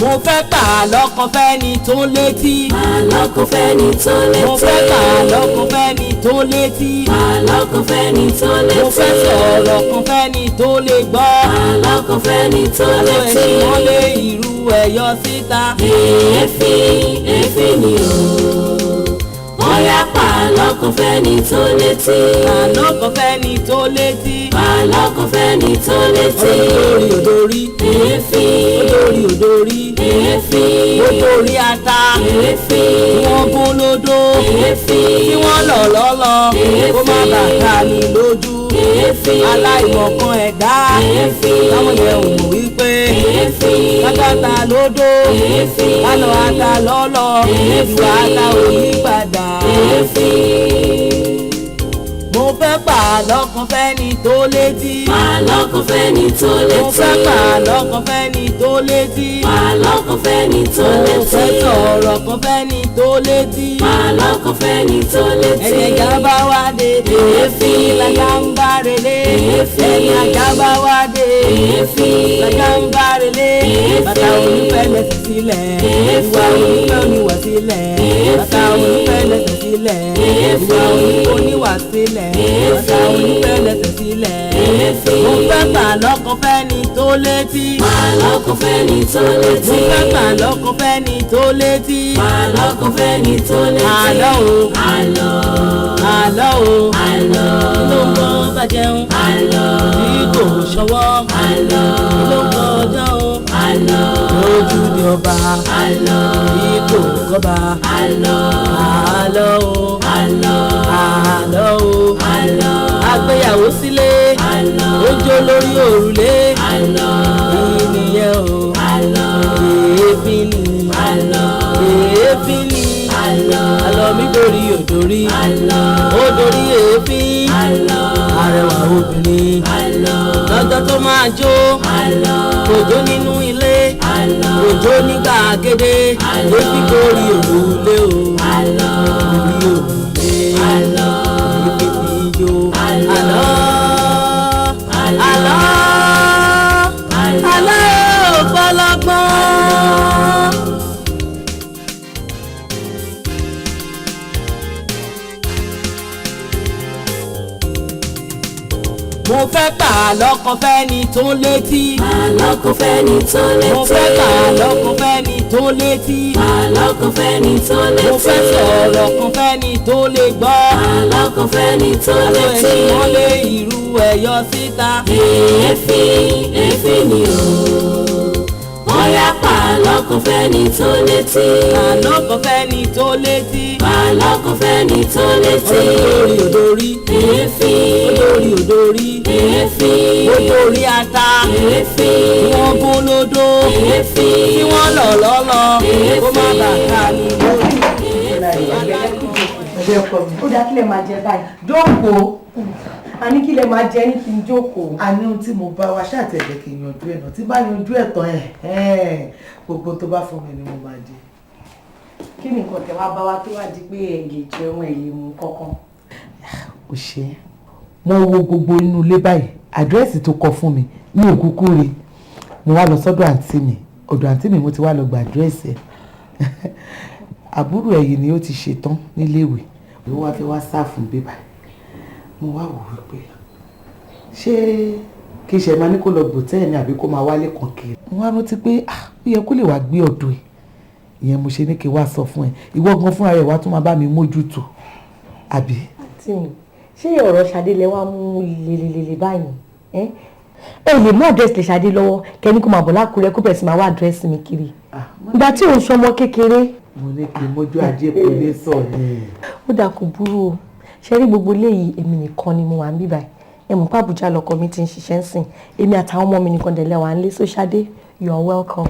Mo fẹ́ pàlọ́ kan fẹ́ni tó létí. Àlọ́ kan fẹ́ni tó létí. Mo fẹ́ pàlọ́ kan fẹ́ni tó létí. Àlọ́ kan fẹ́ni tó létí. Mo fẹ́ sọ̀rọ̀ kan fẹ́ni tó lè gbọ́. Àlọ́ kan fẹ́ni tó Àlọ́ létí. ẹ̀sìn wọ́n lé ìrú ẹ̀yọ síta. Èéfín èéfín ni o. Bóyá pàlọ́ kan fẹ́ni tó létí. Àlọ́ kan fẹ́ni tó létí. Pàlọ́ kan fẹ́ni tó létí. Olórí òdòrí. Èéfín Olórí òdòrí. èéfín Odòrí ata. èéfín Wọ́n gún lódó. èéfín Tí wọ́n lọ̀ lọ́lọ́. Kó má bàa ta ni lójú. èéfín Aláìmọ̀kan ẹ̀dá. èéfín Táwọn yẹn ò mọ̀ wípé. èéfín Kákàtà lódó. èéfín Kálọ̀ ata lọ́lọ́. Ìwà ata ò yí padà. èéfín. Mo fẹ́ pàlọ́ kan fẹ́ni tó létí. Pàlọ́ kan fẹ́ni tó Mo létí. fẹ́ pàlọ́ kan fẹ́ni tó létí. Pàlọ́ kan fẹ́ni tó Mo létí. fẹ́ sọ̀rọ̀ kan fẹ́ni tó létí. Pàlọ́ kan fẹ́ni tó létí. Ẹni ajá bá wá dé. Èéfín. Lajá ń bá relé. Èéfín. Ẹni ajá bá wá dé. Èéfín. Lajá ń bá relé. Èéfín. Bàtà onífẹ́ lẹ́sẹ̀ sílẹ̀. Èéfín. Ìwà onífẹ́ oníwà sílẹ̀. Èéfín. Bàtà onífẹ́ lẹ́sẹ̀ sílẹ̀. Èéfín. Ìwà onífẹ́ oníwà sílẹ̀. Bàtà Èéfín. onífẹ́ lẹ́sẹ̀ sílẹ̀. Èéfín. Mo fẹ́ pàlọ́ kan fẹ́ni tó létí. Pàlọ́ kan fẹ́ni tó Mo létí. fẹ́ pàlọ́ kan fẹ́ni tó létí. Pàlọ́ kan fẹ́ni tó létí. Àlọ́ o. Àlọ́. Àlọ́ o. Àlọ́. Ló ń bọ́ bàjẹ́un. Àlọ́. Tí kò ṣọwọ́. Àlọ́. Ló ń kọjá o. Àlọ́. Lójúde ọba. Àlọ́. Tí kò kọ́ba. Àlọ́. Àlọ́ o. Àlọ́. Àlọ́ o. Àlọ́. Agbéyàwó sílé. Àlọ́. Ó jó lórí òrùlé. Àlọ́. Ìnìyẹn o. Àlọ́. Èéfín ni. Àlọ́. Èéfín ni. Àlọ́. Àlọ́ mi dorí òdòrí. Àlọ́. Ó dorí èéfín. Àlọ́. Arẹwà obìnrin. Àlọ́. Lọ́jọ́ tó máa jó. Àlọ́. Kò jó nínú ilé. Àlọ́. Kò jó ní gbàgede. Àlọ́. Èéfín gorí òrùlé o. Àlọ́. Orí òrùlé. Àlọ́. Èéfín ti jó. Àlọ́. Àlọ́. Àlọ́. Àlọ́ ò fọlọ́gbọ́n. Mo fẹ́ pàlọ́ kan fẹ́ni tó létí. Pàlọ́ kan fẹ́ni tó létí. Mo fẹ́ pàlọ́ kan fẹ́ni tó létí. Pàlọ́ kan fẹ́ni tó létí. Mo fẹ́ sọ̀rọ̀ kan fẹ́ni tó lè gbọ́. Pàlọ́ kan fẹ́ni tó Àlọ́ létí. ẹ̀sìn wọ́n lé ìrú ẹ̀yọ síta. Èéfín èéfín ni o. Bóyá pàlọ́ kan fẹ́ni tó létí. Àlọ́ kan fẹ́ni tó létí. Pàlọ́ kan fẹ́ni tó létí. Olórí òdòrí. Èéfín Olórí òdòrí. èéfín Odòrí ata. èéfín Tí wọ́n gún lódó. èéfín Tí wọ́n lọ̀ lọ́lọ́. Kó má bàa ta ni lórí. Ẹgbẹ́ ọkọ mi. Ó dáa, kí lè máa jẹ báyìí? Jókòó. A ní kí lè máa jẹ ní kí n jókòó. A ní ohun tí mo bá wa ṣàtẹ̀jẹ̀ kí n yanjú ẹ̀ náà. Tí bá yanjú ẹ̀ tán ẹ̀, gbogbo tó bá fún mi ni mo máa jẹ. Kí ni nǹkan tẹ wá bá wa tó wá di pé ẹ lè jẹun, ẹ lè mú kankan? Ó ṣe é. Mo wo gbogbo inú ilé báyìí, àdírẹ́sì tó kọ fún mi ní òkúkú rí. Mo wá lọ sọ́dọ̀ àǹtí mi. Ọ̀dọ̀ àǹtí mi mo ti wá lọ gba àdírẹ́sì ẹ̀. Àbúrò ẹ̀ yìí ni ó ti ṣetán níléèwé. Ó wá fẹ́ wá sáàfù bíbá. Mo wá wò wípé ṣé kí n ṣe máa ní kó lọ gbòtẹ́ẹ̀ ni àbí kó máa wálé kan kiri. Mo wá rántí pé ah, ó yẹ kó lè wá gbé ọ̀dọ̀ ẹ̀. Ìyẹn mo ṣe ní kí n wá sọ fún ẹ. Ìwọ gan fúnra rẹ̀ wá tún máa bá mi mójútó. Àbí? Àǹtí mi, ṣé ọ̀rọ̀ Ṣadé lẹ wá mú lelelele báyìí? Ẹ ẹ lè mú àdírẹ́sì lè Ṣadé lọ́wọ́ kẹ́ni kó máa bọ̀ lákùrẹ́ kó bẹ̀rẹ̀ sí máa wá àdírẹ́sì mi kiri. Ìgbà tí òun ṣọmọ kékeré. Mo ní kí n mójú ajé kò ní sọ ni. Ó dáa, kò burú o. Ṣe rí gbogbo eléyìí, èmi nìkan ni mo wà ń bí báyìí. Ẹ mọ̀ pé Àbújá lọkọ mi ti ń ṣiṣẹ́ ń sìn. Èmi àtàwọn ọmọ mi nìkan dẹ̀lẹ́ wà ń lé. So Ṣadé, you are welcome.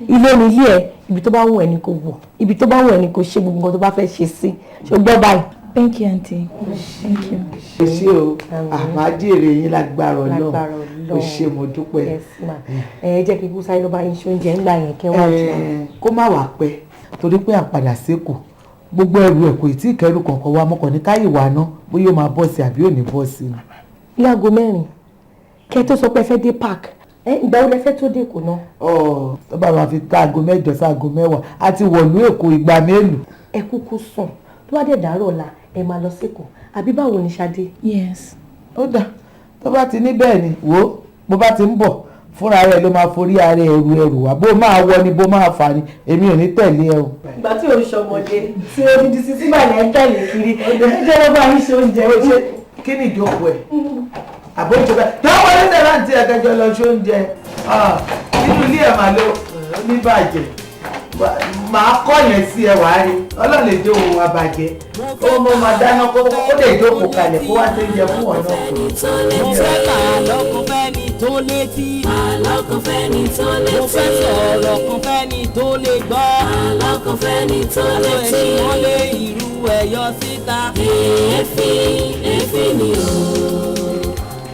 Ilé ni ilé ẹ, ibi tó bá wù ẹ́ ni kò wọ̀, ibi tó bá wù ẹ́ ni kò ṣe gbogbo nǹkan tó bá fẹ́ ṣe sí. Ṣé o gbọ́ báyìí? Thank you, aunty. Thank you. Ṣe ṣé o, àmàjèrè yín lágbára Ọlọ́run. Lágbára Ọlọ́run. O ṣé, mo dúpẹ́. Yes ma. Ẹ jẹ́ kí kú sáré ló bá yín ṣe oúnjẹ ńgbà yẹn kẹ́ wá jẹun. Kó má wàá pẹ́ torí pé à ń padà sékòó. Gbogbo ẹrù ẹ̀ kò tí ì kẹ́rù kankan wá mọ́kàn ní káyè wá ná bóyá ó máa bọ́ sí àbí ò ní bọ́ sí ni. Ní aago 4 kẹ́ tó sọ pé ẹ fẹ́ dé park. Ẹ ìgbà wo lẹ fẹ́ tó dé Èkó náà? Ọ̀ tó bá máa fi tá aago 8 sí aago 10 àti wọ̀lú Èkó ìgbà mélòó. Ẹ kúkú sùn, tó bá dẹ̀ dàárọ̀ ọ̀la ẹ máa lọ sÉkòó, àbí báwo ni, Ṣadé? Yes. Ó dà, tó bá ti ní bẹ́ẹ̀ ni, wò ó, bó bá ti ń bọ̀, fúnra rẹ̀ ló máa forí ara ẹrù ẹrù wá, bó máa wọ ni, bó máa fà ni, èmi ò ní tẹ̀lé ẹ o. Ìgbà tí ò ń ṣọmọdé tí ó di sísí bàlẹ̀ ń tẹ̀lé kiri, ẹ jẹ́ lọ́ bá yín ṣe oúnjẹ. Ó ṣe kí ni ìjókòó ẹ̀ àbójú bẹ́ẹ̀ táwọn oníṣẹ́ láti ẹ̀kẹ́jọ lọ ṣe oúnjẹ nínú ilé ẹ̀, máa ló oníbàjẹ́, máa kọ́ yẹn sí ẹ, wàá rí ọlọ́run lè dé òun wa bàjẹ́, ó mọ máa dáná kó lè jókòó kalẹ̀ kó wá sí oúnjẹ fún ọ̀nà. Mo fẹ́ pàlọ́ kan fẹ́ni tó létí. Àlọ́ kan fẹ́ni tó létí. Mo fẹ́ sọ̀rọ̀ kan fẹ́ni tó lè gbọ́. Àlọ́ kan fẹ́ni tó Àlọ́ létí. ẹ̀sìn wọn lé ìrú ẹ̀yọ síta. Èéfín, èéfín ni o.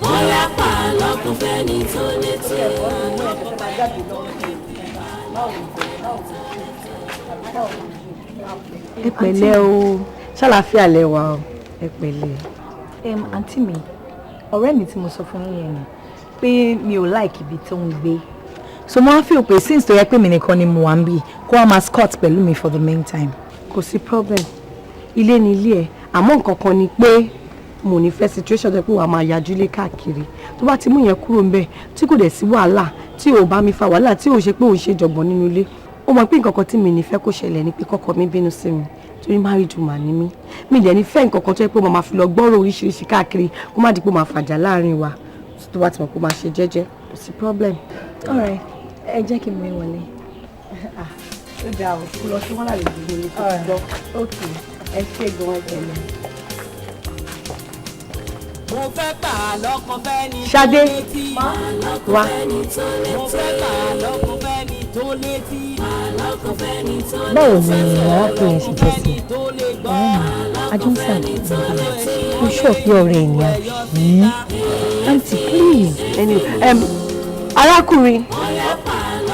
Bóyá pàlọ́ kan fẹ́ni tó létí. Àlọ́ kan fẹ́ni tó létí. Ẹ pẹ̀lẹ́ o, ṣàlàáfíà lẹ wà o, ẹ pẹ̀lẹ́. Àǹtí mi, ọ̀rẹ́ mi tí mo sọ fún yín yẹn ni pé mi ò like ibi tó ń gbé. So mo wá feel pé since tó yẹ pé mi nìkan ni mo wà ń bí, kó wá máa squat pẹ̀lú mi for the meantime. Kò sí problem, ilé ni ilé ẹ, àmọ́ nǹkan kan ni pé mo ní fẹ́ situation tó yẹ pé wàá máa yajú lé káàkiri. Tó bá ti mú yẹn kúrò ńbẹ̀, tí kò dẹ̀ sí wàhálà, tí ò bá mi fa wàhálà, tí ò ṣe pé òun ṣe jọ̀gbọ̀n nínú ilé, ó mọ̀ pé nǹkan kan tí mi ní fẹ́ kó ṣẹlẹ̀ ni pé kọ́kọ́ mi bínú sí mi, torí married woman ni mí. Mi dẹ̀ ní fẹ́ nǹkan kan tó yẹ pé mo máa fi lọ gbọ́rọ̀ oríṣiríṣi káàkiri, kó má di pé ó máa fàjà láàrin wa. Tó bá ti mọ̀ pé ó máa ṣe jẹ́jẹ́, kò sí problem. Alright, ẹ jẹ́ kí n mú ẹ wọlé. Ó dáa o, kó lọ sí wọn lálejò ní ilé tó ti gbọ́. Ok, ẹ ṣé gan, ẹ pẹ̀lẹ́. Mo fẹ́ pàlọ́ kan fẹ́ni tó Ṣadé. létí. Wá. Mo fẹ́ pàlọ́ kan fẹ́ni tó létí. Àlọ́ kan fẹ́ni tó Báwo ni arákùnrin ṣe jẹ́ sí? Fẹ́ni tó lè gbọ́. Àjọ ń sàn, mo sọ pé ọ̀rẹ́ ẹ̀ ni àbí? Aunty, please. Anyway, arákùnrin,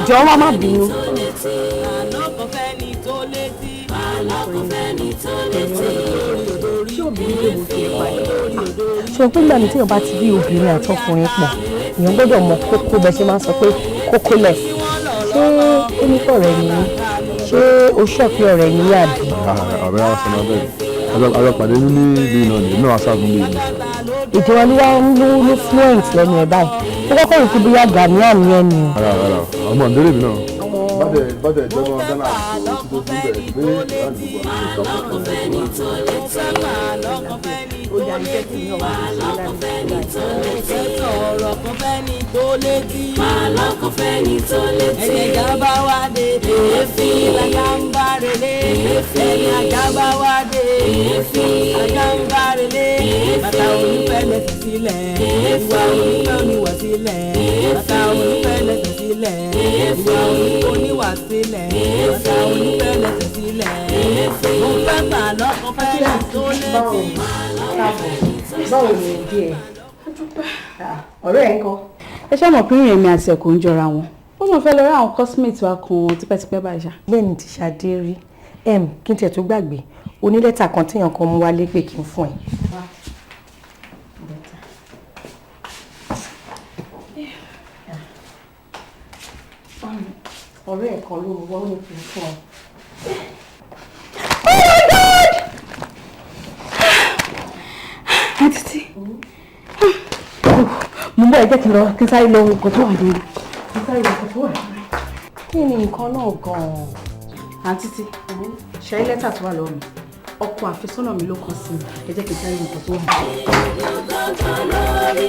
jọ̀ọ́ wá, má bínú. Àlọ́ kan fẹ́ni tó létí. Àlọ́ kan fẹ́ni tó létí. Ṣé obìnrin pé mo fi ẹ̀ padà? Ṣé o pé nígbà mi téèyàn bá ti rí obìnrin àti ọkùnrin pọ̀, èèyàn gbọ́dọ̀ mọ kókó bẹ́ẹ̀ ṣe máa ń sọ pé kókó lẹ̀. Ṣé ó ní pọ̀ rẹ̀ ni? Ṣé o ṣọ̀ pé ọ̀rẹ́ ni àbí? Ọ̀rẹ́ wa sọ náà bẹ́ẹ̀, àjọ pàdé ní ìlú náà ni, èmi náà wá sáàgùn bí ìlú. Èdè wa ló wá ń ló fluent lẹ́nu ẹ̀ báyìí. Ó kọ́kọ́ rò pé bóyá Ghanaian ni ẹ ni o. Rárá, rárá, ọmọ ìdílé mi náà. Bàtẹ̀ bàtẹ̀ jẹ́ ọmọ Ghana kò sí tó tún bẹ̀rẹ̀ pé láti gbogbo Àlọ́ kan fẹ́ni tó létí. Àlọ́ kan fẹ́ni tó létí. Àlọ́ kan fẹ́ni tó létí. Sọ̀rọ̀ kan fẹ́ni tó létí. Àlọ́ kan fẹ́ni tó létí. Ẹ̀yẹ̀ jábá wá dé. Èéfín. Ajá ń bá relé. Èéfín. Ẹ̀yìn ajá bá wá dé. Èéfín. Ajá ń bá relé. Bàtà onífẹ́ lẹ́sẹ̀ sílẹ̀. Ìwà onífẹ́ oníwà sílẹ̀. Bàtà onífẹ́ lẹ́sẹ̀ sílẹ̀. Ìwà onífẹ́ oníwà sílẹ̀. Bàtà onífẹ́ lẹ́sẹ̀ sílẹ̀. Mo fẹ́ pàlọ́ kan fẹ́ni tó létí. Báwo ni díẹ̀? Ọ̀rẹ́ ẹ̀ ń kọ́? Ẹ ṣáà mọ̀ pé ìrìn èmi àti ẹ̀kọ́ ń jọra wọn. Ó mọ̀ fẹ́ lọ rí àwọn classmates wa kan tipẹ́tipẹ́ báyìí ṣá. Bẹ́ẹ̀ ni ti Ṣadé rí. Kí n tiẹ̀ tó gbàgbé, o ní lẹ́tà kan téèyàn kan mú wálé pé kí n fún ẹ. Ọ̀rẹ́ ẹ̀ kan ló mú wá, ó ní kí n fún ẹ. Oh my God! Àǹtí tí mo bọ́, ẹ jẹ́ kí n lọ, kí n sáré lọ nǹkan tó wà nínú. Kí n sáré lọ nǹkan tó wà nínú. Kí ni nǹkan náà gan-an? Àǹtí tí ṣe lẹ́tà tó wà lọ́wọ́ mi, ọkọ àfẹ́sọ́nà mi ló kọ sí mi. Ẹ jẹ́ kí n sáré nǹkan tó wà nínú. Gangan lórí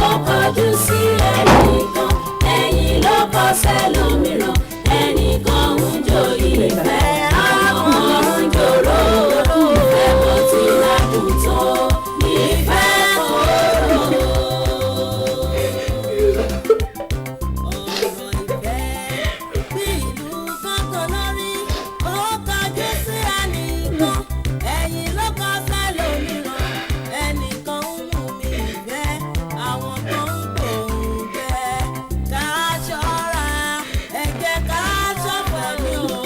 ó kọjú sí ẹnìkan, ẹ̀yìn ló kọ sẹ́lòmíràn. Ẹnìkan ń jó ìfẹ́, àwọn ń jòrò ìfẹ́. Bó ti ládùn tó, ìfẹ́ kóró. Ọ̀rọ̀ ìfẹ́ bí ìlú gángan lórí, ó kọjú sí ẹnìkan, ẹ̀yìn ló kọ sẹ́lòmíràn. Ẹnìkan ń mú mi ìfẹ́, àwọn kan ń pòǹgbẹ. Ká ṣọ́ra, ẹ jẹ́ ká ṣọ́fẹ̀ ní o.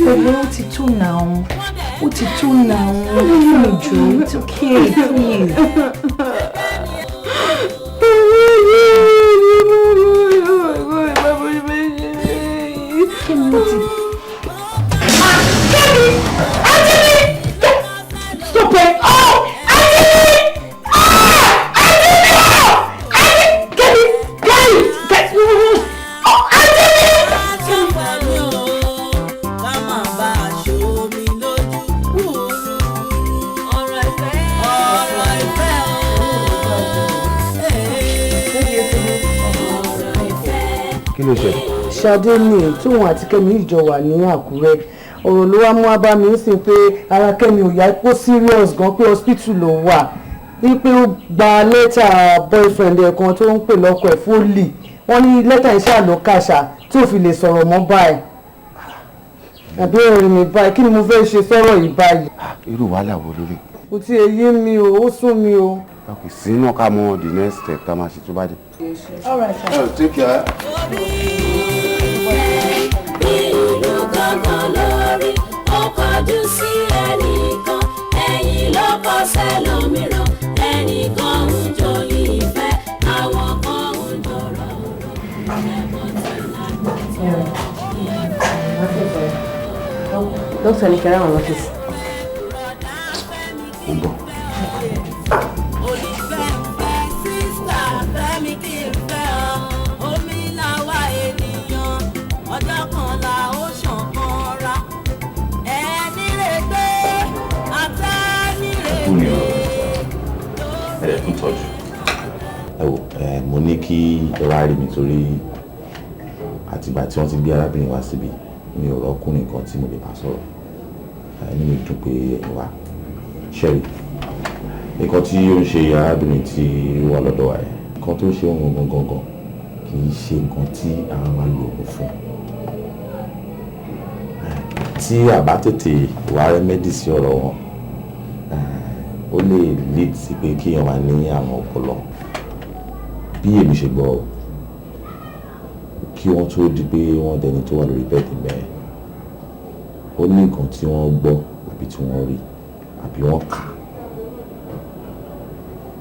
Pẹ̀lẹ́, ó ti tó náà. Ó ti tó náà. Fún mi jù. It's okay, please. Kí ni ó ti. Kẹ́mi! Àǹtí mi! Stop it! Oh! Àǹtí mi! Ah! Àǹtí mi! Oh! Àǹtí! Kẹ́mi! Kẹ́mi! Kẹ́mi! Oh! Àǹtí mi! Àṣàfàmì o, ká má bá a ṣomi lójú wúrú. Ọ̀rọ̀ ìfẹ́, ọ̀rọ̀ ìfẹ́ o. Ọ̀rọ̀ ìfẹ́. Kí ló ṣe? Ṣadé ní tóun àti Kẹ́mi ìjọ wà ní Àkúrẹ́. Ọ̀rọ̀ ló wá mú wá bá mi ń sìn pé ara Kẹ́mi ò yá, kó serious gan, pé hospital ló wà, wípé ó gba lẹ́tà boyfriend ẹ̀ kan tó ń pè lọ́kọ ẹ̀ fólì. Wọ́n ní lẹ́tà iṣẹ́ àlọ́ kàṣà tí ò fi lè sọ̀rọ̀ mọ́ báyìí. Àbí ẹ̀rìn mi báyìí, kí ni mo fẹ́ ṣe sọ́rọ̀ yìí báyìí? Irú wàhálà wo lórí? Kò tí ì yé mi o, ó sún mi o. Ok, sínú ká mọ the next step tá a máa ṣe tó bá dé. All right, sir. Oh, take care. Bí ìlú gángan lórí, ó kọjú sí ẹnìkan, ẹ̀yìn ló kọ sẹ́lòmíràn. Ẹnìkan ń jòyìn ìfẹ́, àwọn kan ń jọ̀rọ̀ ẹ̀bùn tí lágbàtà. Dókítà ní kẹrẹ àwọn lọ́fíìsì. Mo ń bọ̀. Onífẹ́ ń fẹ́ sister, fẹ́mi kí n fẹ́ ọ. Omi làwa ènìyàn, ọjọ́ kan la ó ṣàn kan ra. Ẹni rè gbé, àtẹ́ni rè Kú ni gbé. O ẹ kú tọ́jú. Ẹ wò ẹ, mo ní kí ẹ wá rí mi torí àtìgbà tí wọ́n ti gbé arábìnrin wá síbi, mi ò rọ́kùnrin kan tí mo lè bá sọ̀rọ̀. Inú mi dùn pé ẹ̀yin wá ṣẹ́rí nǹkan tí ó ń ṣe arábìnrin tí ó wà lọ́dọ̀ wa yẹn. Nǹkan tó ń ṣe òun gangan gangan kì í ṣe nǹkan tí àwọn máa lo oògùn fún. Tí a bá tètè wá remedy sí ọ̀rọ̀ wọn, ó lè lead sí pé kéèyàn máa ní àrùn ọpọlọ. Bí èmi ṣe gbọ́, kí wọ́n tó di pé wọ́n dẹni tó wà lórí bed mẹ́ẹ̀, ó ní nǹkan tí wọ́n gbọ́ àbí tí wọ́n rí àbí wọ́n kà,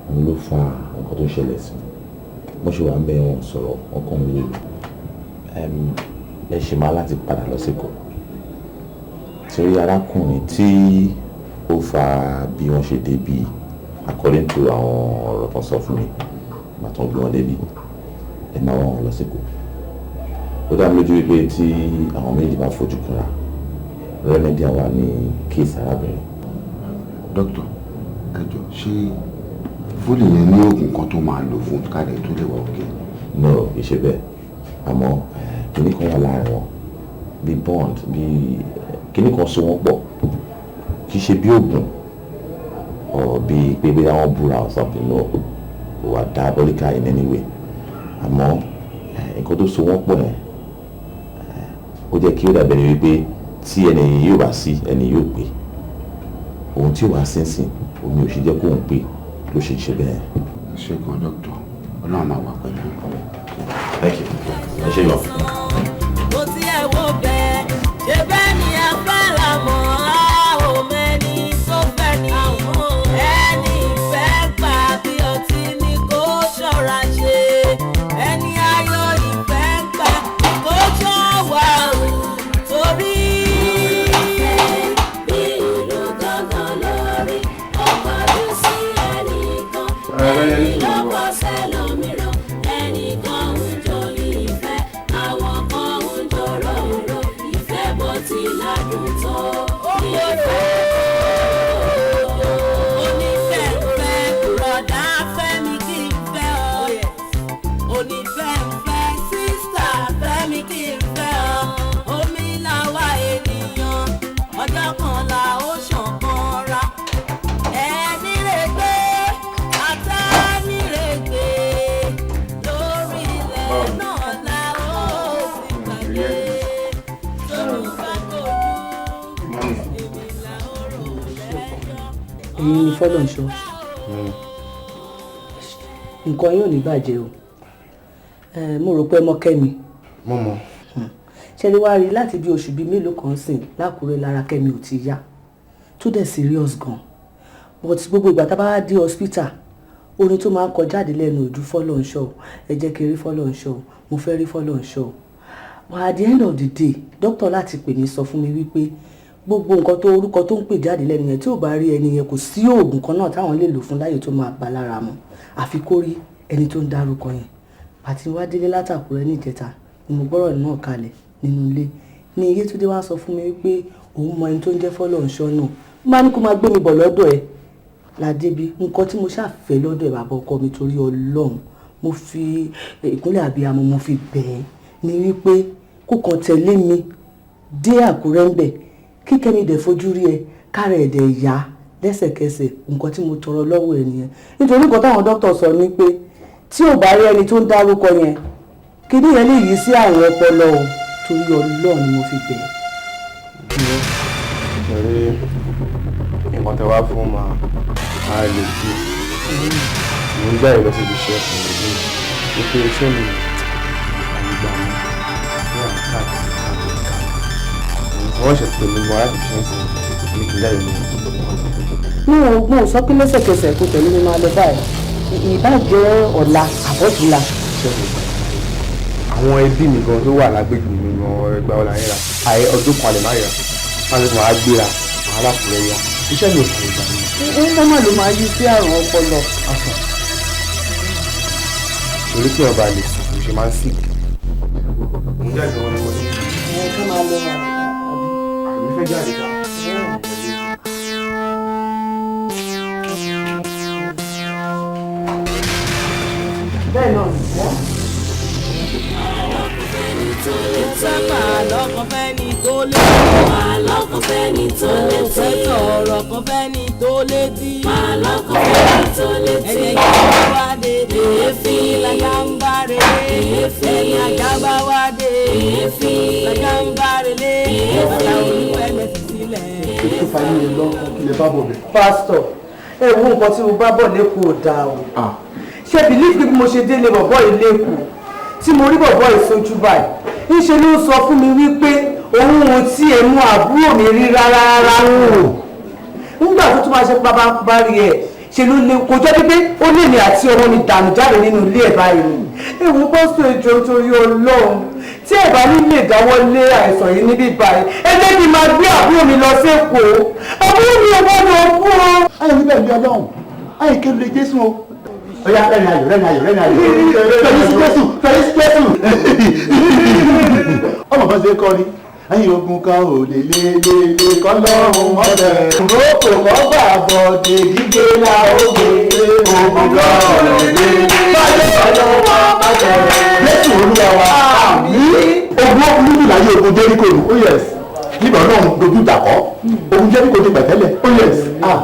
òun ló fa nǹkan tó ṣẹlẹ̀ sí wọn. Bó ṣe wà ń bẹ, wọn sọ̀rọ̀, wọn kàn ń wò. Ẹ ṣe máa láti padà lọ síkò torí arákùnrin tí ó fa bí wọ́n ṣe débi, according to àwọn ọ̀rọ̀ kan sọ fún mi ìgbà tó ń gbé wọn débi, ẹ máa wọ́n wọn lọ síkò. Ó dá mi lójú wípé tí àwọn méjì bá fojú kanra, remedy wà ní case arábìnrin. Dókítà, ẹ jọ, ṣé fólì yẹn ní oògùn kan tó máa lò fún kálẹ̀ tó lè wà òkè? No, kì í ṣe bẹ́ẹ̀, àmọ́ kinní kan wà láàrin wọn, bíi bond, bíi kinní kan so wọ́n pọ̀. Kì í ṣe bí oògùn or bíi pé bóyá wọ́n búra or something. No, kò wà diabolical in any way, àmọ́ nǹkan tó so wọ́n pọ̀ yẹn, ó jẹ́ kí ó dàbẹ̀ ni wípé tí ẹni yóò bá sí, ẹni yóò pé ohun tí ò wá sínsìn, omi ò ṣe jẹ́ kóun pé ló ṣe ṣe bẹ́ẹ̀. Ẹ ṣé gan, dókítà. Ọlọ́run máa wà pẹ̀lú. Thank you, ẹ ṣé gan. Kò tiẹ̀ wo bẹ́ẹ̀ ṣe bẹ́ẹ̀ ni a fẹ́ là mọ́, a ò mẹ́ni tó fẹ́ ni. Ẹni ìfẹ́ gbà bí ọtí ni kò ṣọ́ra ṣe, ẹni ayọ̀ ìfẹ́ gbà kó ṣọ́wà o torí. Bí ìlú gángan lórí, ó kọjú sí ẹnìkan, ẹ̀yìn ló kọ sẹ́lòmíràn. Ẹnìkan ń jòyìn ìfẹ́, àwọn kan ń jòròrò ìfẹ́. Bó ti ládùn tó, ìfẹ́. Onífẹ́ fẹ́ bùrọ̀dá, fẹ́mi kí n fẹ́ ọ. Onífẹ́ fẹ́ sister, fẹ́mi kí n fẹ́ ọ. Omi làwa ènìyàn, ọjọ́ kan la ó ṣàn kan ra. Ẹni rè gbé, àtẹ́ni rè gbé, lórí ilẹ̀ náà la ó sì gbàgbé. Tójú bá kojú, èmi là ó rò lẹ́jọ́. Èyí ni Fọlọ́nṣọ́, nǹkan yóò ní bàjẹ́ o. Mo rò pé ẹ mọ̀ Kẹ́mi. Mo mọ̀. Ṣẹlẹ̀ wá rí láti bí oṣù bíi mélòó kan sìn lákùrẹ́ lára Kẹ́mi ò ti yá, tó dẹ̀ serious gan. But gbogbo ìgbà tá a bá dé hospital, orin tó máa ń kọ jáde lẹ́nu ojú Fọlọ́runṣọ́ o, ẹ jẹ́ kí n rí Fọlọ́runṣọ́ o, mo fẹ́ rí Fọlọ́runṣọ́ o. But at the end of the day, doctor láti pè mí sọ fún mi wípé gbogbo nǹkan tó orúkọ tó ń pè jáde lẹ́nu yẹn, tí ò bá rí ẹni yẹn, kò sí oògùn kan náà táwọn lè lò fún láyè tó máa bá lára mu, àfi kó rí ẹni tó ń dárúkọ yẹn. Àti wá délé látàkùrẹ́ níjẹta ni mo gbọ́rọ̀ náà kalẹ̀ nínú ilé ní Yétúndé wá sọ fún mi wípé òun mọ ẹni tó ń jẹ́ Fọlọ́runṣọ́ náà. Má ní kó máa gbé mi bọ̀ lọ́dọ̀ ẹ̀ ládébí. Nǹkan tí mo ṣàfẹ́ lọ́dọ̀ ẹ̀, bàbá ọkọ mi, torí Ọlọ́run, mo fi ìkúnlẹ̀ àbíyamọ mo fi bẹ̀ ẹ́ ní wípé kó kàn tẹ̀lé mi dé Àkúrẹ́ ń bẹ̀, kí Kẹ́mi dẹ̀ fojú rí ẹ, kára ẹ̀ dẹ̀ yá lẹ́sẹ̀kẹsẹ̀. Nǹkan tí mo tọrọ lọ́wọ́ ẹ̀ nìyẹn, nítorí nǹkan táwọn dókítà sọ ni pé tí ò bá rí ẹni tó ń dárúkọ yẹn, kíní yẹn lè yí sí àrùn ọpọlọ o. Torí Ọlọ́run ni mo fi bẹ̀ ẹ́. Ṣẹ̀rí nǹkan tẹ wá fún ma a lè fi mo ń jáde lọ síbi iṣẹ́ fún mi wípé iṣẹ́ mi àyígbà mi ní àwọn káàkiri káàkiri káàkiri. Wọ́n ṣe pè mí gan láti fi ṣe ń sìn ní kí n jáde ní. Ní ogun ò sọ pé lẹ́sẹ̀kẹsẹ̀ kò tẹ̀lé mi máa lọ báyìí, ìbá jẹ́ ọ̀la àbọ̀túnla. Àwọn ẹbí mi gan tó wà lágbègbè mi gan ẹgbàá ọ̀la yẹn ra àyè ọdún kan lè má yà wọ́n ti máa gbéra àwọn alákùnrin ya iṣẹ́ mi ò fàyè gbà mí. Ń lọ́mọ ló máa yí sí àrùn ọpọlọ. Torí kí ọba lè sùn kò ṣe máa ń sìn. Mo ń jáde wọlé wọlé. Ẹ ká máa lọ àbí. Àmì fẹ́ jáde ká. Bẹ́ẹ̀ náà ni. Sábà lọ́kàn fẹ́ni tó létí. Àlọ́kàn fẹ́ni tó létí. Fẹ́ sọ̀rọ̀ kan fẹ́ni tó létí. Àlọ́kàn fẹ́ni tó létí. Ẹ̀yẹ kí wọ́n wá dé. Èéfín. Làjà ń bá relé. Èéfín. Ẹ̀yìn ajá bá wá dé. Èéfín. Làjà ń bá relé. Èéfín. Bàtà onífẹ́ lẹ́sìn sílẹ̀. Ètò fàyè yẹn lọ́kàn kí lè bá bọ̀ bẹ̀. Pásítọ̀, ẹ wo nǹkan tí mo bá bọ̀ lẹ́kọ̀ọ́ ò dáa o. Ṣé believe pé bí mo ṣe délé bọ̀bọ̀ yìí lẹ́kọ̀ọ́ tí mo rí bọ̀bọ̀ yìí sójú báyìí, ńṣe ló sọ fún mi wípé òun ò tí ẹ̀ mú àbúrò mi rí rárá rárá. Nígbà tó tún máa ṣe pápá rí ẹ̀ ṣe ló lé kò jẹ́ pé ó lè ní àti ọmọ mi dànù jáde nínú ilé ẹ̀ báyìí ni. Ewu pásítọ̀, ìjọ torí Ọlọ́run, tí ẹ̀ bá ní lè dáwọ́ lé àìsàn yìí níbí báyìí, ẹ jẹ́ kí n máa gbé àbúrò mi lọ sí Èkó. Àbúrò mi ò gbọ́dọ̀ kú o. Ayọ̀ níbẹ̀ ní Ọlọ́run ayọ̀ kéde Jésù o. Ó yá, rẹ́rìn ayọ̀, rẹ́rìn ayọ̀, rẹ́rìn ayọ̀, fẹ̀yìn sí Jésù, fẹ̀yìn sí Jésù. Ọmọ kan ṣe é kọ́ ni ẹ̀yin ogun kan ò lè lé lé lé kọ́ lọ́rùn mọ́tẹ̀. Kókò kọ́ gbà bọ̀dé gígé la ó gbé ogun lọ́rùn lé. Bájẹ́ ọlọ́wọ́ bàjẹ́. Jésù Olúwa wa. Àmín. Ogun ọkùnrin láyé ogun Jẹ́ríkò ni. Oh yes. Nígbà náà dojú ìjà kọ́. Ogun Jẹ́ríkò ti pẹ̀tẹ́lẹ̀. Oh yes. Ah.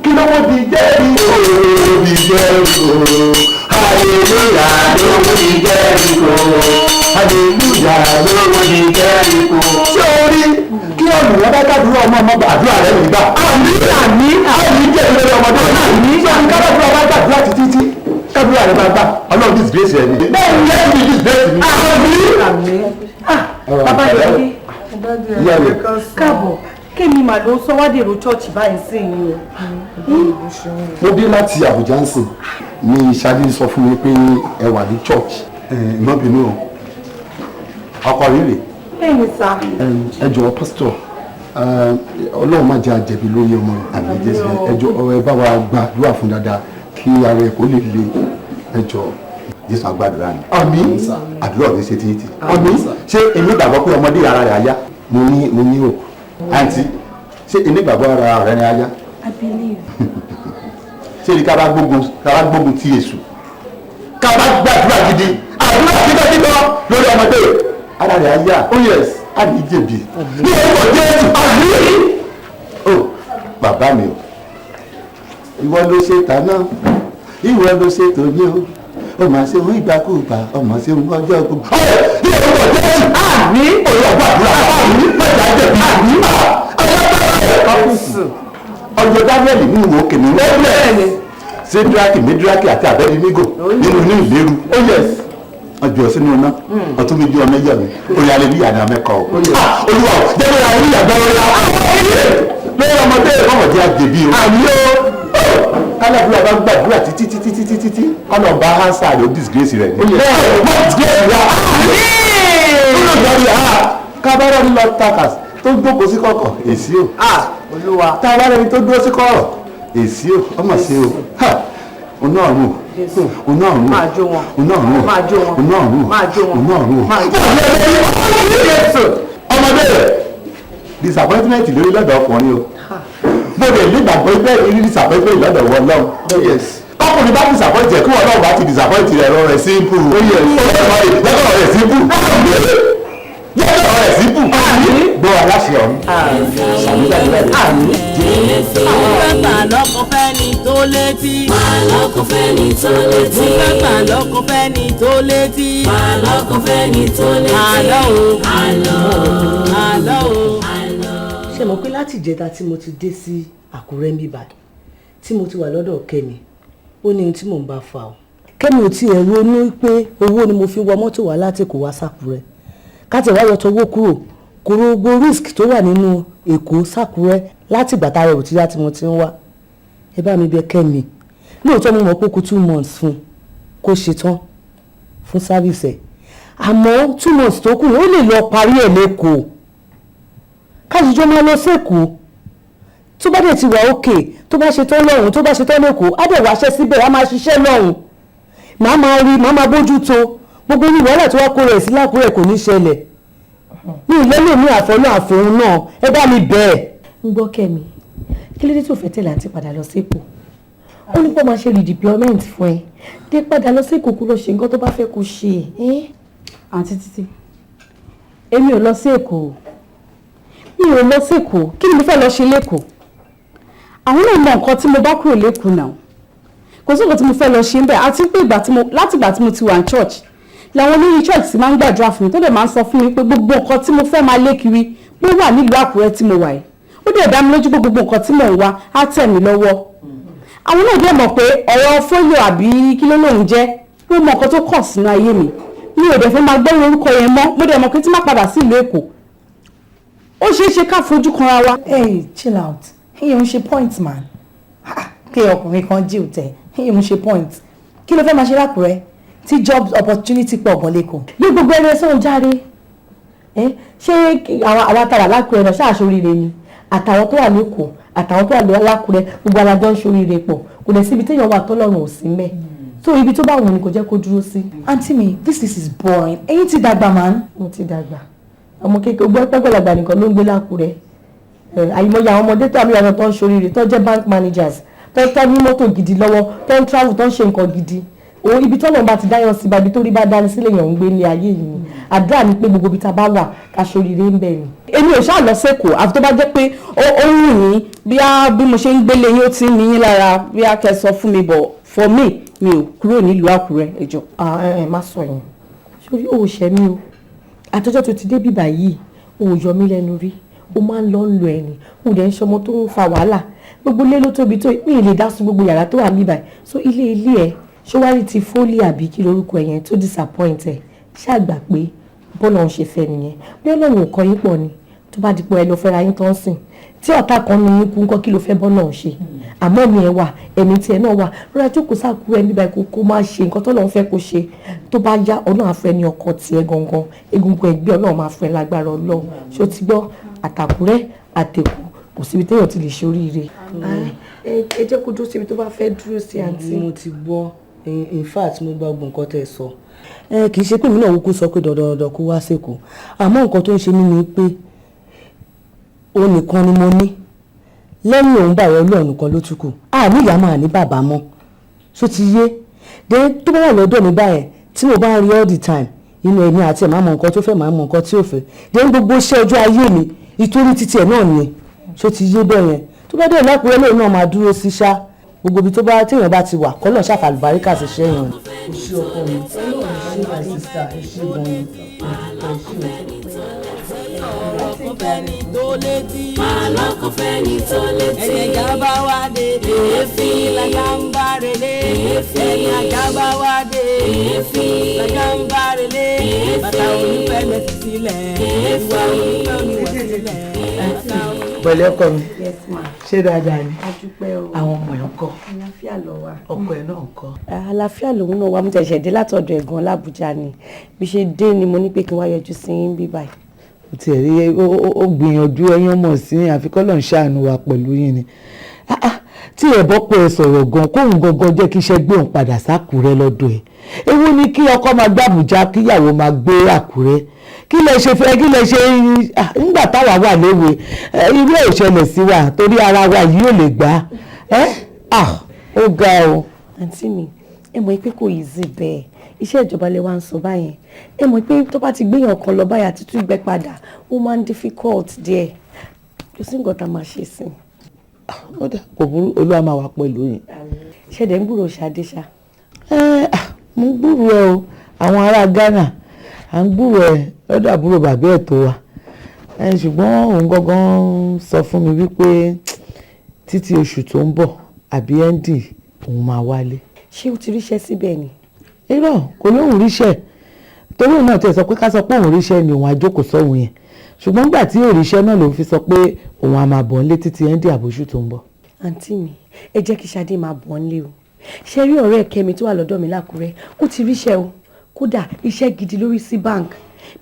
Kí ló wọ́n di Jẹ́ríkò? Di Jẹ́ríkò. Hallelujah ló wọ́n di Jẹ́ríkò. Hallelujah ló wọ́n di Jẹ́ríkò. Ṣé o rí kí ọ̀nà bá gbàdúrà ọmọ ọmọ àdúrà rẹ̀ nígbà? Àmín, àmín, àmín jẹ́ ìrírí ọmọdé. Àmín, ṣé àmì kádàdúrà bá gbàdúrà títí tí kádùrà rẹ̀ máa gbà? Ọlọ́run disgrace rẹ̀ ni. Bẹ́ẹ̀ni, Jésù ni disgrace mi. Àmín, àmín. Bàbá yẹn Ìyá rẹ̀. káàbọ̀. Kémi mà ló sọ wá dèrò church báyìí sí yìí o. Mo dé láti Àbújá ń sìn ní Ṣadé sọ fún mi pé ẹ wà ní church. Ẹ má bínú o, ọkọ rírè. Bẹ́ẹ̀ni sá. Ẹ jọ̀wọ́ pásítọ̀, Ọlọ́run má jẹ́ àjẹ̀bí lórí ọmọ rẹ̀. Àmín Jésù. Ẹ jọ̀ọ́, ẹ bá wa gbàdúrà fún dáadáa kí ara ẹ̀ kó lè le, ẹ jọ̀ọ́. Jésù àgbàdúrà ni. Àmín. Àdúrà ò ní ṣe títí. Àmín. Ṣé èmi gbàgbọ́ pé ọmọdé ara rẹ̀ á yá? Mo ní o. Àǹtí, ṣé èmi gbàgbọ́ ara rẹ̀ ni á yá? I believe. Ṣé ní ká bá gbógun ti èṣù, ká bá gbàdúrà gidi, àdúrà kíkọ́ lórí ọmọdé, ara rẹ̀ á yá. Oh yes. Á ní jẹ̀bi ní orúkọ Jésù. Àmín. O bàbá mi o, ìwọ ló ṣe tàná, ìwọ ló ṣe tòní o, ó máa ṣe ohun ìgbàkúgbà, ó máa ṣe ohun ọjọ́ gbogbo. Ọ̀ ní orúkọ Jésù. Àmín. Olùwà gbàdúrà. Àmín. Mẹ́ta jẹ̀bi. Àmín. Ọjọ́ Daniel nínú ìwò kìnìún. Bẹ́ẹ̀ni. Sédraki, Médraki àti Abednego nínú ní ìléru. Oh yes. Ọjọ́ sínú iná ọtún mi ju ọmọ ẹyọ mi orí aleluya ni ọmọ ẹkọ o. Olúwa o jẹ́ aleluya gbọ́dọ̀ la lórí ọmọdé ọmọdé àjèbí o. Àmì o kálàdúrà bá gbàdúrà títí títí títí títí kọ́nà bá ánsà rẹ̀ ó disgrace rẹ̀ ni. Ó disgrace rẹ̀ kábàárọ̀ ní lọ takas tó gbókòó sí kọ̀kọ̀ èsì o. Tábàárọ̀ ní tó dúró sí kọ̀rọ̀ èsì o ọmọ sí o. Oná ọ̀run oná ọ̀run oná ọ̀run oná ọ̀run oná ọ̀run. Ọmọdé disappointment lórí lọ́dọ̀ ọkùnrin o. Mo lè ní ìgbàgbọ́ pé irú disappointment lọ́dọ̀ wọn lọ́wọ́. Ọkùnrin bá disappoint ẹ̀ kí wọn náà bá ti disappoint rẹ̀ rọ rẹ̀ simple. Lọ́dọ̀ rẹ̀ simple. Lọ́dọ̀ rẹ̀ simple. Gbọ́ aláṣẹ ọ̀run. Sàmúdàdúrà rẹ̀. Mo fẹ́ gbà lọ́kọ fẹ́ni tó létí. Gbà lọ́kọ fẹ́ni tó létí. Mo fẹ́ gbà lọ́kọ fẹ́ni tó létí. Gbà lọ́kọ fẹ́ni tó létí. Àlọ́ o. Àlọ́. Àlọ́ o. Ṣé mọ̀ pé láti ìjẹta tí mo ti dé sí Àkúrẹ́ ń bíbá tí mo ti wà lọ́dọ̀ Kẹ́mi, ó ní ohun tí mò ń bá fa o. Kẹ́mi ò tiẹ̀ ronú pé owó ni mo fi wọ mọ́tò wá láti Èkó wá sàkúrẹ́. Káti wá yọ tọwọ́ kúrò kúrò gbogbo risk tó wà nínú Èkó sàkúrẹ́ láti ìgbà tára ò ti yá tí mo ti ń wá. Ẹ bá mi bẹ̀ Kẹ́mi. Lóòótọ́ mo mọ̀ pé ó kù 2 months fún kó ṣe tán fún service ẹ̀. Àmọ́ 2 months tó kù ó lè lọ parí ẹ̀ lẹ́kọ̀ọ́. Kájíjọ́ máa lọ sẹ́kọ̀ọ́ tó bá dẹ̀ ti wà òkè tó bá ṣe tán lọ́hùn tó bá ṣe tán lẹ́kọ̀ọ́ á dẹ̀ wáṣẹ́ síbẹ̀ á máa ṣiṣẹ́ lọ́hùn màá máa rí màá máa bójú tó gbogbo ní wàhálà tó wá kó rẹ̀ sí lákùrẹ́ kò ní ṣẹlẹ̀ ní ìlẹ́lẹ̀ ní àfọ́nà àfòun náà ẹ bá mi bẹ̀ ẹ́. Ń gbọ́ Kẹ́mi, kí ló dé tó fẹ́ tẹ̀lé àǹtí padà lọ sékòó? Ó ní kó máa ṣe redeployment fún ẹ dé padà lọ sékòó kó lọ ṣe nǹkan tó bá fẹ́ kó ṣe. Àǹtí Títí, èmi ò lọ sí Èkó, mi ò lọ sékòó. Kí ni mo fẹ́ lọ ṣe lẹ́kọ̀ọ́? Àwọn náà mọ nǹkan tí mo bá kúrò lẹ́kọ̀ọ́ náà, kò sí nǹkan tí mo fẹ́ lọ ṣe ń bẹ̀. Àti pé láti ìgbà tí mo ti wà ní church làwọn olórí church ti máa ń gbàdúrà fún mi, tó dẹ̀ máa ń sọ fún mi pé gbogbo nǹkan tí mo fẹ́ máa lé kiri pé wà nílùú Àkúrẹ́ tí mo wà yìí. Ó dẹ̀ dá mi lójú pé gbogbo nǹkan tí mò ń wá á tẹ̀ mí lọ́wọ́. Àwọn náà dẹ̀ mọ̀ pé ọ̀rọ̀ fóyò àbí kí ló lóun jẹ́ ló mọ nǹkan tó kàn sínú ayé mi. Mi ò dẹ̀ fẹ́ máa gbọ́ orúkọ yẹn mọ́. Mo dẹ̀ mọ̀ pé tí má padà sí ìlú Èkó ó ṣeé ṣe ká fojú kanra wa. Hey, chill out. Ìyẹn ń ṣe point man. Pé ọkùnrin kan jí òtẹ, ìyẹn ń ṣe point. Kí ló fẹ́ máa ṣe lákùrẹ́ tí job opportunity pọ̀ gan lẹ́kọ̀ọ́? Bí gbogbo ẹni ẹsẹ̀ ń jáde, ṣé àwa tààrà lákùrẹ́ náà ṣáà ṣoríire ni? Àtàwọn tó wà lẹ́kọ̀ọ́ àtàwọn tó wà lákùrẹ́ gbogbo alájọ ń ṣoríire pọ̀, kò lè síbi téèyàn wà tọ́lọ́run ò sí mẹ́. So ibi tó bá wù ni kò jẹ́ kó dúró sí. Àǹtí mi, this is boring. Ẹ̀yin ti dàgbà man. Mo ti dàgbà. Ọmọ kékeré gbọ́ pẹ́gbẹ́lagbà nìkan ló ń gbé lákùrẹ́. Àìmọye àwọn ọmọdé tó àmì àwọn tó ń ṣoríire tó jẹ́ bank managers tó ń tọ́ ní mọ́tò gidi lọ́wọ́ tó ń travel tó ń ṣe nǹkan gidi. Òun ibi tọ́lọ́run bá ti dáyọ̀ sí ibi tó rí bá dání sílẹ̀ yàn ń gbé ní ayé yìí ni. Àdúrà ni pé gbogbo ibi tá a bá wà ká ṣoríire ń bẹ̀ ni. Èmi ò ṣáà lọ sẹ́kọ̀ọ́ àfi tó bá jẹ́ pé ó wù yín bí mo ṣe ń gbélé yín ó ti ń ní yín lára bí a kẹ́ sọ fún mi, bọ̀ for me mi ò kúrò nílùú Àkúrẹ́ ẹjọ́. Ẹ má sọ yẹn sórí ó ṣẹ mí o. Àtọ́jọ́ tó ti dé bíbà yìí ò yọ mí lẹ́nu rí, ó máa ń lọ ń lo ẹni, ó dẹ̀ ń ṣọmọ tó ń fa wàhálà. Gbogbo ilé ló tóbi tó mi lè dá sí gbogbo yàrá tó wà níbà. So ilé ilé ẹ ṣọwárí ti fólì àbí kí lorúkọ ẹ yẹn tó disappoint ẹ, ṣàgbà pé bọ́lá ń ṣe fẹ́ nìyẹn. Bí Ọlọ́run ò kọ yín pọ̀ ni tó bá dípò ẹ lọ fẹ́ra yín tán sìn tí ọ̀tá kan ní yín kú ńkọ́ kí ló fẹ́ bọ́lá ń ṣe? Àmọ́ mi ẹ wà ẹ̀mí tiẹ̀ náà wà rọra jókòó sákúrẹ́ níbà kó máa ṣe nǹkan tó lọ́n fẹ́ kó ṣe. Tó bá yá Ọlọ́run á fún ẹ ní ọkọ tiẹ̀ gangan, egungun ẹ̀gbẹ́ Ọlọ́run máa fún ẹ lágbára Ọlọ́run. Ṣó ti gbọ́? Àtàkùrẹ́ àtẹ̀kù kò síbi téèyàn ti lè ṣe oríire. Ẹ jẹ́ kó dúró síbi tó bá fẹ́ dúró sí àǹtí. Mo ti gbọ́, in fact mo gba gbogbo nǹkan tẹ́ ẹ sọ. Kì í ṣe pé èmi náà kúkú sọ pé dandan dandan kó wá sẹ́kọ̀ọ́, àmọ́ nǹkan tó ń ṣe mí ni pé òun nìkan ni mo ní lẹ́yìn òun báyọ̀ Ọlọ́run nìkan ló tún kù. Àní ìyá máa ní bàbá mọ́, ṣó ti yé? Dé tó bá wà lọ́dọ̀ mi báyẹn tí mo bá ń rí all the time inú ẹni àti ẹ̀ máa mọ nǹkan tó fẹ́ máa mọ nǹkan tí ò fẹ́. Dé gbogbo iṣẹ́ ọjọ́ ayé mi ìtorí títí ẹ̀ náà ni, ṣó ti yé bẹ́ẹ̀ yẹn? Tó bá dé lákùrẹ́ lóun náà máa dúró sí ṣá gbogbo ibi tó bá téèyàn bá ti wà kọ́lọ̀ ṣàfàlùbáríkà sí ṣẹ́ yẹn. O ṣé ọkọ mi, Ọlọ́run ṣé my sister, ẹ ṣé gan-an, ẹ ṣé o. kò fẹ́ni tó létí. Àlọ́ kò fẹ́ni tó létí. Ẹni ajá bá wá dé. Èéfín. Lajá ń bá relé. Èéfín. Ẹni ajá bá wá dé. Èéfín. Lajá ń bá relé. Èéfín. Bàtà onífẹ́ lẹ́sẹ̀ sílẹ̀. Èéfín. Ìwà onífẹ́ oníwà sílẹ̀. Bàtà onífẹ́. Pẹ̀lẹ́ ọkọ mi. Yes ma. Ṣé dáadáa ni? A dúpẹ́ o. Àwọn ọmọ ẹ̀ ń kọ́. Àlàáfíà ló wà. Ọkọ ẹ̀ náà ń kọ́. Àlàáfíà lòun náà wà, mo ṣẹ̀ṣẹ̀ dé látọ̀dọ̀ ẹ̀gbọ́n l'Àbújá ni. Bí ṣe dé ni mo ní pé kí n wá yọjú sí yín bí báyìí. Ó tiẹ̀ rí ó gbìyànjú ẹyán mọ̀ sí àfi k'Ọlọ́run ṣàánú wa pẹ̀lú yín ni. Ah, ah, tí ẹ̀ bọ́ pé ẹ sọ̀rọ̀ gan kóun gangan jẹ́ kí iṣẹ́ gbé òun padà sákùrẹ́ lọ́dọ̀ ẹ̀. Èwo ni kí ọkọ máa gbé Àbújá kíyàwó máa gbé Àkúrẹ́? Kí lẹ ṣe fẹ́ kí lẹ ṣe nígbà táwa wà léwe irú ẹ̀ ò ṣẹlẹ̀ sí wa torí ara wa yìí ò lè gbà ẹ́ ó ga o. Àǹtí mi, ẹ mọ̀ pé kò easy bẹ́ẹ̀, iṣẹ́ ìjọba lè wá ń sọ báyẹn. Ẹ mọ̀ pé tó bá ti gbéyàn kan lọ báyà títún gbẹ padà, ó máa ń difficult díẹ̀. Kò sí nǹkan tá a máa ṣe sí i. Ó dà, kò burú, Olúwa máa wà pẹ̀lú yín. Ṣẹ̀dẹ̀ ń gbúrò Ṣadé ṣá? Mo ń gbúrò ẹ o, àwọn ará Ghana à ń gbúrò ẹ lọ́dọ̀ àbúrò bàbá ẹ̀ tó wà. Ṣùgbọ́n òun gangan sọ fún mi wípé títí oṣù tó ń bọ̀ àbí ẹ́ndì òun máa wálé. Ṣé o ti ríṣẹ́ síbẹ̀ ni? Irọ́, kò lóun ríṣẹ́, torí òun náà ti sọ pé ká sọ pé òun ríṣẹ́ ni òun àjókòó sọ́hun yẹn, ṣùgbọ́n nígbà tí òríṣẹ́ náà lòun fi sọ pé òun á máa bọ̀ nílé títí ẹ́ndì àbóṣù tó ń bọ̀. Àǹtí mi, ẹ jẹ́ kí Ṣadé máa bọ̀ nílé o. Ṣé rí ọ̀rẹ́ Kẹ́mi tó wà lọ́dọ̀ mi lákùrẹ́, ó ti ríṣẹ́ o, kódà iṣẹ́ gidi lórí sí bank.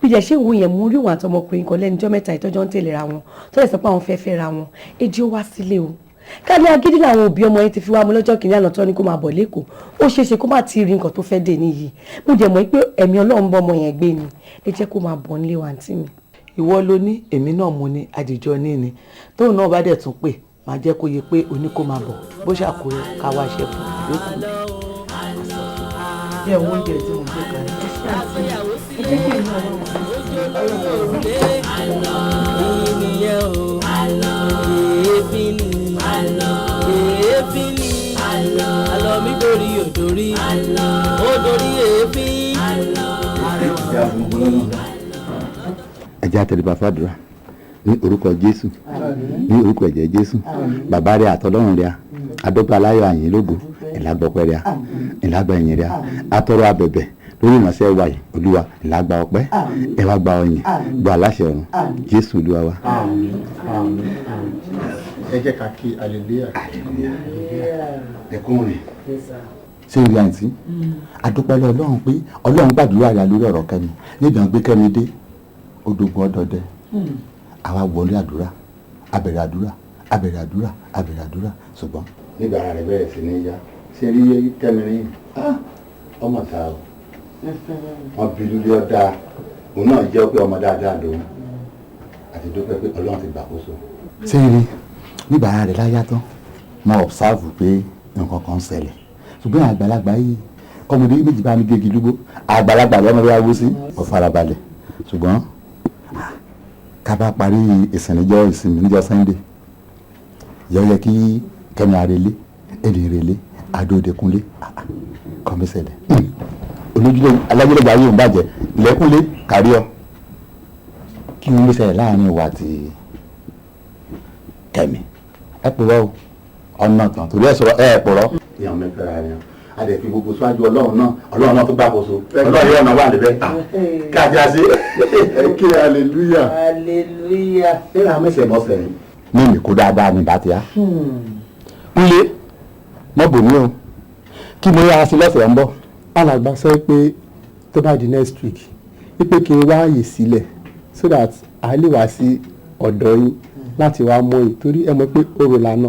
Bí ìjà ṣé ìwò yẹn mú rí òun àtọmọkùnrin kan lẹ́nu ọjọ́ mẹ́ta ìtọ́jọ́ ń tẹ̀léra wọn, tó lè sọ pé àwọn fẹ́ fẹ́ ra wọn, èjì ó wá sílé o. Káàdì agídí làwọn òbí ọmọ yẹn ti fi wá mu lọ́jọ́ kìíní àná tó ní kó máa bọ̀ lẹ́kọ̀ọ́, ó ṣeé ṣe kó má ti rí nǹkan tó fẹ́ dè níyì. Mo dẹ̀ mọ̀ pé ẹ̀mí Ọlọ́run bọ́ ọmọ yẹn gbé ni, ẹ jẹ́ kó máa bọ̀ nílé wa àǹtí mi. Ìwọ ló ní, èmi náà mo ní, àdìjọ ní ni. Tóun náà bá dẹ̀ tún pè, máa jẹ́ kó yẹ pé oní kó máa bọ̀, bó ṣàkóyè ká wá ṣe fún un lókun. Jẹ́ oúnjẹ tí mo gbé kalẹ̀. Ẹ jẹ́ kí èmi náà wà. Èéfín ni àlọ́ mi dorí òdòrí ó dorí èéfín. Ẹ jẹ́ àtẹríba fàdúrà ní orúkọ Jésù, ní orúkọ ẹ̀jẹ̀ Jésù. Bàbá rẹ̀ àtọlọ́run rẹ̀, adọ́gba aláyọ̀ àyìn lógo, ìlàgbọ̀pẹ̀ rẹ̀, ìlàgbà ẹ̀yìn rẹ̀, atọ́rọ̀ abẹ̀bẹ̀ lórí ìránṣẹ́ wa yìí. Olúwa, ìlàgbà ọpẹ́, ẹ wá gba ọyìn, gba aláṣẹ ọ̀run, Jésù Olúwa wa. Ẹ jẹ́ ká kí hallelujah. Ẹkún rìn ṣé ìrìn àǹtí adúpẹ́ lọ Ọlọ́run pé Ọlọ́run gbàdúrà rẹ̀ lórí ọ̀rọ̀ Kẹ́mi. Níbi àwọn gbé Kẹ́mi dé odògùn ọdọọdẹ, àwa wọlé àdúrà, abẹ̀rẹ̀ àdúrà, abẹ̀rẹ̀ àdúrà, abẹ̀rẹ̀ àdúrà, ṣùgbọ́n nígbà ara rẹ̀ bẹ̀rẹ̀ sí ní yá. Ṣé rí Kẹ́mi rí ọmọ ta o, wọn bí lulẹ̀ ọ̀dà, òun náà jẹ́ pé ọmọ dáadáa lòun, àti dúpẹ́ pé Ọlọ́run ti gbàkóso. Ṣé rí nígbà ara rẹ̀ láyá tán, mo observe pé nǹkan kan ṣẹlẹ̀, ṣùgbọ́n àgbàlagbà yìí kọ́mọdé méjì bá mi gégi lúgbó, àgbàlagbà lọ́mọ bí wàá wú sí, mo farabalẹ̀. Ṣùgbọ́n ká bá parí ìsìn níjọ́ ìsinmi níjọ́ Sunday, yọ yẹ kí Kẹ́mi arelé, èmi relé, adódekunlé kọ́mísẹ̀lẹ̀ olójúlé alájúlẹ̀gbà yóò ń bàjẹ́ lẹ́kúnlé kárí ọ. Kí n ló ṣẹlẹ̀ láàrin ìwà àti Kẹ́mi? Ẹ purọ́ o, ọ̀nà tán torí ẹ sọ̀rọ̀ ẹ purọ́. Ìyàwó mi fẹ́ra rẹ̀, a lè fi gbogbo síwájú Ọlọ́run náà, Ọlọ́run náà tó gbàkóso, Ọlọ́run yóò náà wà níbẹ̀ káàkiri àṣẹ. Ẹ kí hallelujah. Hallelujah. Nínú àwọn mẹ́sẹ̀ mọ́sẹ̀ yìí ní ìmì kó dáadáa ní bá ti á. Kúnlé mọ́ bò ní o, kí mo yára sí lọ́sẹ̀ ń bọ̀. Alàgbà sọ pé tó bá di next week, wípé kí n wá àyè sílẹ̀ so that a lè wá sí ọ̀dọ̀ yín láti wá mọ̀ yìí, torí ẹ mọ̀ pé orò lànà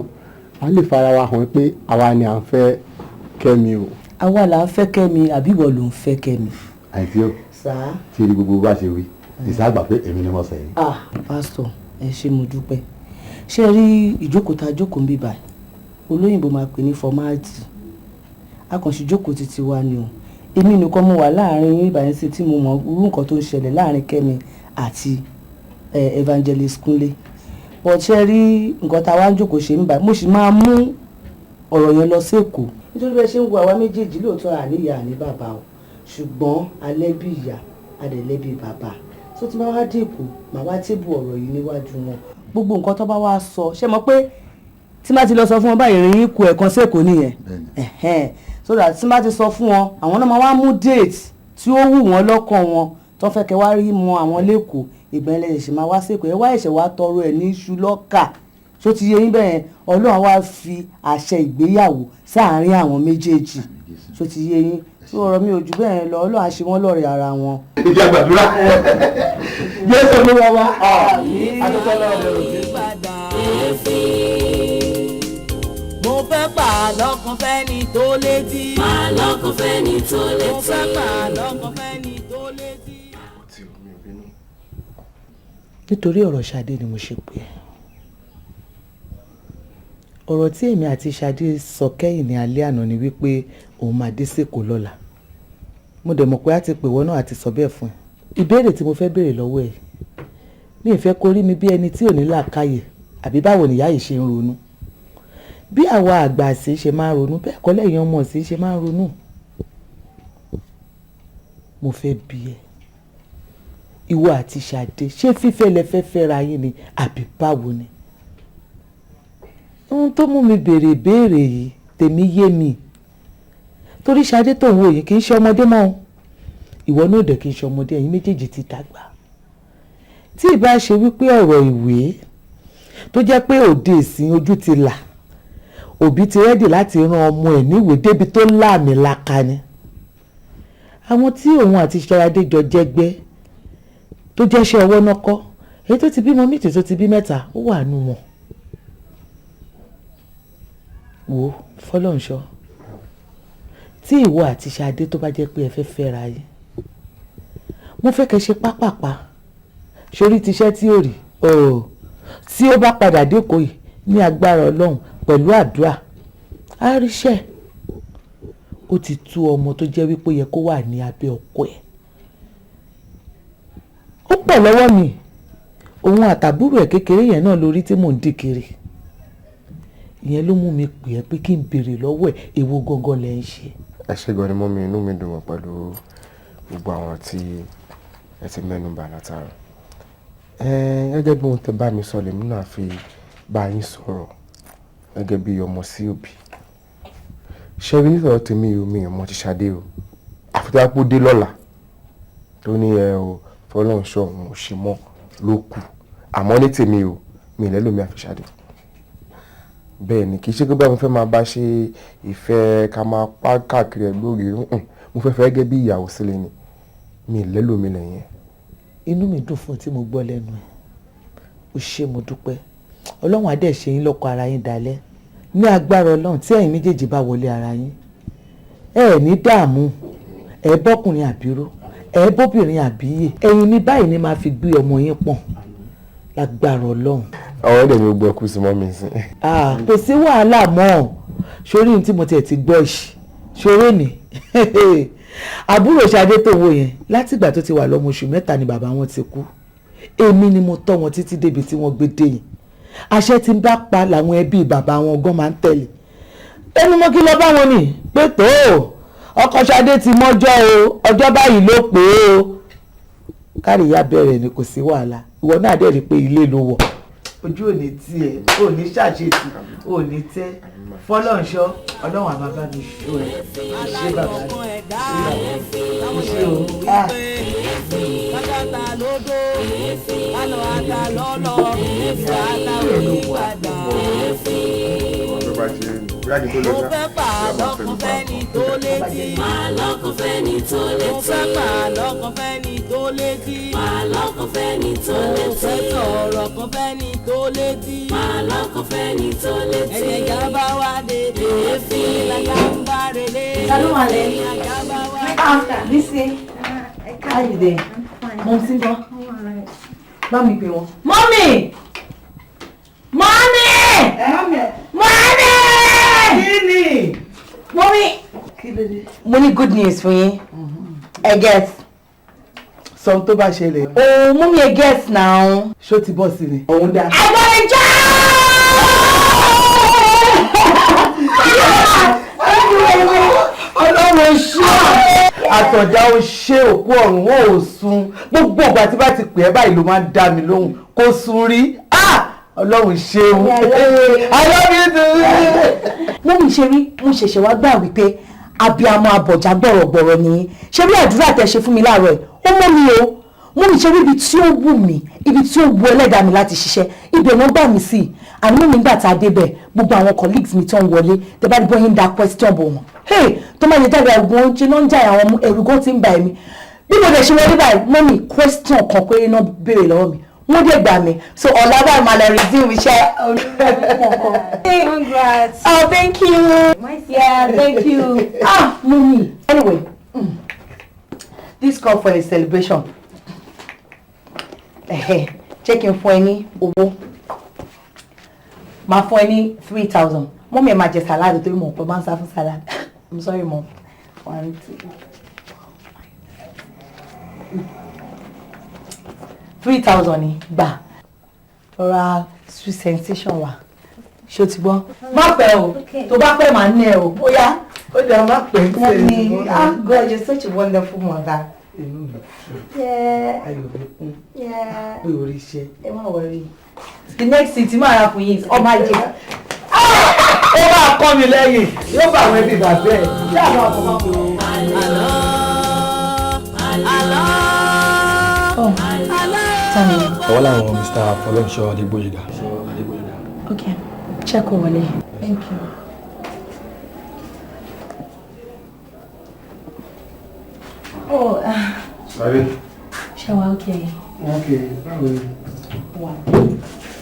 a lè fara wa hàn pé àwa ni à ń fẹ́ Kẹ́mi o. Àwa là ń fẹ́ Kẹ́mi, àbí ìwọ ló ń fẹ́ Kẹ́mi? Àìsí o, tí rí gbogbo bá ṣe wí ìsáàgbà pé èmi ni mo sẹ̀ yìí. Ah, pásítọ̀, ẹ ṣé, mo dúpẹ́. Ṣé rí ìjókòó tá a jókòó ń bí báyìí, olóyìnbó máa pè ní formality, a kàn sí jókòó títí wa ni o. Èmi nìkan mo wà láàrin yín ìbàyẹn sí tí mo mọ irú nǹkan tó ń ṣẹlẹ̀ láàrin Kẹ́mi àti evangelist Kúnlé. But ṣe rí nǹkan tá a wá ń jókòó ṣe ń báyìí, mo sì máa mú ọ̀rọ̀ yẹn lọ sí Èkó, nítorí bẹ́ẹ̀ ṣe ń wo àwa méjèèjì, lóòótọ́ àníyá àní bàbá o, ṣùgbọ́n alẹ́ bí ìyá adẹ̀lẹ́bí bàbá. Tó tí bá wá dé Èkó, màá wá tébù ọ̀rọ̀ yìí níwájú wọn. Gbogbo nǹkan tó bá wá sọ, ṣé mọ̀ pé tí má ti lọ sọ fún wọn báyìí, ìrìn ikú ẹ̀kan sí Èkó nìyẹn. So that tí má ti sọ fún wọn, àwọn náà máa wá mú date tí ó wù wọ́n lọ́kàn wọn tó fẹ́ kẹ́ wá rí mọ àwọn lẹ́kọ̀ọ́. Ìgbà yẹn lẹ ṣẹ̀ṣẹ̀ máa wá sí Èkó, ẹ wá ẹ̀ṣẹ̀ wá tọrọ ẹ̀ ní iṣu lọ́kà. Ṣó ti yé yín bẹ́ẹ̀? Ọlọ́run wá fi àṣẹ ìgbéyàwó sáàárín àwọn méjèèjì. Ṣó ti yé yín? Tó ọ̀rọ̀ mi ò jù bẹ́ẹ̀ lọ. Ọlọ́run á ṣe wọ́n lọ́rẹ̀ ara wọn. Ìjà gbàdúrà, Jésù ló wá wá. Adúpẹ́ lọ́wọ́ rẹ̀ òjò. Mo fẹ́ pàlọ́ kan fẹ́ni tó létí. Pàlọ́ kan fẹ́ni tó létí. Mo fẹ́ pàlọ́ kan fẹ́ni tó létí. Nítorí ọ̀rọ̀ Ṣadé ni mo ṣe pé ọ̀rọ̀ tí èmi àti Ṣadé sọ kẹ́yìn ní alẹ́ àná ni wípé òun máa dé sèkó lọ́la. Mo dẹ̀ mọ̀ pé a ti pè wọ́n náà, àti sọ bẹ́ẹ̀ fún ẹ. Ìbéèrè tí mo fẹ́ béèrè lọ́wọ́ ẹ̀, mi ì fẹ́ kó rí mi bí ẹni tí ò ní làákàyè, àbí báwo nìyá yìí ṣe ń ronú. Bí àwa àgbà sì ṣe máa ń ronú, bẹ́ẹ̀ kọ́ lẹ́yìn ọmọ sì ṣe máa ń ronú. Mo fẹ́ bi ẹ́, ìwọ àti Ṣadé, ṣé fífẹ́ lẹ fẹ́ fẹ́ra yín ni, àbí báwo ni? Ohun tó mú mi béèrè ìbéèrè yìí, tèmi yé mi, torí Ṣadé tó ń wò yìí kì í ṣe ọmọdé mọ́ o. Ìwọ náà dẹ̀ kì í ṣe ọmọdé. Ẹ̀yin méjèèjì ti dàgbà. Tí ì bá ṣe wípé ọ̀rọ̀ ìwé tó jẹ́ pé òde ìsìn ojú ti là, òbí ti ready láti rán ọmọ ẹ̀ níwèé débi tó láàmìlaka ni. Àwọn tí òun àti Ṣadé jọ jẹ́gbẹ́ tó jẹ́ṣẹ́ ọwọ́ náà kọ́, èyí tó ti bímọ méjì, tó ti bí mẹ́ta, ó wà nù wọn. Wò ó, Fọlọ́nṣọ́, tí ìwọ àti Ṣadé tó bá jẹ́ pé ẹ fẹ́ fẹ́ra yín, mo fẹ́ kẹ́ ṣe pápápá sórí tiṣẹ́ tí ò rí tí ó bá padà dẹ́kọ̀ọ́ yìí, ní agbára Ọlọ́run, pẹ̀lú àdúrà, á ríṣẹ́. Ó ti tú ọmọ tó jẹ́ wípé ó yẹ kó wà ní abẹ́ ọkọ ẹ̀. Ó pọ̀ lọ́wọ́ mi. Òun àtàbúrò ẹ̀ kékeré yẹn náà lórí tí mò ń dì kiri. Ìyẹn ló mú mi pè ẹ́ pé kí n béèrè lọ́wọ́ ẹ̀, èwo gangan lẹ̀ ń ṣe? Ẹ ṣé gan ni, mummy. Inú mi dùn pẹ̀lú gbogbo àwọn tí ẹ ti mẹ́nu bà látàrọ. Gẹ́gẹ́ bí ohun tẹ́ bá mi sọ, lèmi náà fi bá yín sọ̀rọ̀ gẹ́gẹ́ bí ọmọ sí òbí. Ṣé rí, nítorí tèmi o, mi ò mọ ti Ṣadé o. Àfi tó bá pọ́ dé lọ́la tó ní ẹ o, Fọlọ́runṣọ́, òun ò ṣe mọ́ ló kù. Àmọ́ ní tèmi o, mi ì lẹ́lòmí àfi Ṣadé. Bẹ́ẹ̀ ni, kì í ṣe pé bá mo fẹ́ máa bá ṣe ìfẹ́ ká máa pa káàkiri ẹgbẹ́ ògiri. Mo fẹ́ fẹ́ gẹ́gẹ́ bí ìyàwó sílẹ̀ ni. Mi ì lẹ́lòmí lẹ́yìn ẹ̀. Inú mi dùn fún tí mo gbọ́ lẹ́nu ẹ̀. Ó ṣé, mo dúpẹ́. Ọlọ́run á dẹ̀ ṣe yín lọ́kọ ara yín dalẹ̀. Ní agbára Ọlọ́run, tí ẹ̀yin méjèèjì bá wọlé ara yín, ẹ ẹ̀ ní dààmú. Ẹ bọ́kùnrin àbíró, ẹ bóbìnrin àbíyè. Ẹ̀yin ní báyìí ni máa fi gbé ọmọ yín pọ̀n lágbára Ọlọ́run. Àwọn ẹ̀dẹ̀ mi gbọ́ kú sí mọ́ mi sí. Kò sí wàhálà mọ́. Sórí ní tí mo tiẹ̀ ti gbọ́ yìí, ṣoré mi, àbúrò Ṣadé tó wò yẹn, látìgbà tó ti wà lọ́mọ oṣù 3 ni bàbá wọn ti kú. Èmi ni mo tọ́ wọn títí débi tí wọ́n gbé dé yìí. Àṣẹ tí ń bá pa làwọn ẹbí bàbá wọn gan máa ń tẹ̀lé. Ẹnu mọ́ kí lọ bá wọn nì pé tó ọkọ Ṣadé ti mọ́jọ́ o, ọjọ́ báyìí ló pé o. Káríyá bẹ̀rẹ̀ ni, kò sí wàhálà. Ìwọ náà dẹ̀ rí i pé ilé ló wọ̀. Ojú ò ní tiẹ̀, ò ní ṣàṣetì, ò ní tẹ́. Fọlọ́nṣọ́, Ọlọ́run àmà bá mi ṣó ẹ. Ṣé bàbá mi ṣe o? Kájàtà lódò, kálọ̀ ata lọ́lọ́, ata onípadà. Mo fẹ́ pàlọ́ kan fẹ́ni tó létí. Pàlọ́ kan fẹ́ni tó létí. Mo fẹ́ pàlọ́ kan fẹ́ni tó létí. Pàlọ́ kan fẹ́ni tó létí. Mo fẹ́ sọ̀rọ̀ kan fẹ́ni tó létí. Pàlọ́ kan fẹ́ni tó létí. Ẹ̀yẹ̀ jábá wá dé, èéfín làjà ń bá relé. Ta ló wà lẹ́yìn? Ẹ̀yẹ̀ jábá wá dé. Bísí, how you dey? Mom sí gan. Bá mi pè wọ́n. Mummy! Mummy! Mummy! Kí ni? Mummy! Kí ló dé? Mo ní good news fún yín. Ẹ guess. Sọ ohun tó bá ṣẹlẹ̀. Oh, mummy, ẹ guess now. Ṣó ti bọ́ sí ni? Òun dá. I got a job! Ọlọ́run ṣọ́. Àtọ̀já ó ṣe òkú ọ̀run ó ò sun. Gbogbo ìgbà tí bá ti pè é báyìí ló máa ń dá mi lóhùn. Kò sun rí. Ọlọ́run ṣeun. I love you too. Mummy ṣe rí, mo ṣẹ̀ṣẹ̀ wá gbà wípé abiyamọ abọ̀já gbọ̀rọ̀gbọ̀rọ̀ nìyí. Ṣé bí àdúrà tẹ ṣe fún mi láàárọ̀ ẹ̀? Ó mọ́ mi o. Mummy ṣe rí ibi tí ó wù mí, ibi tí ó wù ẹlẹ́dàá mi láti ṣiṣẹ́, ibẹ̀ wọ́n gbà mí sí. Àní mummy gbà tá a débẹ̀, gbogbo àwọn colleagues mi tó ń wọlé, tẹ bá rí bóyá ń da question bò wọ́n. Hey, tó máa lè jáde àwọn oúnjẹ náà ń jà àwọn ẹ̀rù gan ti ń bà ẹ̀mí. Bí mo dẹ̀ ṣe wọlé báyìí, mummy question kan péré náà béèrè lọ́wọ́ mi. Wọ́n dẹ̀ gbà mí. So ọ̀la báyìí máa lọ resume iṣẹ́. Congrats. Oh, thank you. Yeah, thank you. Ah, mummy. Anyway, this call for a celebration. Jẹ́ kí n fún ẹ ní owó. Máa fún ẹ ní 3,000. Mummy ẹ máa jẹ salad torí mo pẹ́ máa ń sá fún salad. I'm sorry, mom. 1, 2, 3,000 ni gbà. Rọra sweet sensation wa. Ṣé o ti gbọ́? Má pẹ́ o. Tó bá pẹ́ màá ní ẹ o. Ó yá. Ó dà má pẹ́. Mummy, ah God, you're such a wonderful mother. Inú mi Yeah. ayọ̀ mi kún Yeah. pé orí iṣẹ́. Ẹ má worry. The next thing tí màá ra fún yín is ọmọ ajé. Ó máa kọ́ mi lẹ́yìn, yóò bá àwọn ẹbí bàbá ẹ̀. Ṣé àwọn àkọ́kọ́ kò ní? Ọwọ́ làwọn Mr. Fọlọ́nṣọ́ Adégbóyèga. Okay, check ó wọlé. Thank you. Oh, Sorry. Ṣé wàá okay? Okay, báwo ni? Wà.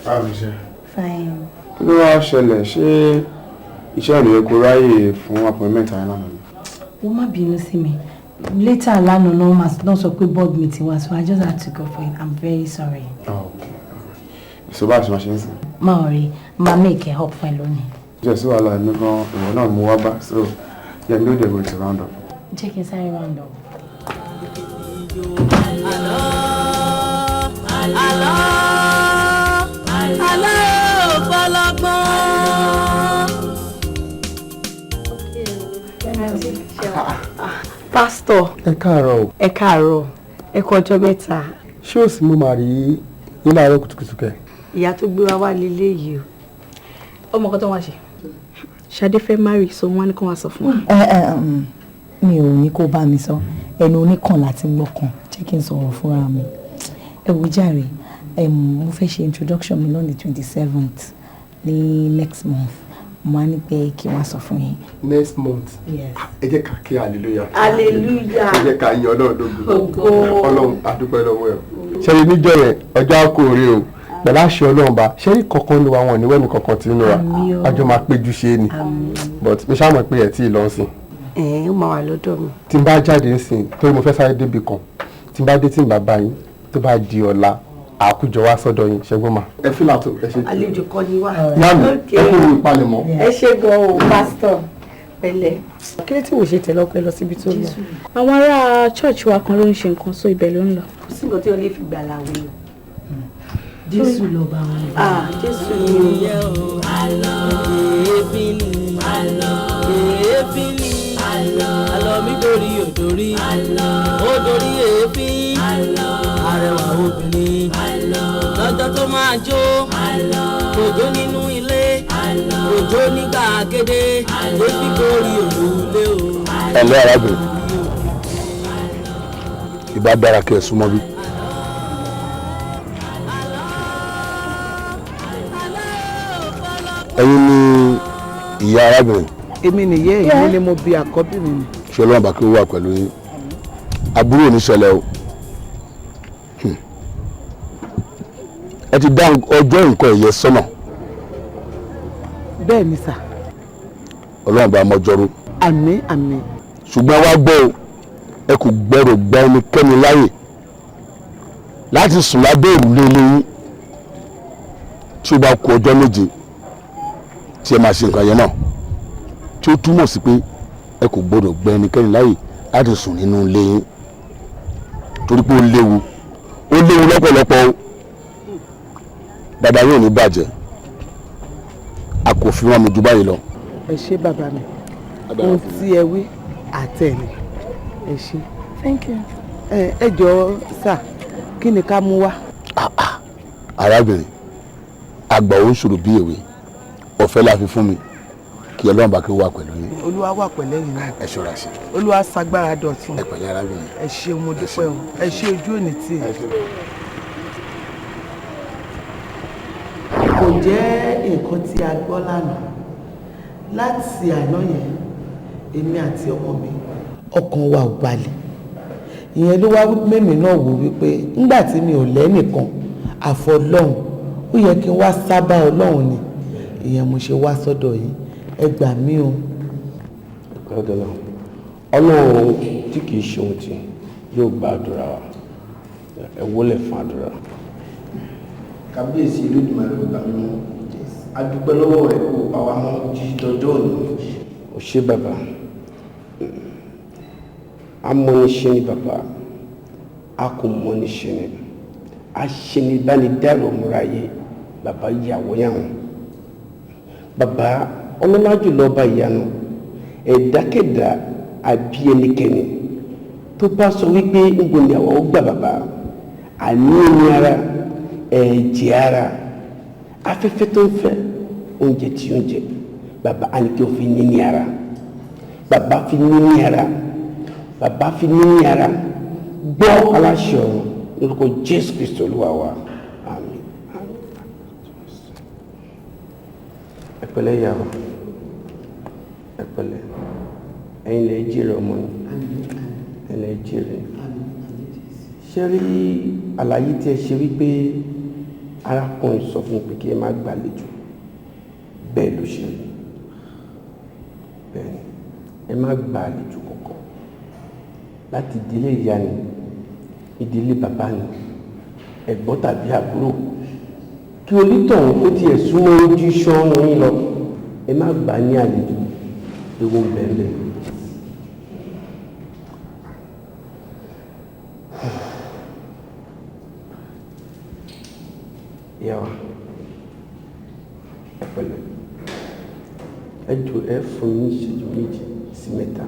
Báwo ni ṣe? Fine. Kí ló wá ṣẹlẹ̀? Ṣé iṣẹ́ ìlú Èkó ráyè fún appointment ayé lánàá ni? Ó má bínú sí mi. Later lánàá náà máa náà sọ pé board meeting wa, so I just had to go for it. I'm very sorry. Oh, okay. So báwo ṣe máa ṣe ń sìn? Má worry, máa make ẹ up fún ẹ lónìí. Jẹ́ sí wàhálà ẹ̀mí gan, ìwọ náà mú wá bá, so yẹ mi ló dẹ̀ go to round up. Jẹ́ kí n sáré round up. Àlọ́ àlọ́ fọlọ́gbọ́n. Pastor. Ẹ káàárọ̀ o. Ẹ káàárọ̀, ẹ kú ọjọ́ mẹ́ta. Ṣé ò sí mo máa rí yín láàárọ̀ kùtùkùtù kẹ? Ìyá tó gbé wa wá lélẹ̀ yìí o. Ó mọ nǹkan tó wá ṣe. Ṣadé fẹ́ marry, so wọ́n á ní kó wá sọ fún wa. Mi ò ní kó bá mi sọ, ẹnu oníkan láti gbọ́kàn, jẹ́ kí n sọ̀rọ̀ fúnra mi. Ẹ wò jàre, mo fẹ́ ṣe introduction mi lọ́nà 27th ní next month. Mo á ní pé kí wọ́n sọ fún yín. Next month. Yes. Ẹ jẹ́ ká kí hallelujah. Hallelujah. Ẹ jẹ́ ká yin Ọlọ́run lógo. Ògo. Ọlọ́run a dúpẹ́ lọ́wọ́ ẹ̀. Ṣé níjọ́ yẹn ọjọ́ àkóòrè o pẹ̀lú àṣẹ Ọlọ́run bá ṣé rí kankan nu wa wọn ní wẹ́ẹ̀mí kankan tí ń nu wa àjọ máa péjú ṣe é ni but mi ṣáà mọ̀ pé ẹ̀ tí ì lọ sí. Ẹ ó máa wà lọ́dọ̀ mi. Tí n bá jáde ń sìn torí mo fẹ́ sáré débi kan, tí n bá dé tí n bá bá yín tó bá di ọ̀la àkójọ wá sọ́dọ̀ yín, ṣẹ́gbọ́n mà. Ẹ fílà tó ẹ ṣe. Àlejò kan ni wá. Ìyá mi, ẹ kú ìpalẹ̀mọ́. Ẹ ṣé gan o, pásítọ̀. Pẹ̀lẹ́. Kí ló tí wò ṣe tẹ̀lé ọkọ ẹ lọ síbi tó lọ? Àwọn ará church wa kan ló ń ṣe nǹkan, so ibẹ̀ ló ń lọ. Kò sí nǹkan tí o lè fi gbà láwé o. Jésù lọ bá wọn. Ah, Jésù ni o. Àlọ́ èéfín ni, àlọ́ èéfín ni, àlọ́ mi dorí òdòrí, ó dorí èéfín, arẹwà obìnrin lọ́jọ́ tó máa jó, kò jó nínú ilé, kò jó ní gbàgede, èéfín gorí òrùlé o. Ẹ̀lẹ́ arábìnrin, ìbá dára kí ẹ súnmọ́ bí. Ẹ̀yin ni ìyá arábìnrin? Èmi nìyẹn, èmi ni mo bí àkọ́bí mi ni. Ṣé Ọlọ́run bá kí ó wà pẹ̀lú yín, àbúrò ò ní ṣẹlẹ̀ o. Ẹ ti dá ọjọ́ nǹkan ẹ̀yẹ sọ́nà? Bẹ́ẹ̀ ni sà. Ọlọ́run bá mọ́jọ́rú. Àmín, àmín. Ṣùgbọ́n wá gbọ́ o, ẹ kò gbọ́dọ̀ gba ẹnikẹ́ni láàyè láti sùn lábẹ́ òrùlé ilé yín tí ó bá kù ọjọ́ 7 tí ẹ máa ṣe nǹkan yẹn náà, tí ó túmọ̀ sí pé ẹ kò gbọ́dọ̀ gba ẹnikẹ́ni láàyè láti sùn nínú ilé yín, torí pé ó léwu, ó léwu lọ́pọ̀lọpọ̀ o. Dàdá yóò ní bàjẹ́, a kò fi wọn mi ju báyìí lọ. Ẹ ṣé bàbá mi, ohun tí ẹ wí àtẹ̀lé. Ẹ ṣé. Thank you. Ẹ jọ̀ọ́ sà, kí ni ká mú wá? Arábìnrin, àgbà ò ń ṣòro bí èwe, ọ̀fẹ́ la fi fún mi, kí Ọlọ́run bá kí ó wà pẹ̀lú yín. Olúwa wà pẹ̀lẹ́ yìí náà. Ẹ ṣọ́ra ṣe. Olúwa ṣagbára dọ̀tun. Ẹ pẹ̀lẹ́ arábìnrin. Ẹ ṣé, mo dúpẹ́ o, ẹ ṣé, ojú òní tì. Kò jẹ́ nǹkan tí a gbọ́ lánàá. Láti àná yẹn, èmi àti ọmọ mi, ọkàn wa ò balẹ̀. Ìyẹn ló wá mẹ́mí náà wò wípé nígbà tí mi ò lẹ́nìkan àfọlọ́hun, ó yẹ kí n wá sábà Ọlọ́run ni. Ìyẹn mo ṣe wá sọ́dọ̀ yín, ẹ gbà mí o. Ọlọ́run tí kì í ṣe ohun tí yóò gba àdúrà wa, ẹ wólẹ̀ fún àdúrà. Kábíyèsí Olódùmarè ọba mímọ́, a dúpẹ́ lọ́wọ́ rẹ̀ kó pa wá mọ́ títí dọjọ́ òní. Ó ṣé bàbá, amọ́niṣe ni bàbá, a kò mọ́niṣe ni, aṣenibánidárò múra yé bàbá ìyàwó yàwọn. Bàbá ọlọ́lá jùlọ ọba ìyanu, ẹ̀dákẹ́dá àbí ẹnikẹ́ni tó bá sọ wípé ńbo ni àwọn ó gbà bàbá, àní omi ara, ẹ̀jẹ̀ ara, afẹ́fẹ́ tó ń fẹ́, oúnjẹ tí ó ń jẹ, bàbá á ní kí o fi níní ara, bàbá fi níní ara, bàbá fi níní ara. Gbọ́ aláṣẹ ọ̀run lórúkọ Jésù Kristi Olúwa wa, àmín. Ẹ pẹ̀lẹ́ ìyá wa, ẹ pẹ̀lẹ́, ẹ̀yin lè jèrè ọmọ yín, ẹ̀yin lè jèrè. Ṣé rí àlàyé tí ẹ ṣe wípé arákùnrin sọ fún pé kí ẹ má gbàlejò, bẹ́ẹ̀ ló ṣe rí. Bẹ́ẹ̀ ni, ẹ má gbàlejò kankan láti ìdílé ìyá ni, ìdílé bàbá ni, ẹ̀gbọ́n tàbí àbúrò, kí onítọ̀hún kó tiẹ̀ súnmọ́ ojú iṣan yín lọ, ẹ má gbà ní àlejò, ewu ń bẹ ńbẹ̀. Ìyá wa, ẹ pẹ̀lẹ́, ẹ jọ̀ọ́ ẹ fún mi ní ìṣẹ́jú 2 sí 3,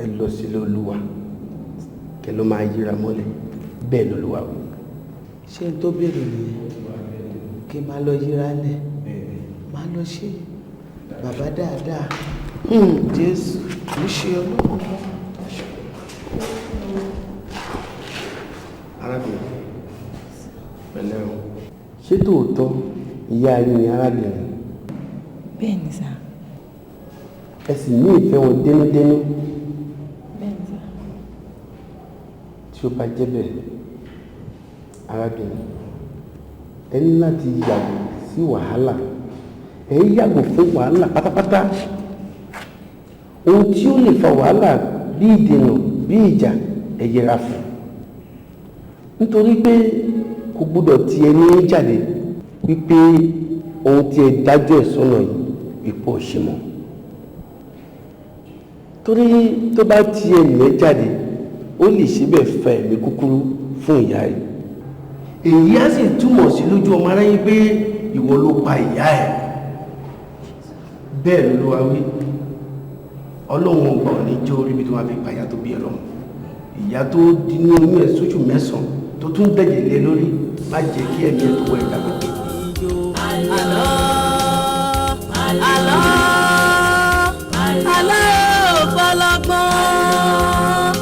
ẹ lọ sílé Olúwa kẹ ló máa yíra mọ́lẹ̀, bẹ́ẹ̀ lOlúwa wí. Ṣé n tó béèrè nìyẹn? Kí n máa lọ yíra lẹ̀, máa lọ ṣe bàbá dáadáa. Jésù ń ṣe Ọlọ́run. Arábìnrin, pẹ̀lẹ́ o. Ṣé tòótọ́ ìyá yín ni arábìnrin? Bẹ́ẹ̀ ni sà. Ẹ sì ní ìfẹ́ wọn dénúdénú. Bẹ́ẹ̀ ni sà. Tí ó bá jẹ́ bẹ́ẹ̀, arábìnrin, ẹ ní láti yàgò sí wàhálà, ẹ yàgò fún wàhálà pátápátá. Ohun tí ó lè fa wàhálà bí ìdènà, bí ìjà, ẹ yẹra fún. Nítorí pé kò gbọ́dọ̀ ti ẹni jáde wípé ohun tí ẹ dájọ́ ẹ̀ sọ́nà yìí ipò ṣe mọ́. Torí tó bá ti ẹnì ẹ jáde, ó lè ṣe bẹ́ẹ̀ fa ẹ̀mí kúkúrú fún ìyá ẹ̀. Èyí á sì túmọ̀ sí lójú ọmọ aráyé pé ìwọ ló pa ìyá ẹ̀. Bẹ́ẹ̀ ló wá wí, Ọlọ́run ọgbà ò ní jẹ́ orí bí tó máa fi pa ìyá tó bí ẹ lọ́mọ. Ìyá tó di ní oyún ẹ̀ sóṣù 9 tó tún dẹ̀jẹ̀ lé lórí, má jẹ́ kí ẹ̀mí ẹ̀ tó wọ ẹ̀dá gbogbo. Àlọ́ àlọ́ àlọ́ ògbọ́lọ́gbọ́n.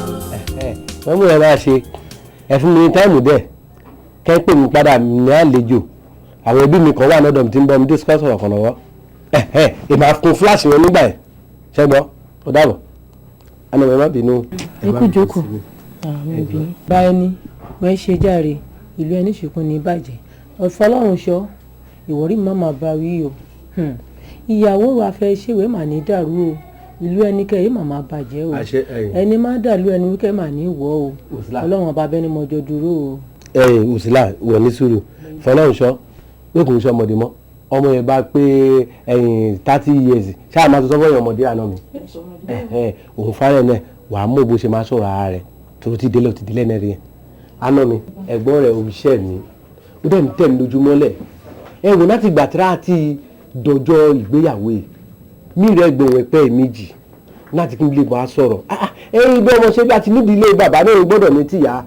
Wọ́n mú ẹ máa ṣe ẹ fún mi ní táìmù dẹ̀ kẹ́ ń pè mí padà ní àlejò. Àwọn ẹbí mi kan wà lọ́dọ̀ mi tí ń bọ́ mi discuss ọ̀rọ̀ kan lọ́wọ́. Èmi àfikún fúláṣì wọn nígbà yẹn, ṣẹ́gbọ́, ó dàbọ̀. Àná mi má bínú. Ẹ kú jókòó. Bá ẹni wẹ́ẹ́ ṣe járe, ìlú ẹni ṣìkún ní bàjẹ́. Ọ̀fọlọ́run ṣọ́ ìwọ́rí má máa bá wí o. Ìyàwó wa fẹ́ ṣèwé mà ní dàrú o, ìlú ẹni kẹ́ yìí mà máa bàjẹ́ o, ẹni má dàlú ẹni wíkẹ́ mà ní wọ́ o, Ọlọ́run ọba bẹ́ni mọ́jọ dúró o. Òsìlà wọ̀ ní sùúrù, Fọlọ́run ṣọ́ pé kò ń ṣe ọmọdé mọ́, ọmọ yẹn bá pé 30 years ṣáà máa sọ fọyín ọmọdé àná mi òun fárẹ̀ náà wàá mú bó ṣe máa sọ̀rọ̀ ara rẹ̀ tó ti délé ti délé náà rí yẹn. Àná mi ẹ̀gbọ́n rẹ̀ òṣìṣẹ́ mi ó dẹ̀ ń tẹ̀ mí lójúmọ́lẹ̀ ẹ wò láti gbà tí ra ti dọjọ́ ìgbéyàwó yìí mí rẹ̀ gbọ̀n ẹ̀pẹ́ méjì Láti kí n lè máa sọ̀rọ̀. Ẹyin bí ọmọ ṣe bí a ti nídìí ilé bàbá náà gbọ́dọ̀ ní tìyá.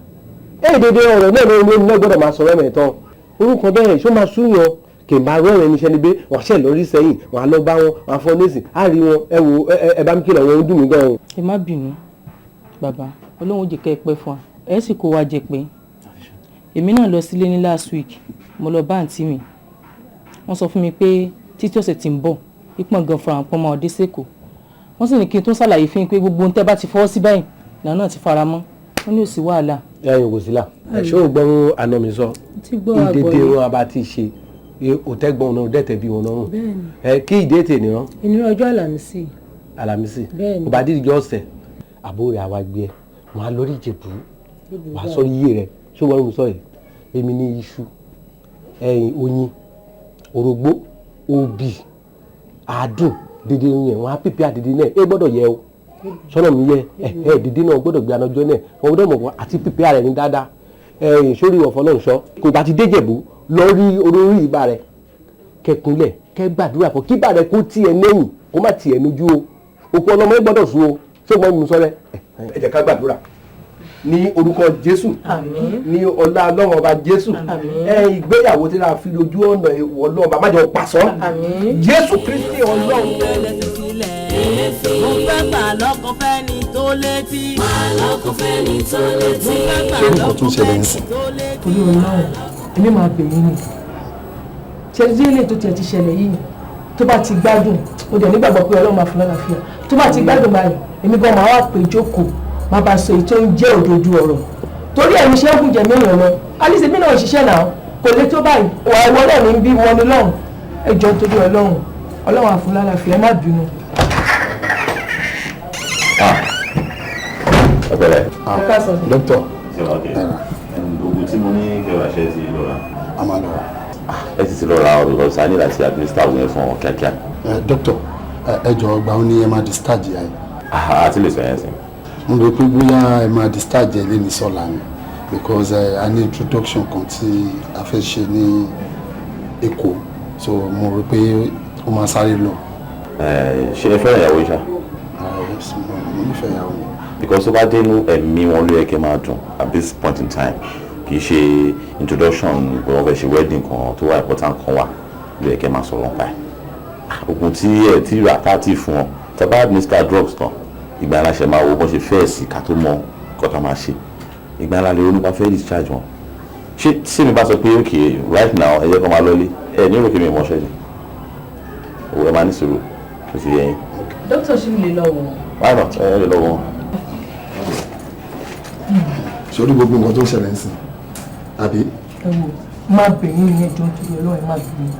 Ẹ̀yìn dédé ọ̀rọ̀ náà ló ní gbọ́dọ̀ máa sọ̀rọ̀ ẹ̀mẹ̀tàn. Orúkọ bẹ́ẹ̀ ṣó máa súnyàn kì í máa rẹ́rìn níṣẹ́ níbẹ̀ wọ́n ṣẹ̀ lórí sẹ́yìn wọ́n á lọ bá wọn wọ́n á fọ́ nísìn á rí wọn ẹ wo ẹ bá mi kìlọ̀ wọn ó dùn mí gan-an. Ẹ má bínú bàbá, Ọlọ́run ó jẹ́ kẹ́ ẹ pẹ́ fún wa, ẹ sì kó wa jẹ pé èmi náà lọ sílé ní last week, mo lọ bá àǹtí mi, wọ́n sọ fún mi pé títí ọ̀sẹ̀ tí ń bọ̀ ìpọ̀n gan fúnra pọ́n máa ọdẹ sẹ́kọ̀ọ́, wọ́n sì ní kí n tún ṣàlàyé fún yín pé gbogbo ohun tẹ́ bá ti fọwọ́ sí báyìí làwọn náà ti fara mọ́, wọ́n ní ò sí wàhálà. Ẹ̀yin kò sí là ṣé o gbọ́n àná mi sọ ìdèdè wọn a bá ti ṣe òtẹ́gbọ́n náà dẹ̀tẹ̀ bí wọn náà ẹ kí ìdètè nìran. Ìnira ọjọ́ àlàmísì. Àlàmísì kò bá dídì jọ ọ̀sẹ̀ àbó rẹ̀ àwa gbé ẹ wọn á lórí Ìjẹ̀bú wàá sọ iye rẹ̀ ṣé wọ́n ń sọ yìí èmi ní iṣu ẹ̀yìn oyin orógbó obì àádùn dídí yẹn wọn á pèpè àdídí náà ẹ gbọ́dọ̀ yẹ o sọ́nà mi yẹ ẹ ẹ dídí náà gbọ́dọ̀ gbé anájọ́ náà wọn gbọ́dọ̀ mọ̀ àti pèpè àrẹ ní dáadáa ẹ̀yìn sórí ọ̀fọ̀ náà sọ kò bá ti déjẹ̀bú lórí olórí ìbá rẹ kẹkúnlẹ̀ kẹ gbàdúrà fún kí bá rẹ kó tiẹ̀ lẹ́yìn kó má tiẹ̀ lójú o òkú ọlọmọ ẹ gbọ́dọ̀ sùn o ṣé wọn mú sọ rẹ ẹ jẹ́ ká gbàdúrà ní orúkọ Jésù ní ọlá Ọlọ́run ọba Jésù ẹ ìgbéyàwó tí a fi lójú ọ̀nà ìwọ Ọlọ́run bàbá jọ pàṣọ Jésù Kristi Ọlọ́run. Mo fẹ́ gbà lọ́kọ fẹ́ni tó létí. Lọ́kọ fẹ́ni tó létí. Mo fẹ́ gbà Ṣé nǹkan tún ṣẹlẹ̀ ń sìn? Torí Ọlọ́run èmi máa bẹ̀ yín ni ṣe tí ilé tó tiẹ̀ ti ṣẹlẹ̀ yìí tó bá ti gbádùn mo dẹ̀ nígbàgbọ́ pé Ọlọ́run máa fún lálàáfíà tó bá ti gbádùn báyìí èmi gan máa wá pè jókòó máa bá sọ èyí tó ń jẹ́ òdodo ọ̀rọ̀ torí ẹ̀mí ṣe ń gùn jẹ̀mí èèyàn lọ alíṣe mí náà ṣiṣẹ́ náà kò lè tó báyìí wà ẹ̀wọ́ náà ní bí wọn ni lọ́hùn ẹ jọ̀ọ́ nítorí Ọlọ́run Ọlọ́run á fún lálàáfíà ẹ má bínú. Ẹ pẹ̀lẹ́. Dókítà. Ṣé wàá kẹ́ oògùn tí mo ní kẹwàá ṣe ti lọ rà. A máa lọ rà. Ẹ ti lọ ra ọ because I need láti administer oògùn yẹn fún ọ kíákíá. Dókítà ẹ jọ̀ọ́ gbà ó ní ẹ máa discharge yà yìí. Àti lè sọ yẹn sí. Mo rò pé bóyá ẹ máa discharge ẹ lé ní sọ́la ni because a ní introduction kan tí a fẹ́ ṣe ní Èkó so mo rò pé ó máa sáré lọ. Ṣé ẹ fẹ́ràn ìyàwó yìí ṣá? Mo nífẹ̀ẹ́ ìyàwó mi. Because tó bá dénú ẹ̀mí wọn ló yẹ kí ẹ máa dùn at this point in time kì í ṣe introduction pé wọ́n fẹ́ ṣe wedding kan tó wà important kan wà ló yẹ kí ẹ máa sọ̀rọ̀ nípa ẹ̀. Oògùn tí ẹ ti rà tá a ti fún ọ tá a bá administer drugs tán ìgbà ńlá ṣe máa wo bọ́n ṣe fẹ́ sí ká tó mọ nǹkan tá a máa ṣe ìgbà ńlá lè ronú pa fẹ́ discharge wọn. Ṣé tí mi bá sọ pé okay right now ẹ jẹ́ kó máa lọ́lé ẹ ní òròkè mi ìmọ̀ṣẹ́ ni òwe máa ní sùúrù kò sì yẹ yín. Dókítà ṣì lè lọ wọ̀. Why not? Ẹ lè lọ wọ̀. Sórí gbogbo nǹkan tó ń ṣẹlẹ̀ ń sìn àbí. Ẹ wò má bẹ̀ yín ní ẹjọ́ nítorí Ọlọ́run má bẹ̀ yín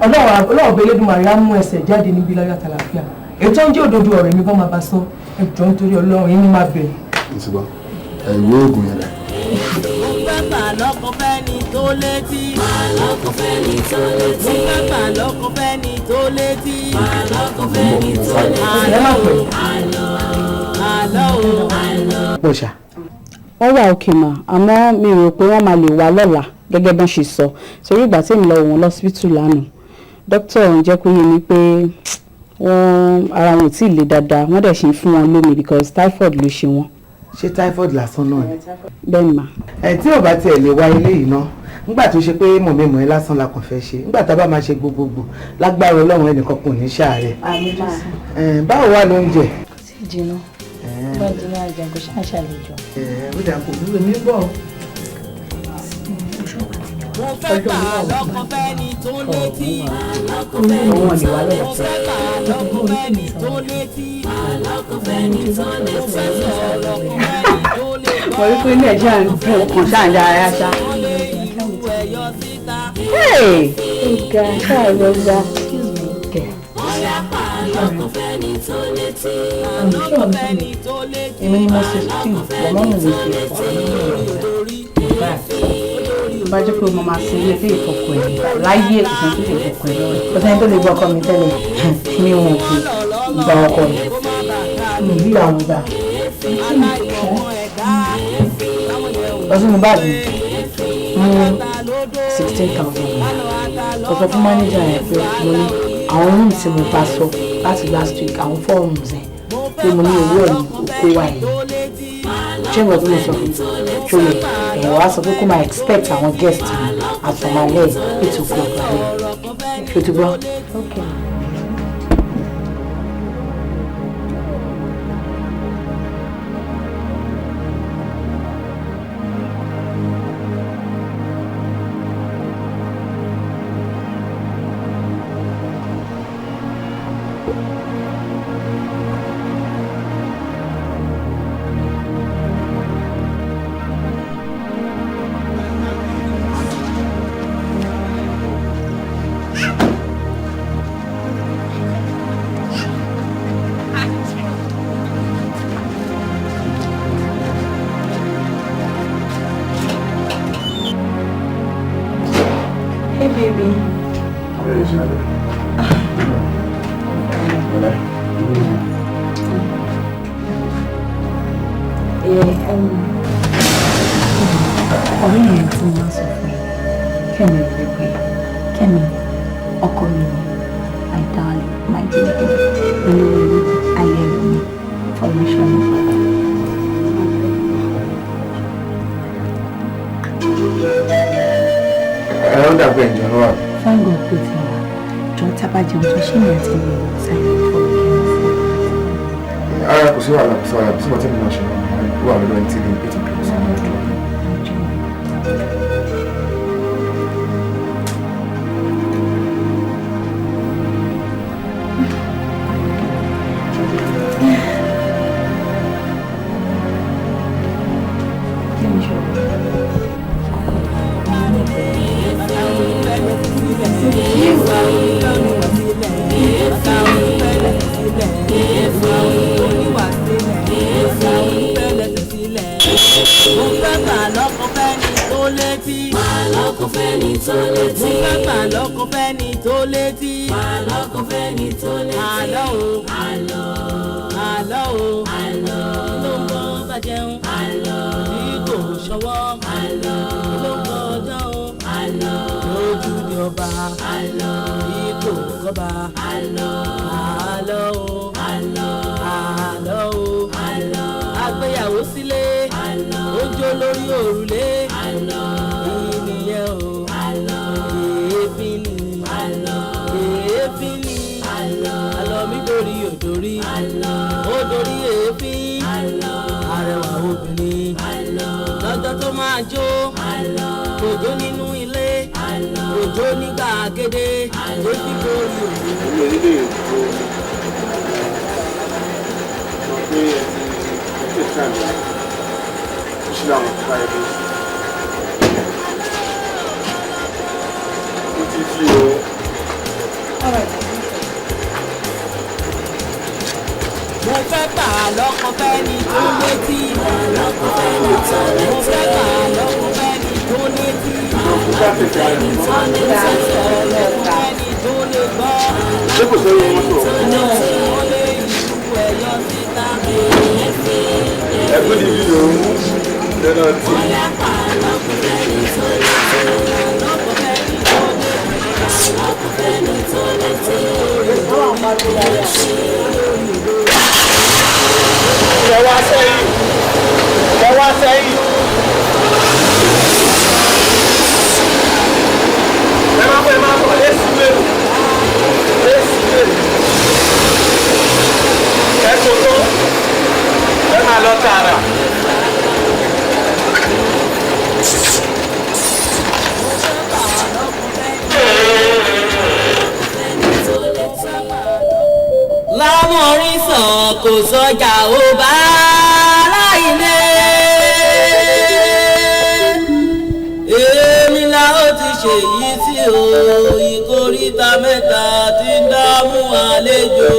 Ọlọ́run ọbẹ̀ Elédùmarè á mú ẹsẹ̀ jáde níbi láyọ̀ àtàlàfíà èyí tó ń jẹ́ òdodo ọ̀rẹ́ mi kọ́ máa bá sọ ẹjọ́ nítorí Ọlọ́run yín ní má bẹ̀. Mo ti gbọ́ ẹ ìwé oògùn yẹn rẹ. Mo fẹ́ gbà lọ́kọ fẹ́ni tó létí. Lọ́kọ fẹ́ni tó létí. Mo fẹ́ gbà lọ́kọ fẹ́ni tó létí. Lọ́kọ fẹ́ni tó létí. Àlọ́ àlọ́ o. Pọ̀ṣà. Wọ́n wà òkè mà àmọ́ mi rò pé wọ́n máa lè wá lọ́la gẹ́gẹ́ bọ́n ṣe sọ torí ìgbà tí èmi lọ wò wọ́n lọ́sibítù lánàá dókítà ọ̀hún jẹ́ kó yé mi pé wọ́n ara wọn ò tí ì le dáadáa wọ́n dẹ̀ ṣe ń fún wọn lómi because typhoid ló ṣe wọ́n. Ṣé typhoid lásán náà ni? Bẹ́ẹ̀ ni mà. Ẹ tí ò bá tiẹ̀ lè wá ilé yìí náà nígbà tó ṣe pé mọ̀mí ẹ lásán la kàn fẹ́ ṣe nígbà tá a bá máa ṣe gbogbogbò lágbára Ọlọ́run ẹnìkan kò ní ṣàárẹ̀. Báwo wà lóúnjẹ? Sí jìnnà bá jìnnà àjẹun kò ṣáà ṣàlejò. Ó dà kò wúlò mí bọ̀. Mo fẹ́ gbà lọ́kọ fẹ́ni tó létí. Lọ́kọ fẹ́ni tó létí. Mo fẹ́ gbà lọ́kọ fẹ́ni tó létí. Lọ́kọ fẹ́ni tó létí. Mo fẹ́ sọ̀rọ̀ lọ́kọ fẹ́ni tó létí. Mo rí pé ilé ẹ̀ ṣáà ń dùn ọkàn ṣáà ń dára ṣá. Ọ̀gá ṣáà rọra. Bóyá pa lọ́kọ fẹ́ni tó létí. Lọ́kọ fẹ́ni tó létí. Èmi ni mo ṣe stew wọ́n mọ̀ mi ṣe fọ́ Tó bá jẹ́ pé mo máa sin ilé tí ìfọkọ ẹ̀ láyé kò sẹ́ni tó lè fọkọ ẹ̀ lọ́rẹ̀. Kò sẹ́ni tó lè gbọ́ ọkọ mi tẹ́lẹ̀ mi ò fi gba ọkọ mi mi rí àwọn gbà. Lọ sínú báàgì mú 16,000 naira. Mo sọ fún mánéjà yẹn pé mo ní àwọn rooms tí mo bá sọ láti last week àwọn 4 rooms yẹn pé mo ní owó ẹ̀ ní kó wà yìí. Ṣé nǹkan tí mo sọ fún ṣòye ẹ̀ wá sọ pé kó máa expect àwọn guest mi àtọ̀mọ́lẹ̀ 8 o'clock lálẹ́, ṣó ti gbọ́? Okay. Hey, baby. Hey, Shade. Pẹ̀lẹ́. Yeah, ọ̀rẹ́ yẹn tí mo máa sọ fún ẹ, Kẹ́mi rẹ̀ pé Kẹ́mi ọkọ mi ni, my darling, my baby, olówó orí ayé mi, formation mi. Ẹ ó dàgbẹ́ ìjọ lọ́wọ́. Thank God pé tí wà jọ tábà jẹun tó ṣé mi àti mi ò sáré fún mi. Ara kò sí wàhálà, kò sí wàhálà, kò sí wàhálà tí mo náà ṣe wà lọ́dọ̀ ẹni tí ní 8 o'clock sí ọjọ́. Ìwà onífẹ́ oníwà sílẹ̀. Bàtà onífẹ́ lẹ́sẹ̀ sílẹ̀. Ìwà oníwà sílẹ̀. Bàtà onífẹ́ lẹ́sẹ̀ sílẹ̀. Mo fẹ́ gbà lọ́kọ fẹ́ni tó létí. Gbà lọ́kọ fẹ́ni tó létí. Mo fẹ́ gbà lọ́kọ fẹ́ni tó létí. Gbà lọ́kọ fẹ́ni tó létí. Àlọ́ o. Àlọ́. Àlọ́ o. Àlọ́. Ló ń bọ́ bàjẹ́un. Àlọ́. Tí kò ṣọwọ́. Àlọ́. Ló ń kọjá o. Àlọ́. Lójú ni ọba. Àlọ́. Tí kò kọ́ba. Àlọ́. Àlọ́ o. Àlọ́. Àlọ́ o. Àlọ́. Àgbéyàwó sílé. Àlọ́. Ó jó lórí òrùlé. Àlọ́. Ìnìyẹn o. Àlọ́. Èéfín ni. Àlọ́. Èéfín ni. Àlọ́. Àlọ́ mi dorí òdòrí. Àlọ́. Ó dorí èéfín. Àlọ́. Arẹwà obìnrin. Àlọ́. Lọ́jọ́ tó máa jó. Àlọ́. Kò jó nínú ilé. Àlọ́. Kò jó ní gbàgede. Èéfín gorí òrùlé. Èmi ò ní lè dúró sọ pé ẹ ti take time yẹn ó ṣe láwọn tó bá yẹ kó ṣe. Ó ti fi o. Mo fẹ́ gbà lọ́kọ fẹ́ni tó létí. Lọ́kọ fẹ́ni tó létí. Mo fẹ́ gbà lọ́kọ fẹ́ni tó létí. Lọ́kọ fẹ́ni tó létí. Lọ́kọ fẹ́ni tó lè gbọ́. Ṣé kò sórí mọ́tò? Ó lè ìlú ẹ̀yọ síta. Ẹ kú di bí o lọ́nà tí. Bóyá pa lọ́kọ fẹ́ni tó létí. Lọ́kọ fẹ́ni tó létí. Lọ́kọ fẹ́ni tó létí. Ẹ wá sẹ́yìn, ẹ wá sẹ́yìn. Ẹ má bọ̀, ẹ má bọ̀, ẹ sì lérò, ẹ sì lérò. Ẹ kò tó, ẹ máa lọ tààrà. Lámọ̀rin sàn kò sọjà ó bá láìlé. Èmi la ó ti ṣèyí sí o, ìkóríta mẹ́ta ti ń dààmú àlejò.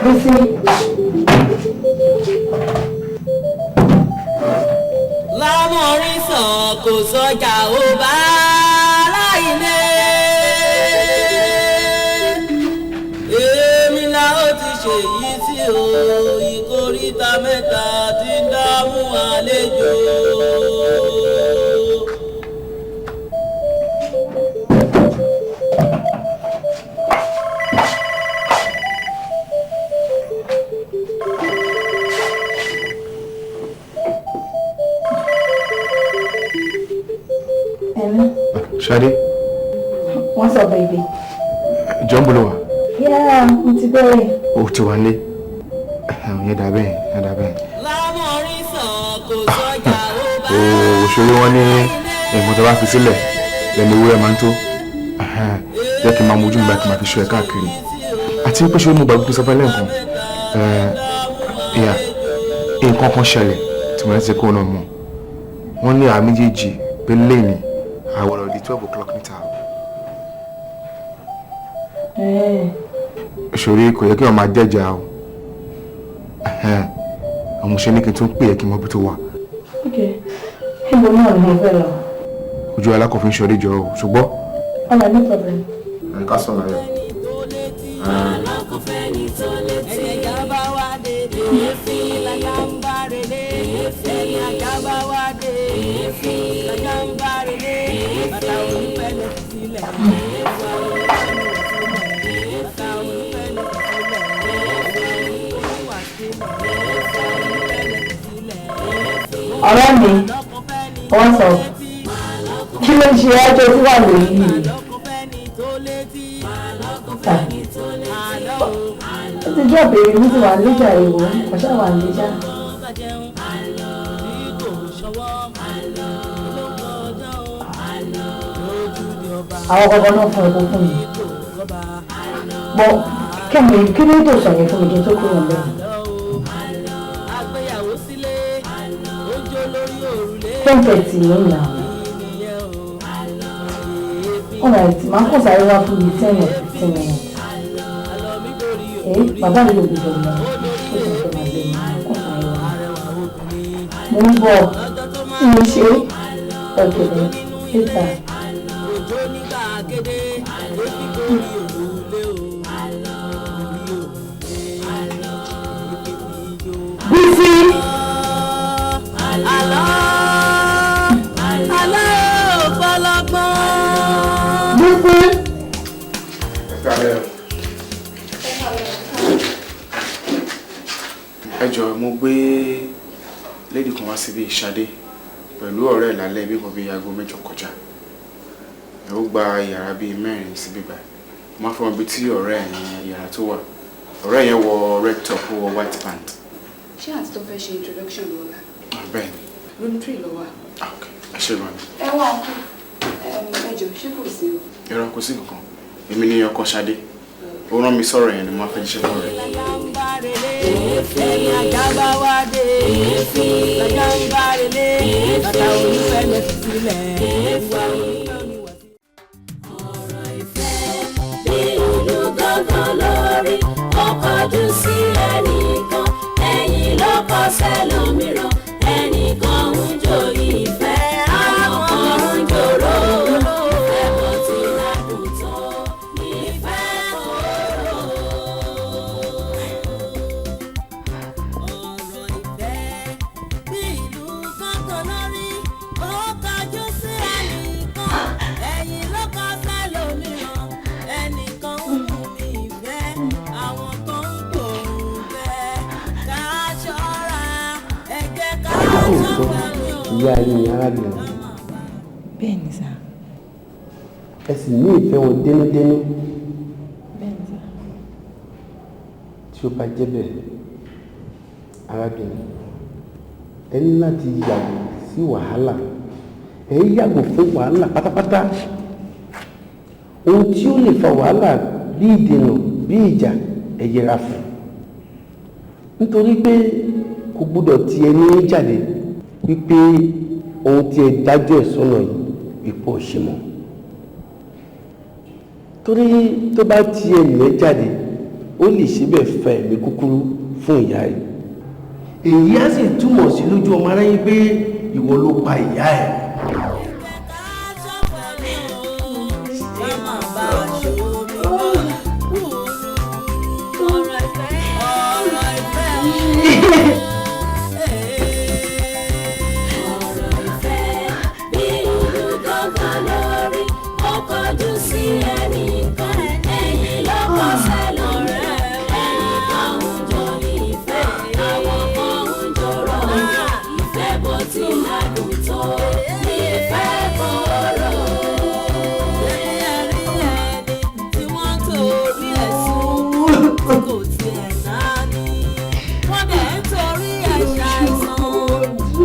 Bísí. Lámọ̀rin sàn kò sọjà ó bá láìlé. tí ń dààmú àlejò. Hello. Ṣadé. What's up, baby? Jọ ń bolo wà. Yeah, mo ti bẹ̀rẹ̀. O ti wà nílé. Yẹn dà bẹ́ẹ̀, yẹn dà bẹ́ẹ̀. Lámọ̀rí sàn kò sọ́jà ó bá. Òṣèré wọn ní nǹkan tó bá fi sílẹ̀ lẹ́nu ewúrẹ́ máa ń tó. Jẹ́ kí n máa mojú mi bá kí n máa fi ṣọ́ ẹ káàkiri. Àti pé ṣé mo gbàgbé kí n sọ fún ẹ lẹ́ẹ̀kan. Ìyá, nǹkan kan ṣẹlẹ̀ tí mo rántí kó náà mọ̀. Wọ́n ní àá méjèèjì pé lẹ́yìn àwọn ọ̀rọ̀ di 12 o'clock níta. Ṣòrí kò yẹ kí wọ́n máa jẹ́jà o. Àwọn ṣe ní kí n tún pè é kí n mọ bí tó wà. Ok. Ibo náà ni mo fẹ́ lọ? Ojú alákọ̀ọ́fin ṣọrí jọ o, ṣùgbọ́n. Alright, no problem. Ẹ ká sọ̀rọ̀ ayọ̀. Ẹni ajá bá wá dé, lajá ń bá relé. Ẹni ajá bá wá dé, lajá ń bá relé. Bàtà onífẹ́ lè fi sílẹ̀. Ìwà onífẹ́ lè fi sílẹ̀. Bàtà onífẹ́ lè fi sílẹ̀. Ìwà sílẹ̀. Bàtà onífẹ́ lè fi sílẹ̀. Ọ̀rẹ́ mi, what's up? Kí ló ń ṣe ẹ́ tó tí wà lóyún yìí? Ó ti jọ́ bèrè mi ti wà léjà ìwò, kò ṣáà wà léjà. Àwọn kankan náà fún ẹ̀kọ́ fún mi. Bọ́ kẹ́mi kí ló tó sọ yẹn fún mi kí n tó kúrò níbẹ̀? 10:30 ló ń nà. Alright, màá kàn sáré wá fún mi 10 or 15 minutes. Eh, bàbá mi ò gbọdọ̀ mọ̀, ó sì ń fẹ́ máa gbé mi, màá kàn sáré wá. Mo ń bọ̀, kí ni ṣe? Okay then, later. Òjò nígbà kéde ló fi kórè òrùlé o. Orí òrùlé Bísí! Àlọ́ àlọ́ ògbọ́lọ́gbọ́n. Bísí! Ẹ káalẹ́ o. Ẹ jọ̀ọ́, mo gbé lady kan wá síbí, Ṣadé, pẹ̀lú ọ̀rẹ́ ẹ̀ lálẹ́ bí nǹkan bíi aago 8 kọjá. Ẹ ó gba yàrá bíi mẹ́rin síbí báyìí. Mo máa fún wọn bí tí ọ̀rẹ́ ẹ̀ yẹn yàrá tó wà. Ọ̀rẹ́ yẹn wọ red top, ó wọ white pant. Ṣé àǹtí tó fẹ́ ṣe introduction lọ́la? Ah, bẹ́ẹ̀ ni. Room 3 ló wà. Ẹ ṣe gan ni. Ẹ wá ọkọ ẹ jọ̀ọ́, ṣé kò sí o? Irọ́, kò sí kankan. Èmi ni ọkọ Ṣadé. Ó rán mi sọ̀rọ̀ yẹn ni mo máa fẹ́ jíṣẹ́ fún rẹ̀. Ẹni ajá bá wá dé, lajá ń bá relé. Bàtà onífẹ́ lè fi sílẹ̀. Ìwà onífẹ́ oníwà sílẹ̀. Bí ìlú gángan lórí, ó kọjú sí ẹnìkan, ẹ̀yìn ló kọ sẹ́lòmíràn. Ẹnìkan ń jó ìfẹ́, àwọn kan ń jòrò. Ìfẹ́ bó ti ládùn tó, ìfẹ́ kóró. Ọ̀rọ̀ ìfẹ́ bí ìlú gángan lórí, ó kọjú sí ẹnìkan, ẹ̀yìn ló kọ sẹ́lòmíràn. Ẹnìkan ń mú mi ìfẹ́, àwọn kan ń gbòǹgbẹ. Ká ṣọ́ra, ẹ jẹ́ ká Lóòótọ́, ṣọ́ra mi o. ìyá yín ni arábìnrin? Bẹ́ẹ̀ ni sà. Ẹ sì ní ìfẹ́ wọn dénúdénú? Bẹ́ẹ̀ ni sà. Tí ó bá jẹ́ bẹ́ẹ̀, arábìnrin, ẹ ní láti yàgò sí wàhálà. Ẹ yàgò fún wàhálà pátápátá. Ohun tí ó lè fa wàhálà bí ìdènà, bí ìjà, ẹ yẹra fún, nítorí pé kò gbúdọ̀ ti ẹni jáde wípé ohun tí ẹ dájọ́ ẹ̀ sọ́nà yìí ipò òṣèmọ̀, torí tó bá ti ẹnì ẹ jáde, ó lè ṣe bẹ́ẹ̀ fa ẹ̀mí kúkúrú fún ìyá ẹ̀. Èyí á sì túmọ̀ sí lójú ọmọ aráyé pé ìwọ ló pa ìyá ẹ̀. Ká má bá a ṣomi wúru. Ọ̀rọ̀ ìfẹ́, ọ̀rọ̀ ìfẹ́. ẹnìkan, ẹ̀yìn ló kọ sẹ́lòmíràn. Ẹnìkan ń jó ní ìfẹ́, àwọn kan ń jòrò. Ìfẹ́ bó ti ládùn tó, ìfẹ́ kóró. Ẹ̀rí ẹni tí wọ́n torí ẹ̀ sùn tí kò tiẹ̀ náání. Wọ́n dẹ̀ ń torí ẹ̀ ṣàìsàn,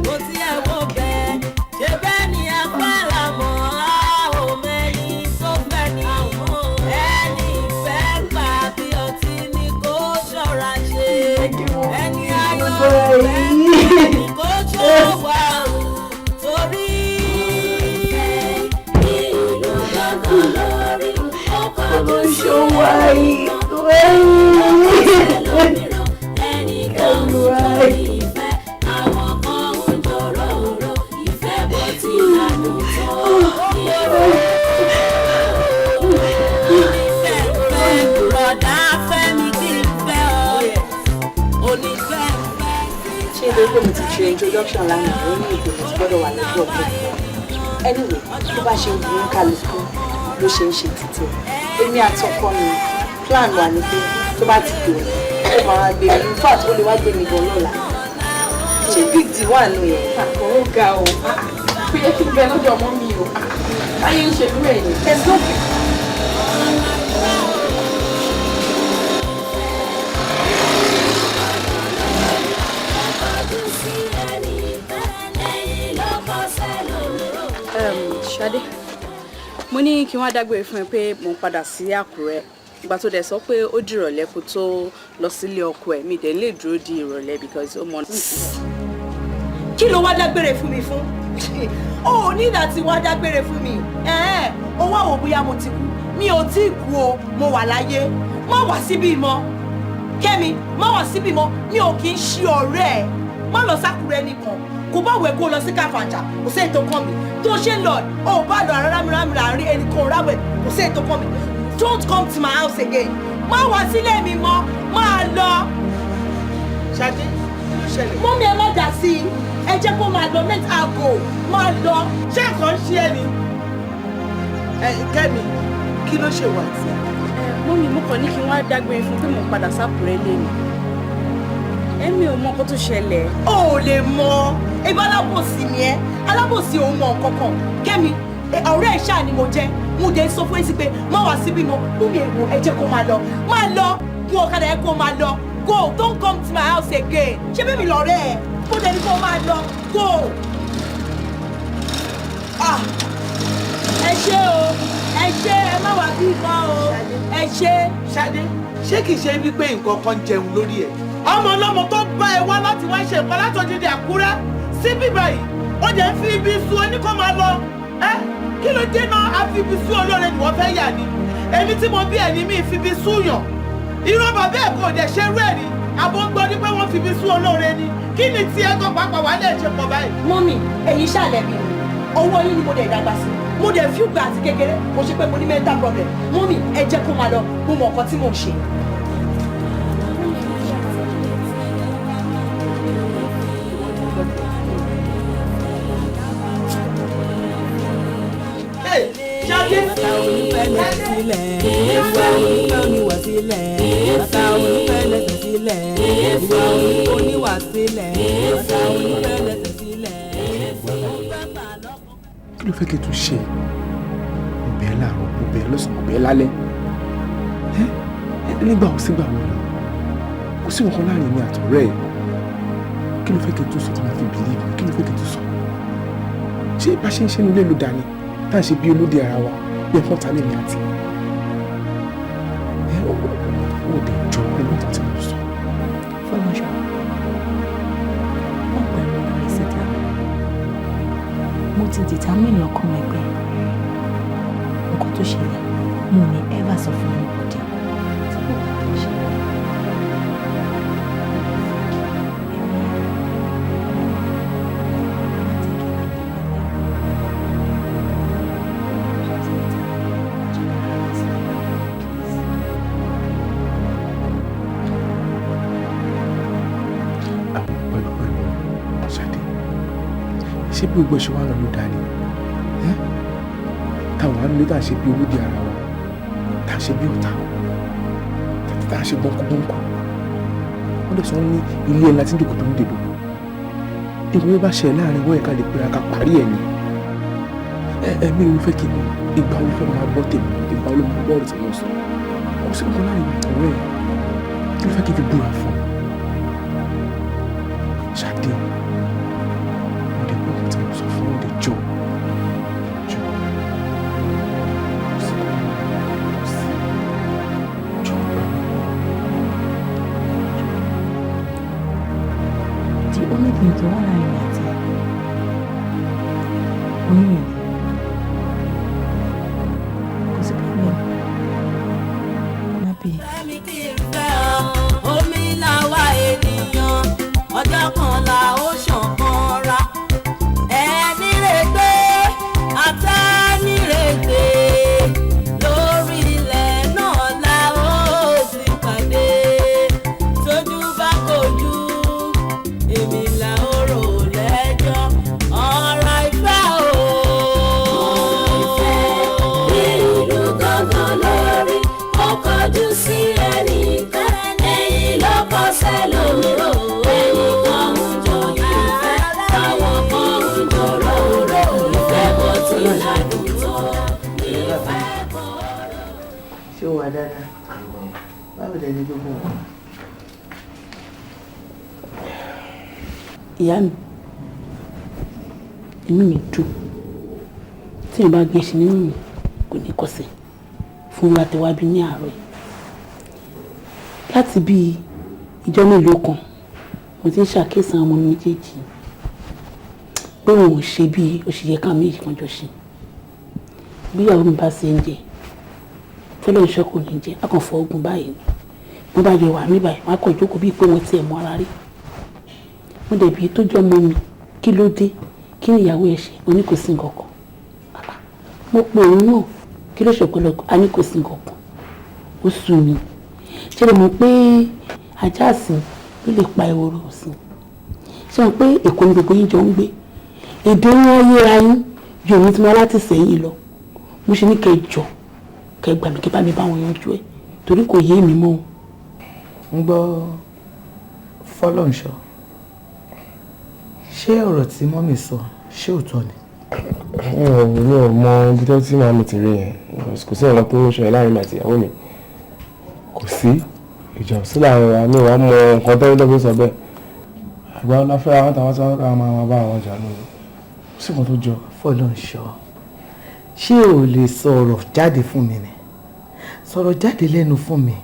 kò tiẹ̀ wo bẹ́ẹ̀. Ṣé bẹ́ẹ̀ ni afárá mọ́ a ò mẹ́ni tó fẹ́ ni? Ẹni ìfẹ́ gbà bí ọtí ni kò ṣọ́ra ṣe. Ẹni ayọ̀ ìfẹ́ ni kò ṣọ́wà torí. Ìlú gángan lórí, ó kọjú sí ẹnìkan, ẹnìkan ń jó ìfẹ́, àwọn kan ń jòròrò. Ìfẹ́ bó ti ládùn tó, Onífẹ́ fẹ́ bùrọ̀dá fẹ́mi kí n fẹ́ ọ. Onífẹ́ fẹ́. Ṣé nítorí pé mo ti ṣe introduction lánàá, ó ní ìpè mo ti gbọ́dọ̀ wà lójú ọ̀pẹ? Anyway, tó bá ṣe wù ú kálukú ló ṣe ń ṣe títí ẹ̀. Èmi àtọkọ mi, plan wà ní pé tó bá ti dòní, ó máa wá gbé mi. In fact, ó lè wá gbé mi gan lọ́la. Ṣé big deal wà nù yẹn? Ó ga o, kò yẹ kí n bẹ lọ́dọ̀ ọmọ mi o, ayé ń ṣe lúwẹ̀ ni. There's no big. Kọjú sí ẹnìkan, ẹ̀yìn ló kọ sẹ́lòmíràn. Ṣadé, mo ní kí wọ́n dágbére fún ẹ pé mò ń padà sí Àkúrẹ́. Ìgbà tó dẹ̀ sọ pé ó dìrọ̀lẹ́ kó tó lọ sílé ọkọ ẹ̀, mi dẹ̀ lè dúró di ìrọ̀lẹ́ because ó mọ. Kí ló wá dágbére fún mi fún? O ò ní ìdá tí wá dágbére fún mi. Ẹ̀ẹ́n, o wá wò bóyá mo ti kú. Mi ò tí ì kú o, mo wà láyé. Má wá síbí mọ́. Kẹ́mi, má wá síbí mọ́. Mi ò kì í ṣe ọ̀rẹ́ ẹ̀. Má lọ sákúrẹ́ nìkan. Kò bá wẹ̀ kó lọ sí Káfàǹjà, kò sí ètò kan mi. Tó ṣe ń lọ, o ò bá lọ àrà rámìrámì àárín ẹnì kan ráwẹ̀, kò sí ètò kan mi. Don't come to my house again. Má wá sílé mi mọ́, máa lọ. Ṣadé, kí ló ṣẹlẹ̀? Mọ́mí, ẹ má dà sí i. Ẹ jẹ́ kó máa lọ, let her go. Máa lọ. Ṣé nǹkan ń ṣe ẹ́ ni? Ẹ Kẹ́mi, kí ló ṣe wà tí? Mọ́mí, mo kàn ní kí wọ́n dágbére fún pé mò ń padà sákúrẹ́ lẹ́nu. Èmi ò mọ nǹkan tó ṣẹlẹ̀. O ò lè mọ. Ebi alábòsí ni ẹ́. Alábòsí òun mọ nǹkan kan. Kẹ́mi, ọ̀rẹ́ ẹ̀ ṣáà ni mo jẹ́. Mo dẹ̀ sọ fún ẹ sí pé má wá síbí mọ́. Mọ́mí, èwo, ẹ jẹ́ kó máa lọ. Máa lọ. Gun ọ̀kadà ẹ kó máa lọ. Go, don't come to my house again. Ṣé bẹ́ẹ̀ mi lọ̀rẹ́ ẹ̀? Kó dẹ̀ ní kó máa lọ. Go. Ah! Ẹ ṣé o, ẹ ṣé, ẹ má wá bí mọ́ o. Ẹ ṣé. Ṣadé, ṣé kìí ṣe wípé nǹkan kan jẹun lórí ẹ̀? Ọmọ ọlọ́mọ tó bá ẹ wá láti wá ṣe nǹkan látọ̀dídì Àkúrẹ́ síbí báyìí, ó jẹ́ ń fi ibi sú oníkó máa lọ. Ẹ́ kí ló dé náà? A fi ibi sú olóore ni wọ́n fẹ́ yà ni. Èmi tí mo bí ẹ̀ ní mi fi ibi sú yàn. Irọ́ bàbá ẹ̀ kò dẹ̀ ṣerú ẹ̀ rí. Àbọ̀ ń gbọ́ ní pé wọ́n fi ibi sú olóore ni. Kí ni tí ẹ̀gọ́ pàápàá wà lè ṣe pọ̀ báyìí? Mọ́mì, ẹ̀yin ṣàlẹ̀ mi. Owó yín ni mo dẹ̀ dàgbà sí. Mo dẹ̀ fi ìgbà àti kékeré, kò ṣe pé mo ní mental problem. Mọ́mì, ẹ jẹ́ kó máa lọ, mo mọ nǹkan tí mò ń ṣe. Ṣadé. Bàtà onífẹ́ lẹ́sẹ̀ sílẹ̀. Ìwà onífẹ́ oníwà sílẹ̀. Bàtà onífẹ́ lẹ́sẹ̀ sílẹ̀. Ìwà oníwà sílẹ̀. Bàtà onífẹ́ lẹ́sẹ̀ sílẹ̀. Kí ló fẹ́ kí n tún ṣe? Mo bẹ̀ ẹ́ láàárọ̀, mo bẹ̀ ẹ́ lọ́sàn-án, mo bẹ̀ ẹ́ lálẹ́. Ẹ́ nígbà wo sígbà wo lọ? Kò sí nǹkan láàrin mi àtọ̀rẹ́ ẹ̀. Kí ló fẹ́ kí n tún sọ tó máa fi believe mi? Kí ló fẹ́ kí n tún sọ? Ṣé bá ṣe ń ṣe nílé ló dání? Tá à ń ṣe bí olóde ara wa, bí ẹ̀fọn ta lèmi àti. Ẹ ó dẹ̀ jọ pẹ̀lú nǹkan tí mo sọ. Fọlọ́ṣọ́, wọ́n pẹ̀lú rẹ̀ síta. Mo ti determine lọ́kàn mi pé nǹkan tó ṣẹlẹ̀ mo ní ever sọ fún anybody. Tí kò bá tó ṣe. Pẹ̀lú pẹ̀lú Ṣadé, ṣé bí gbogbo ṣe wá lọ ló dání? Táwọn á nílé tá à ń ṣe bí olóde ara wa. Tá a ṣe bí ọ̀tá, tá a ṣe gbọ́nkú-gbọ́nkú. Wọ́n dẹ̀ sọ ní ilé ẹ̀ láti ń dòkòtò ń dèbò. Nǹkan tó bá ṣẹlẹ̀ láàrin wọ́n ẹ̀ka lè pera ká parí ẹ̀ ni. Ẹ̀mí ló fẹ́ kí n ìgbà wo fẹ́ máa gbọ́ tèmi, ìgbà wo ló máa gbọ́ ọ̀rọ̀ tí mo sọ. Kò sí nǹkan láàrin ìwà ẹ̀. Kí ló fẹ́ kí n fi búra fún? Ṣadé, mo dẹ̀ gbọ́ nǹkan tí mo sọ fún ọ̀dẹ̀ jọ. Jọ. Kò sí kò sí. Jọ. The only thing tó wà láàrin mi àti oyún yẹn kò sí problem. Má bì í. Fẹ́mi kí n fẹ́ ọ, omi làwa ènìyàn, ọjọ́ kan la ó ṣàn kan ra. Ẹni rè gbé, àtẹ́ni rè gbé, lórí ilẹ̀ náà la ó ti pàdé. Tójú bá kojú, èmi là ó rò lẹ́jọ́, ọ̀rọ̀ ìfẹ́ o. Ìlú gángan lórí, ó kọjú sí ẹnìkan, ẹ̀yìn ló kọ sẹ́lòmíràn, ẹnìkan ń jó ìfẹ́, àwọn kan ń jòrò ìfẹ́ bó ti ládùn tó, ìfẹ́ kò rò. Ṣé o wà dáadáa? Báwo dẹ̀ ni gbogbo nǹkan? Ìyá mi, inú mi dùn tí n bá gbé ṣe nínú mi kò ní kọsẹ̀ fún wa tẹ wá bí ní àárọ̀ yìí. Láti bí ìjọ mélòó kan mo ti ń ṣàkíyèsí àwọn ọmọ mi méjèèjì pé wọn ò ṣe bí ó ṣe yẹ káwọn méjì kan jọ ṣe. Bí ìyàwó mi bá ṣe ń jẹ fọlọ́nṣọ́ kò ní jẹ a kàn fọ ogun báyìí ni wọ́n bá yọ wà mí báyìí wọ́n á kàn jókòó bíi pé wọ́n tiẹ̀ mọ́ ara rí. Mo dẹ̀ bí tó jọ́ mọ́ mi kí ló dé, kí ni ìyàwó ẹ̀ ṣe, mo ní kò sí nǹkan kan. Mo pe òun náà kí ló ṣe ọ̀pọ̀lọpọ̀, a ní kò sí nǹkan kan. Ó sú mi. Ṣé lè mọ̀ pé ajá àsìn ló lè pa ehoro ọ̀sìn? Ṣé mọ̀ pé Èkó ni gbogbo yín jọ ń gbé? Èdè wọn yéra yín ju èmi tí mo wá láti sẹ́yìn lọ. Mo ṣe ní kẹ́ jọ kẹ́ gbà mí kẹ́ bá mi bá wọn yanjú ẹ̀ torí kò yé mi mọ́ o. Ń gbọ́ Fọlọ́nṣọ́, ṣé ọ̀rọ̀ tí mọ́mì sọ ṣé òótọ́ ni? Mi ò mọ ibi tó tí màmí ti rí yẹn. Kò sí nǹkan tó ń ṣẹlẹ̀ láàrin mi àti ìyàwó mi. Kò sí ìjà sí láàrin wa, mi ò wá mọ nǹkan tó ń dọ́gbé sọ bẹ́ẹ̀. Àgbà ọlá fẹ́ àwọn táwọn sáwọn káwọn máa bá àwọn jà lóru. Kò sí nǹkan tó jọ. Fọlọ́nṣọ́, ṣé o lè sọ̀rọ̀ jáde fún mi ni? Sọ̀rọ̀ jáde lẹ́nu fún mi.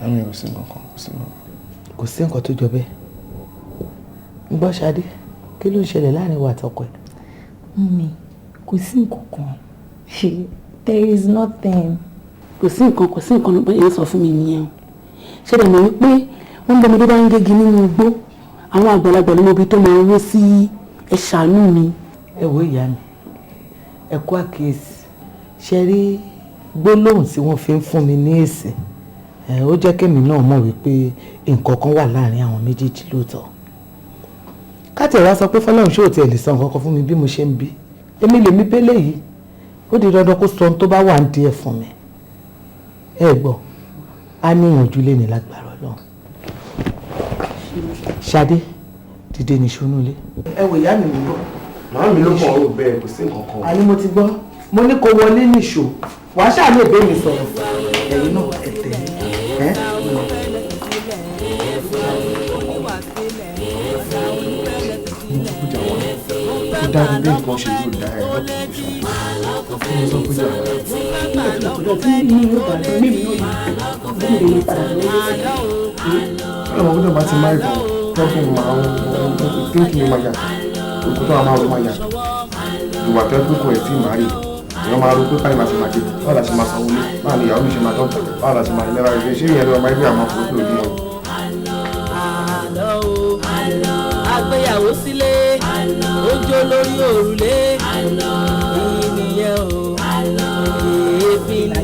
Àmì ò sí nǹkan kan, kò sí nǹkan. Kò sí nǹkan tó jọ bẹ́ẹ̀. Ń gbọ́ Ṣadé, kí ló ń ṣẹlẹ̀ láàrin wa àtọkọ ẹ̀? Mummy, kò sí nǹkan kan. There is nothing. Kò sí nǹkan, kò sí nǹkan ló bá sọ fún mi nìyẹn o. Ṣé lè mọ̀ wípé wọ́n ń bọmọdé bá ń gégi nínú igbó, àwọn àgbàlagbà ló mọ ibi tó máa ń wó sí, ẹ ṣàánú mi. Ẹ wo ìyá mi, ẹ kú àkíyèsí. Ṣé rí gbólóhùn tí wọ́n fi ń fún mi ní èsì? Ó jẹ́ kémi náà mọ̀ wípé nǹkan kan wà láàrin àwọn méjèèjì lóòótọ́. Káàtì wá sọ pé Fọlọ́run ṣé ò tiẹ̀ lè sọ nǹkan kan fún mi bí mo ṣe ń bí. Èmi lèmi bẹ́lẹ̀ yìí, ó di dandan kó sọ ohun tó bá wà ń di ẹ̀ fún mi. Ẹ gbọ́, á ní ìyànjú lé ní lágbára Ọlọ́run. Ṣadé, dìde nìṣó nulẹ̀. Ẹ wò ìyá mi mò ń bọ̀. Màámi ló kàn ó bẹ́ẹ̀, kò sí nǹkan kan. Àní mo ti gbọ́, mo ní kó wọlé nìṣó, wàá ṣáà lè bẹ́ mi sọ̀rọ̀. Ẹ̀yin náà ẹ tẹ̀lé. Ẹ́ Ó dá mi bí nǹkan ṣe yóò dá ẹ lọ́kùnrin ṣáà. Mo sọ pé jà wá. Ọmọ gbọ́dọ̀ bá ti máa ìbọn tọ́kùn máa ń tíǹkì mi máa yàtọ̀, òkú tó máa rò máa yàtọ̀. Ìwà tó ẹkú kò ẹ̀ tí màá rí. Èèyàn máa ro pé báyìí máa ṣe máa dé, báwo la ṣe máa sanwó lé, báwo ni ìyàwó mi ṣe máa dọ́gba, báwo la ṣe máa lẹ́ra rẹ̀, ṣé ìyẹn ló máa gbé àwọn ọkùnrin pé ojúmọ́ ni. Àlọ́ o, àgbéyàwó sílé, ojú lórí òrùlé, ìnìyẹn o, èébì ni.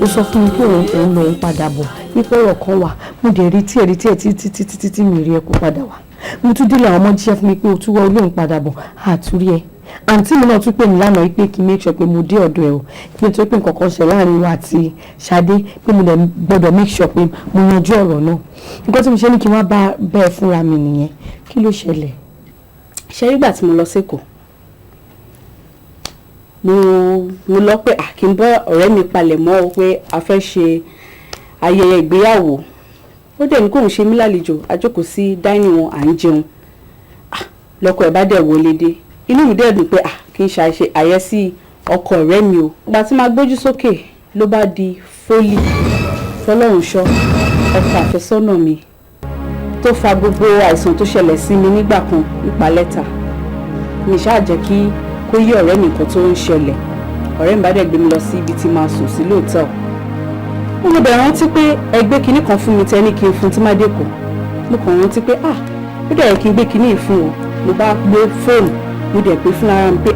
Ó sọ fún mi pé òun lòun padà bọ̀, wípé ọ̀rọ̀ kan wà. Mo dẹ̀ retí ẹ̀ retí ẹ̀ títí títí títí mi rí ẹ kó padà wá. Mo tún délé àwọn ọmọ jíṣẹ́ fún mi pé o tún wá olóhùn padà bọ̀, àtúrí ẹ. Àǹtí mi náà tún pè mí lánàá pé kí n make sure pé mo dé ọ̀dọ̀ ẹ̀ o, pé nítorí pé nǹkan kan ṣe láàrin wa àti Ṣadé, pé mo dẹ̀ gbọ́dọ̀ make sure pé mo yanjú ọ̀rọ̀ náà. Nǹkan tí mo ṣe ní kí n wá bá bẹ́ẹ̀ fúnra mi nìyẹn. Kí ló ṣẹlẹ̀? Ṣe rí, gbà tí mo lọ sékòó, mo lọ pé kí n bọ́ ọ̀rẹ́ mi palẹ̀ mọ́ o, pé a fẹ́ ṣe ayẹyẹ ìgbéyàwó. Ó dẹ̀ ní kóun ṣe mí lálejò. A jókòó sí dining wọn, à ń jẹun. Lọ́kọ ẹ̀ bá dẹ̀ wọlé dé. Inú mi dẹ̀ dùn pé kí n ṣe àyẹ́sí ọkọ ọ̀rẹ́ mi o. Ìgbà tí máa gbójú sókè, ló bá di Fólì Fọlọ́runṣọ́, ọkọ àfẹ́sọ́nà mi tó fa gbogbo àìsàn tó ṣẹlẹ̀ sí mi nígbà kan nípa lẹ́tà mi. Ṣáà jẹ́ kí kó yí ọ̀rẹ́ mi nǹkan tó ń ṣẹlẹ̀. Ọ̀rẹ́ mi bá dẹ̀ gbé mi lọ sí ibi tí máa sùn sí lóòótọ́. Mo bẹ̀rẹ̀ rántí pé ẹgbẹ́ kinní kan fún mi tẹ́ ní kí n fún tí má dẹ́kọ̀. Mo kàn rántí pé ó dẹ̀ yẹ kí n gbé kinní yìí fún o. Mo bá gbé fóònù, mo dẹ̀ pé fún ara mi pé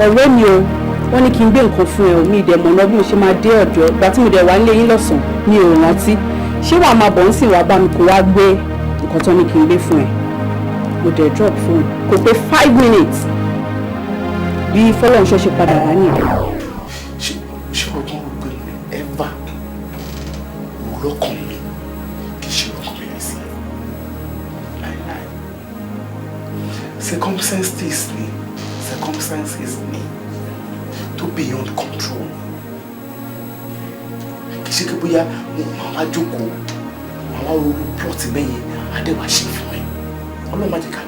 ọ̀rẹ́ mi o, wọ́n ní kí n gbé nǹkan fún ẹ o, mi dẹ̀ mọ̀nà bí mo ṣe máa dé ọ̀dọ̀ ẹ. Ìgbà tí mo dẹ̀ wá nílé yín lọ́sàn-án, mi ò rántí. Ṣé wàá máa bọ̀ ń sìn wá bá mi kó wá gbé nǹkan tó ní kí n gbé fún ẹ? Mo dẹ̀ drop phone. Kò pé 5 minutes bí Fọlọ́runṣọ́ ṣe padà wá nìyẹn. Ṣé ọgbọ́n rò pé mo ever wò lọ́kàn mi kì í ṣe ọkàn bẹ̀rẹ̀ sí láìláì? Circumstances ni, circumstances ni tó beyond control. Kì í ṣe pé bóyá mo máa wá jókòó, máa wá ronú plot bẹ́yẹn, adéwà ṣe fún ẹ. Ọlọ́run má jẹ́ ká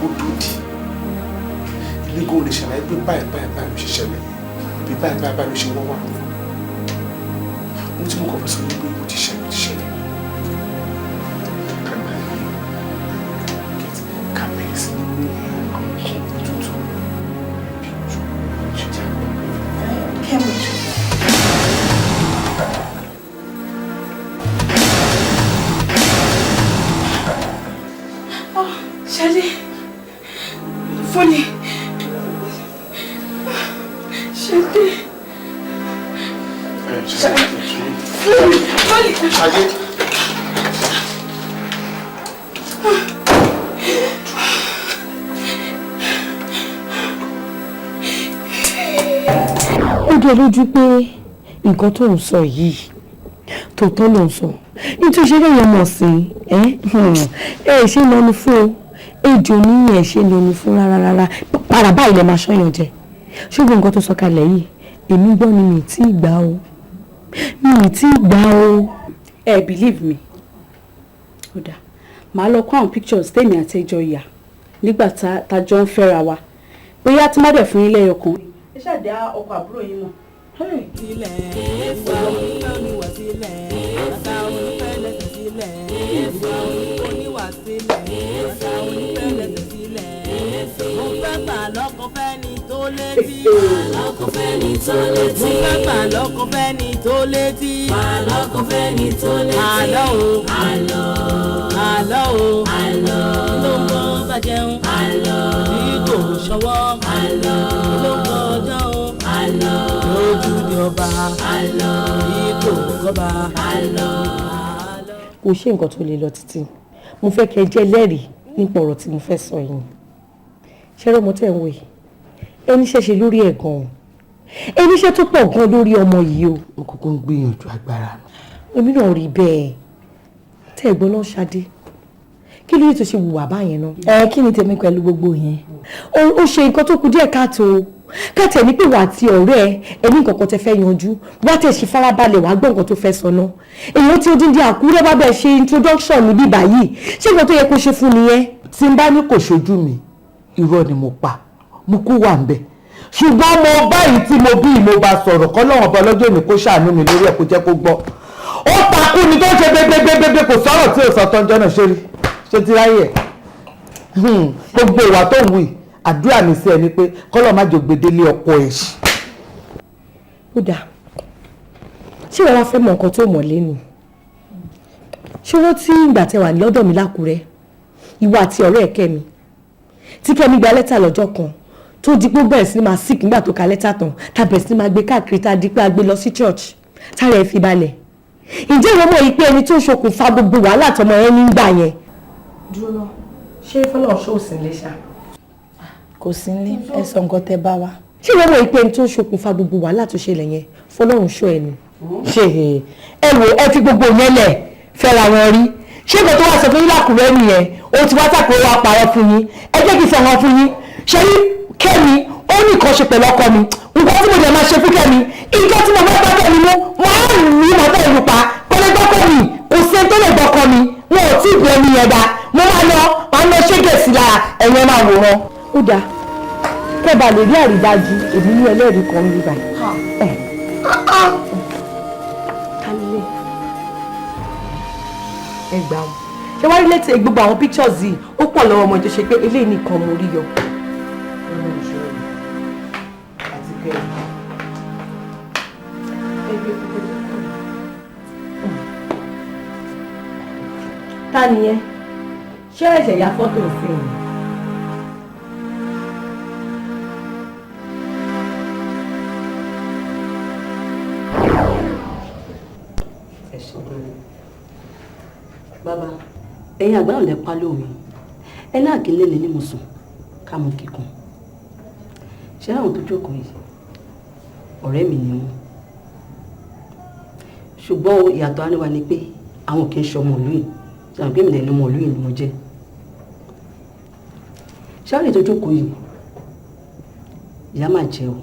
ó dòdì. Èmi kò lè ṣàlàyé pé báyìí báyìí báyìí ló ṣe ṣẹlẹ̀, àbí báyìí báyìí báyìí ló ṣe wọ́n wá. Ohun tí mo kàn fẹ́ sọ ni pé ó ti ṣẹlẹ̀, ó ti ṣẹlẹ̀. Ká gbà yé ká bẹ̀rẹ̀ sí ní mú àwọn nǹkan tuntun bí ojú ṣe jẹ́ àgbà. Kẹ́mi. Oh, Ṣadé. Fúnni. Ṣadé. Fúnni. Fúnni. Ṣadé. Ó dé lójú pé nǹkan tó ń sọ yìí, tòótọ́ ló ń sọ, nítorí ṣe lẹ́yìn ọmọ sí ẹ ẹ ṣe lọ́nu fún o. Ejò ní ẹ ṣe lọ́nu fún rárá rárá. Para báyìí lè máa ṣọ́yàn jẹ. Ṣùgbọ́n nǹkan tó sọ kalẹ̀ yìí, èmi gbọ́ ni, mi ì tí ì gbà o, mi ì tí ì gbà o. Ẹ believe me, ó dáa, màá lọ kó àwọn pictures tèmi àti ẹjọ́ yà nígbà tá a jọ ń fẹ́ra wa, bóyá tí má dẹ̀ fún yín lẹ́yọ kan. Ẹ ṣáà dá ọkọ àbúrò yín mọ̀. Sílẹ̀ ìwà onífẹ́ oníwà sílẹ̀, bàtà onífẹ́ lẹ́sẹ̀ sílẹ̀, ìwà oníwà sílẹ̀, bàtà onífẹ́ lẹ́sẹ̀ sílẹ̀. Mo fẹ́ gbà lọ́kọ fẹ́ni tó létí. Lọ́kọ fẹ́ni tó létí. Mo fẹ́ gbà lọ́kọ fẹ́ni tó létí. Lọ́kọ fẹ́ni tó létí. Àlọ́ o. Àlọ́. Àlọ́ o. Àlọ́. Ló ń bọ́ bàjẹ́un. Àlọ́. Tí kò ṣọwọ́. Àlọ́. Ló ń kọjá o. Àlọ́. Lójúde ọba. Àlọ́. Tí kò kọ́ba. Àlọ́. Kò ṣe nǹkan tó lè lọ títí. Mo fẹ́ kẹ́ ẹ jẹ́ lẹ́rìí nípa ọ̀rọ̀ tí mo fẹ́ sọ yìí. Ṣẹ́rẹ́ ọmọ tẹ̀ ń wò yìí, ẹni ṣẹ̀ṣe lórí ẹ̀ gan-an, ẹni iṣẹ́ tó pọ̀ gan lórí ọmọ yìí o. Mo kúkú ń gbìyànjú agbára mi. Èmi náà rí bẹ́ẹ̀. Tẹ́ ẹ̀gbọ́n náà, Ṣadé, kí ló yẹ tó ṣe wùwà báyẹn náà? Ẹ kí ni tèmi pẹ̀lú gbogbo yẹn? Ó ṣe nǹkan tó kù díẹ̀ káàtó. Káàtẹ̀ ní pé wà á ti ọ̀rẹ́ ẹ ẹni nǹkan kan tẹ fẹ́ yanjú, wá tẹ̀ ṣe farabalẹ̀, wàá gbọ́ nǹkan tó fẹ́ sọ náà. Èèyàn tí ó dín dín Àkúrẹ́ bá bẹ̀ ṣe introduction níbí báyìí, ṣé nǹkan tó yẹ kó ṣe fún nìyẹn? Tí n bá ní kò ṣojú mi, irọ́ ni mo pa. Mo kú wà ń bẹ̀, ṣùgbọ́n mo báyìí tí mo bí mo bá sọ̀rọ̀ kọ́ lọ́wọ́n ọba ọlọ́jọ́ mi kó ṣàánú mi lórí ẹ̀, kó jẹ́ kó gbọ́. Ó takú ni tó ń ṣe bébébébé, kò sọ̀rọ̀ tí ò sọ tọ́jọ́ náà. Ṣe rí ṣé ti ráyè ẹ̀ gbogbo ìwà tó ń wù yìí, àdúrà mi sí ẹ ni pé kọ́lọ́ má jò gbedele ọkọ ẹ̀ ṣì. Ó dáa, ṣé wàá wá fẹ́ mọ nǹkan tó mọ̀ lẹ́nu? Ṣé wọ́n tí ìgbà tẹ wà lọ́dọ̀ mi lákùrẹ́, ìwọ àti ọ̀rẹ́ ẹ̀ Kẹ́mi, tí Kẹ́mi gba lẹ́tà lọ́jọ́ kan, tó di pé ó bẹ̀rẹ̀ sí ní máa sick nígbà tó ka lẹ́tà tán, tá bẹ̀rẹ̀ sí ní máa gbé káàkiri, tá a di pé a gbé lọ sí church, tára ẹ̀ fi balẹ̀? Ǹjẹ́ ìwọ mọ̀ yìí pé ẹni tó ṣokùnfà gbogbo wàhálà tọmọ yẹn nígbà yẹn? Dúró náà, ṣé Fọlọ́run ṣó sì lè ṣá? Kò sí nílé, ẹ sọ nǹkan tẹ́ bá wa. Ṣé ìwọ mọ̀ pé ẹni tó ṣokùnfà gbogbo wàhálà tó ṣẹlẹ̀ yẹn Fọlọ́run ṣọ́ ẹ ni? Ṣe ẹ wò, ẹ fi gbogbo yẹn lẹ̀ fẹ́ra wọn rí. Ṣé nǹkan tó wà sọ fún yín lákùrẹ́ nìyẹn? Ó ti wá sàkóso wa pààrọ̀ fún yín. Ẹ jẹ́ kí n sọ̀rọ̀ fún yín. Ṣé rí Kẹ́mi, ó ní nǹkan ṣe pẹ̀lú ọkọ mi. Nǹkan tí mo dẹ̀ máa ṣe fún Kẹ́mi, nǹkan tí mo bá bá Kẹ́mi mú, máa ń ní màá bẹ́ẹ̀ lù pa. Kò lè gbọ́kọ mi, kò sí ẹni tó lè gbọ́kọ mi. Wọn ò tí ì bí ẹni yẹn dá. Mo máa lọ, máa lọ ṣégè sí lára, ẹ̀yin ẹ máa wòran. Ó dáa, kẹ́ bá lè rí àrídájú, èmi ní ẹlẹ́rìí kan ń bí báyìí. Ẹ gbà wọn. Ṣé wàá rí létí gbogbo àwọn pictures yìí, ó pọ̀ lọ́wọ́ ọmọ tó ṣe pé eléyìí nìkan mo rí yọ. Ta nìyẹn? Ṣé ẹ̀ṣẹ̀ ya fọ́tò sí i? Ẹ ṣe gan ni bàbá, ẹ̀yin àgbà ọ̀lẹ́ pa lóore ẹ náà kí n lé ní mo sùn ká mú kíkan. Ṣé àwọn tó jókòó yìí ọ̀rẹ́ mi ni wọ́n, ṣùgbọ́n ìyàtọ̀ àríwá ni pé àwọn kì í ṣe ọmọ ìlú yìí, ṣàwọn pé mi lẹ́nu ọmọ ìlú yìí ni mo jẹ́. Ṣé àwọn tó jókòó yìí ìyá máa jẹ o.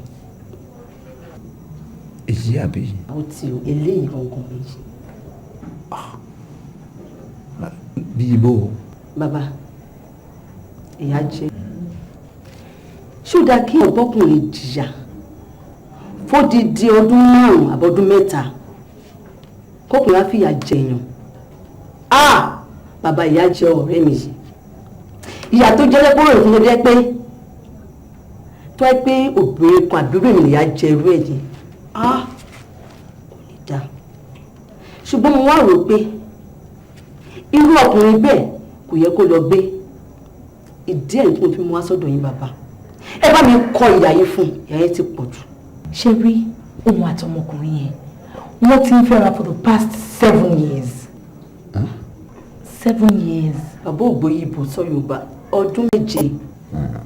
Èyí àbí? Ó ti o, eléyìí gangan yìí. Bí ibo? Bàbá, ìyá jẹ. Ṣé ó dáa kí ọ̀bọ́kùnrin jìyà fódìdí ọdún 5 àbọ̀dún 3 kọkùnrin á fìyà jẹyàn? Ah! Bàbá, ìyá jẹ ọ̀rẹ́ mi yìí. Ìyá tó jẹ́ lẹ́kọ̀ọ́ rẹ̀ fún mi jẹ́ pé tó ẹ pé obìnrin kan àbúrò mi nìyá jẹ irú ẹ̀ yìí. Ah! Kò ní dáa. Ṣùgbọ́n mo wá rò pé irú ọkùnrin bẹ́ẹ̀ kò yẹ kó lọ gbé. Ìdí ẹ̀ tí mo fi mú wá sọ́dọ̀ yín bàbá, ẹ bá mi kọ ìyà yìí fún, ìyà yẹn ti pọ̀ jù. Ṣé rí òun àtọmọkùnrin yẹn, wọ́n ti ń fẹ́ra for the past 7 years. 7 years. Bàbá ògbóyè ìbò sọ Yorùbá, ọdún 7.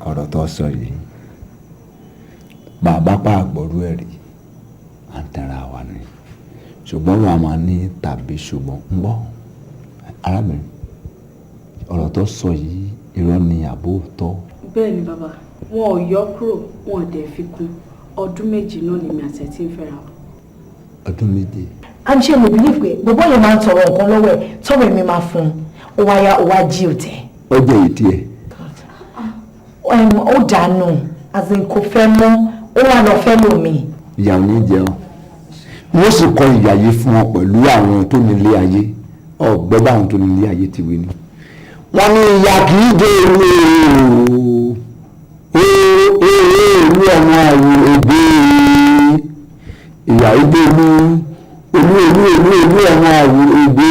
Ọ̀rọ̀ tó sọ yìí, bàbá pa àgbọ̀rú ẹ̀ rí, à ń tẹ̀ra wa ni. Ṣùgbọ́n wọn a máa ní tàbí ṣùgbọ́n ń bọ̀. Arábìnrin, ọ̀rọ̀ tó sọ yìí irọ́ ni àbó tọ́. Bẹ́ẹ̀ ni bàbá, wọn ò yọ kúrò, wọn ò dẹ̀ fi kún. Ọdún 7 náà lèmi àti ẹ̀ tí ń fẹ́ra wa. Ọdún 7. À ń ṣe mo believe pé gbogbo yẹn máa ń tọrọ nǹkan lọ́wọ́ ẹ̀, tọrọ èmi máa fún un, ó wá yá, ó wá jí òtẹ̀. Ó jẹ́ ìdí ẹ̀. Ó dànù, as in kò fẹ́ mọ́, ó wà lọ fẹ́ lómi. Ìyà ò ní jẹun. Wọ́n sì kọ ìyà yìí fún wọn pẹ̀lú àwọn tó nílé ayé. Ọ̀gbẹ́ báwọn tó nílé ayé ti wí ni. Wọ́n ní ìyà kì í dé ìlú ìlú ọmọ àwò èdè ìyà ìdè ìlú olú olú olú olú ọmọ àwò èdè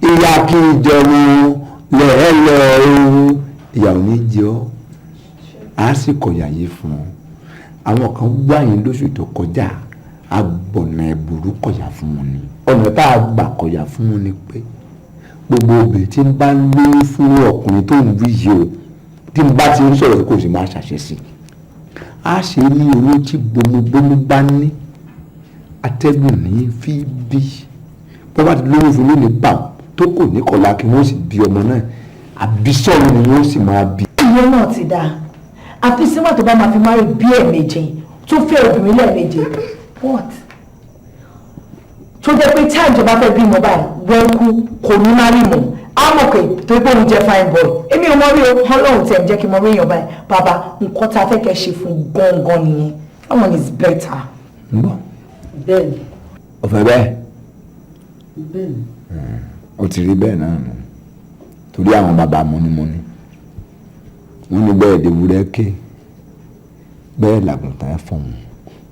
ìyà kì í jẹun lẹ́ẹ̀lẹ́ ooru. Ìyà ò ní jẹ ọ́, á sì kọ ìyà yìí fún ọ. Àwọn kan gbà yín lóṣù tó kọjá, agbọ̀nà ẹ̀bùrú kọ̀yà fún wọn ni. Ọ̀nà tá a gbà kọ̀yà fún wọn ni pé gbogbo obìnrin tí ń bá lóyún fún ọkùnrin tó ń wí yìí o, tí ń bá ti ń sọ̀rọ̀ kò sì máa ṣàṣẹ sí i. A ṣe ní oyún tí gbomugbomu bá ní atẹ́gùn ní fi bí. Bó bá ti lóyún fún lónìí bá tó kò ní kọlà kí wọ́n sì bí ọmọ náà, àbísọ̀rọ̀ ni wọ́n sì máa bí. Ìyẹn náà ti dáa. Àfi síwá tó bá máa fi máa rí bí ẹ̀ẹ̀mejì tó fẹ́ obìnrin lẹ́ẹ̀mejì. What? Tó jẹ́ pé tí àjọba fẹ́ bímọ báyìí, wọ́n kú kò ní má rí mọ́. Á mọ̀ pé tó pé òun jẹ́ fine boy. Èmi ò mọ rí o, Ọlọ́run tẹ̀ ń jẹ́ kí n mọ rí èèyàn báyìí. Bàbá, nǹkan tá a fẹ́ kẹ́ ṣe fún gangan nìyẹn. That one is better. Ń bọ̀. Bẹ́ẹ̀ni. Ọ̀fẹ́ bẹ́ẹ̀. Bẹ́ẹ̀ni. Ó ti rí bẹ́ẹ̀ náà nù. Torí àwọn bàbá mọ́nímọ́ní. Wọ́n ní bẹ́ẹ̀ dewúrẹ́ ké, bẹ́ẹ̀ làgùntàn fọ̀hún.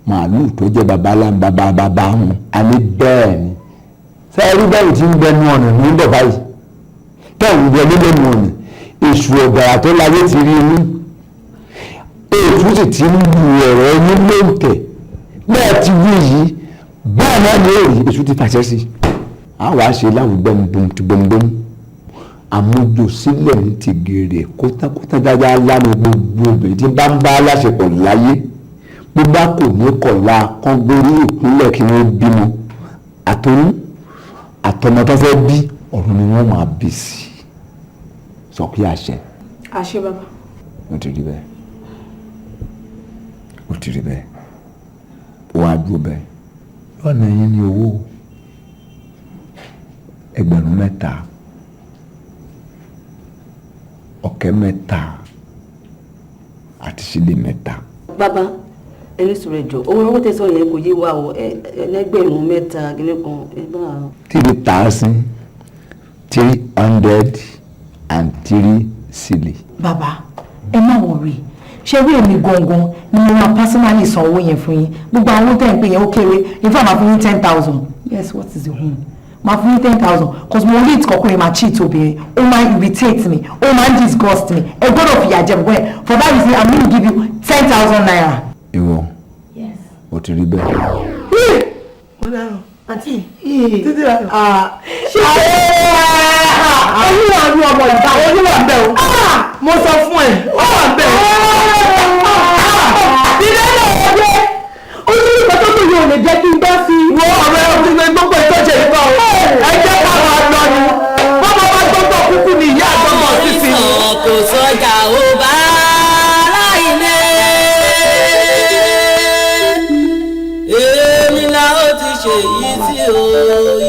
Màálù tó jẹ́ baba bàbá wọn, a ní bẹ́ẹ̀ ni. Sẹ́ẹ̀rí bẹ́ẹ̀ tí ń bẹnu ọ̀nà ní bọ̀ báyìí. Tẹ́ẹ̀ ń wọlé lẹ́nu ọ̀nà, èṣù ọ̀gàrà tó láyé ti rí inú. Èṣù sì ti ń lu ọ̀rọ̀ ẹni lóǹtẹ̀. Bẹ́ẹ̀ ti wí yìí, bẹ́ẹ̀ náà ni èrì èṣù ti fàṣẹ sí. A wàá ṣe láwùgbọ́n gbòǹgbòǹ. Àmójò sílẹ̀ ń ti gèrè kótákótá dáadáa lánàá gbogbo obìnrin tí bá ń bá aláṣepọ̀ láyé bó bá kò ní kọ̀la kán gbórí ìpínlẹ̀ kí wọ́n bímọ àtọyún àtọmọ tó fẹ́ bí ọ̀run ni wọ́n máa bí sí sọ pé àṣẹ. Àṣẹ bàbá. Ó ti rí bẹ́ẹ̀, ó ti rí bẹ́ẹ̀, ó wá dúró bẹ́ẹ̀. Lọ́nà yín ní owó 3,000, 3,000 àti sílé 3. Bàbá ẹni sọ̀rọ̀ ẹjọ́ owó tẹ̀sán yẹn kò yé wa o, ẹlẹ́gbẹ̀rún 3 kìíní kan ẹ bá. 3,303 sílé. Bàbá ẹ má wọrí, ṣé rí èmi gangan ni mo máa personally san owó yẹn fún yín. Gbogbo àwọn tẹ̀ ń pè yẹn ó kéré, in fact máa fún yín 10,000. Yes, what is the home? Máa fún yín 10,000 cause mo rí ìtìkọ̀kùnrin máa cheat obìnrin, ó máa irritate me, ó máa disgust me. Ẹ gbọ́dọ̀ fìyà jẹ gbogbo ẹ̀. For that reason I'm gonna give you 10,000 naira. Ìwọ o ti rí bẹ́ẹ̀. Mo dárò àǹtí títí rà. Ṣé olúwa ní ọmọ ìgbà olúwa ń bẹ o, mo sọ fún ẹ, ó wà ń bẹ. Ilé náà wọlé ojú ìgbà tó tó yóò lè jẹ́ kí n gbọ́ sí i. Wo ọ̀rẹ́ ọdún ní gbogbo ìtọ́jú ìgbà o, ẹ jẹ́ ká máa lọ ni bọ́mọ bá gbọ́gbọ́ kúkú ni ìyá àgbọ̀mọ̀ sísìn. Kò sọjà ó bá láìlé èmi la ó ti ṣèyí sí o,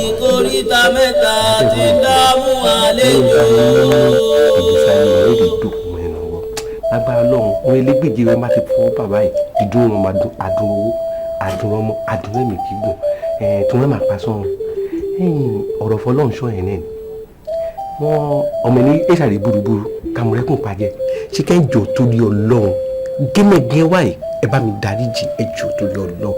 ìkóríta mẹ́ta ti dààmú àlejò. Agbára Ọlọ́run wọn elégbèje rẹ má ti fọwọ́ bàbá yìí dídùn wọn máa dún adùn owó adùn ọmọ adùn ẹ̀mí gígùn tí wọ́n máa pa sọ́run. Ọ̀rọ̀ fọlọ́run ṣọ́ yẹn náà ni wọ́n ọmọ ní ẹ̀ṣàlẹ̀ burúburú kàmúrẹ́kùn pàjẹ́ ṣé kẹ́ńjọ torí Ọlọ́run gẹ́mẹ̀gẹ́ wáyé ẹ bá mi dáríjì ẹ jọ̀ọ́ torí Ọlọ́run.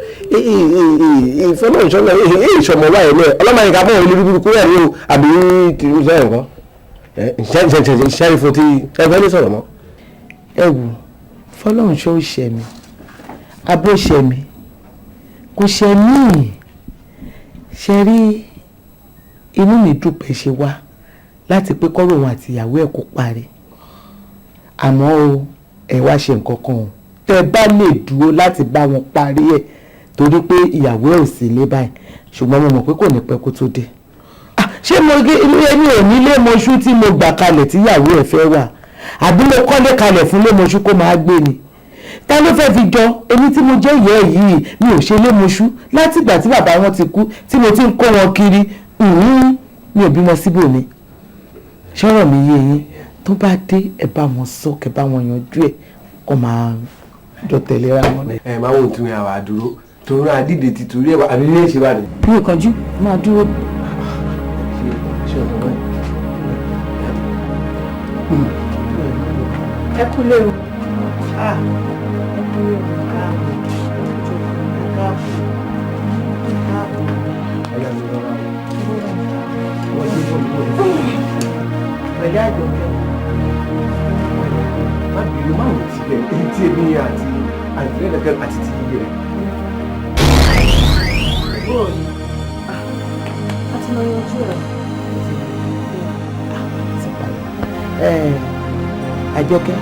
Ìfọlọ́run ṣọ́ náà ìṣọmọ wáyé náà ọlọ́mọ yìí ká bọ̀ olórí burúkú rẹ̀ ní o àbí tìrú sẹ́yìn kan ṣẹ́rí fún ti ẹ fẹ́ ní sọ̀rọ̀ mọ́. Ẹ wò fọlọ́run ṣó ṣẹ mi abó ṣẹ mi kò ṣẹ mí ṣe rí inú mi dùn pé ṣe wá láti pé kọ́rọ̀ òun àti ìyàwó ẹ̀ kó parí, àmọ́ o ẹ wá ṣe nǹkan kan o tẹ́ bá lè dúró láti bá wọn parí ẹ̀ torí pé ìyàwó ẹ̀ ò sí ilé báyìí, ṣùgbọ́n mo mọ̀ pé kò ní pẹ́ kó tó dé. Ṣé mo gé ilé mi ò nílé mọṣú tí mo gbà kalẹ̀ tí ìyàwó ẹ̀ fẹ́ wà, àbí mo kọ́lé kalẹ̀ fún lémoṣú kó máa gbé ni? Ta ló fẹ́ fi jọ èmi tí mo jẹ́ ìyá ẹ̀ yìí? Mi ò ṣe lémoṣú látìgbà tí bàbá wọn ti kú tí mo ti ń kó wọn kiri, mi ò bímọ síbòmí. Ṣọ́rọ̀ mi yé yín, tó bá dé ẹ bá wọn sọ kẹ bá wọn yanjú ẹ kó máa jọ tẹ̀léra wọn. Ẹ máa wò tún àwà dúró torí àdìdè ti torí ẹ àbí ilé ìṣe wà ní. Mi ò kánjú máa dúró. Ẹ kú lé o. Pẹ̀lú àjọkẹ́. Má bínú, má wò tilẹ̀ èyí tí èmi àti àti àti ti yí rẹ̀. A ti lọ yanjú ẹ̀. Àjọkẹ́,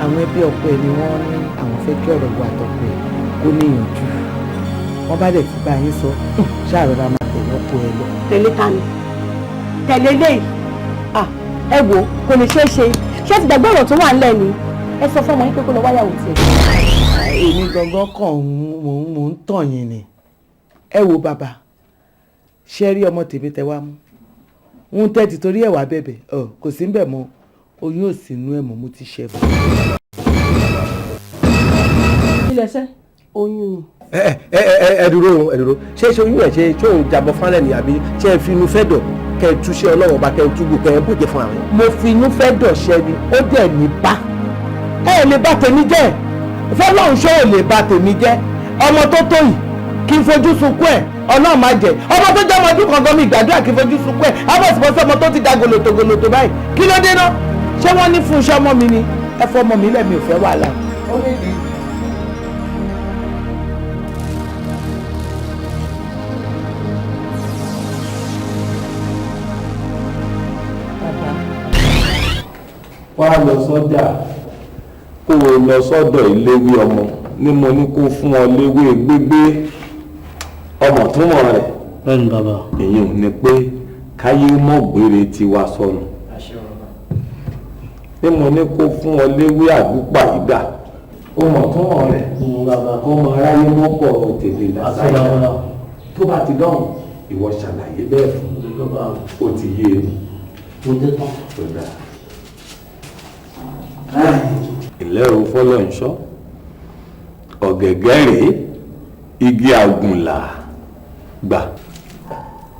àwọn ẹbí ọkọ ẹ̀ ni wọ́n ní àwọn fẹ́ kí ọ̀rọ̀ wo àtọkọ ẹ̀ kó níyànjú. Wọ́n bá dẹ̀ ti bá yín sọ ṣàrọ̀ra máa tẹ̀lé ọkọ ẹ lọ. Tẹ̀lé ta ni? Tẹ̀lé léyìí. Ẹ wo kò lè ṣeé ṣe, ṣé ti gbàgbé ọ̀rọ̀ tó wà ńlẹ̀ ni? Ẹ sọ fún ọmọ yín pé kó lọ wáyàwó tiẹ̀. Èmi gangan kàn mò ń tàn yín ni. Ẹ wo bàbá, ṣé rí ọmọ tèmi tẹ wá mú ń tẹ́tí torí ẹ̀wà bẹ̀bẹ̀ kò sí ń bẹ̀ mọ́, oyún ò sí inú ẹ̀ mọ́, mo ti ṣe bọ̀. Ilẹ̀ ṣẹ́ oyún ni. Ẹ ẹ ẹ dúró ẹ dúró, ṣé ṣe oyún ẹ ṣe ṣé òun jabọ fánlẹ̀ ni àbí ṣé ẹ fi inú fẹ́ dọ̀ kẹ ẹ túṣe Ọlọ́run ọba kẹ ẹ túbò kẹ ẹ bòjẹ fún àwọn. Mo fi inú fẹ́ dọ̀ ṣẹ ni ó dẹ̀ ní bá ẹ lè bá tèmi jẹ́, fọlọ́run ṣó ò lè bá tèmi jẹ́. Ọmọ tó tó yìí kí n fojú sunkún ẹ̀ Ọlọ́run má jẹ́, ọmọ tó jẹ́ ọmọ ọdún kan gan mi gbàdúrà kí n fojú sunkún ẹ̀ abọ́sibọ́sí ọmọ tó ti da gòlòtò gòlòtò báyìí kí ló dé náà? Ṣé wọ́n ní fún iṣẹ́ ọmọ mi ni? Ẹ fọ ọmọ mi lẹ̀, mi ò fẹ́ wàhálà. Bàbá Wá lọ sọ́jà, kó o lọ sọ́dọ̀ ìléwé ọmọ ní mo ní kó fún ọ léwé gbégbé ọmọ túmọ̀ rẹ̀. Bẹ́ẹ̀ni bàbá. Ìyẹn ò ní pé káyé mọ̀ gbére tiwa sọnù. Ní mo ní kó fún ọ léwé àdúpà ìdá ọmọ túmọ̀ rẹ̀. Kó mọ aráyé mọ́pọ̀ tèlè lásán tó bá ti dọ̀hùn ìwọ ṣàlàyé bẹ́ẹ̀ fún o ti yé e. Ìlẹ́rù fọlọ́nṣọ́ ọ̀gẹ̀gẹ̀ rèé igi àgùnlà gbà.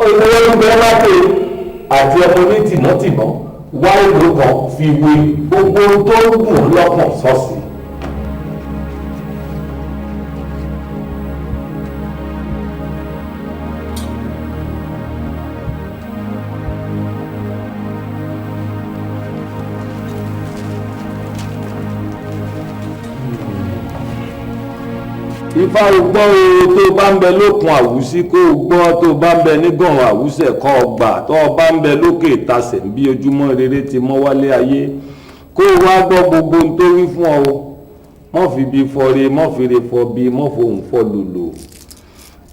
Ìfọwọ́lùgbẹ́ lápè àti ọmọ ní tìmọ́tìmọ́ wá ìlú kan fi wé gbogbo tó ń dùn lọ́kàn sọ́ọ̀sì. Ifá o gbọ́ o, tó bá ń bẹ lókun àwùsí kó o gbọ́, tó bá ń bẹ nígànràn àwùsẹ̀ kọ́ ọ gbà, tó o bá ń bẹ lókè ìtasẹ̀ bí ojúmọ́ rere ti mọ́ wálé ayé kó o wá gbọ́ gbogbo ohun tó wí fún ọ o. Mọ́ fi bí fọre, mọ́ fi re fọ bí, mọ́ fohùn fọ lòlò.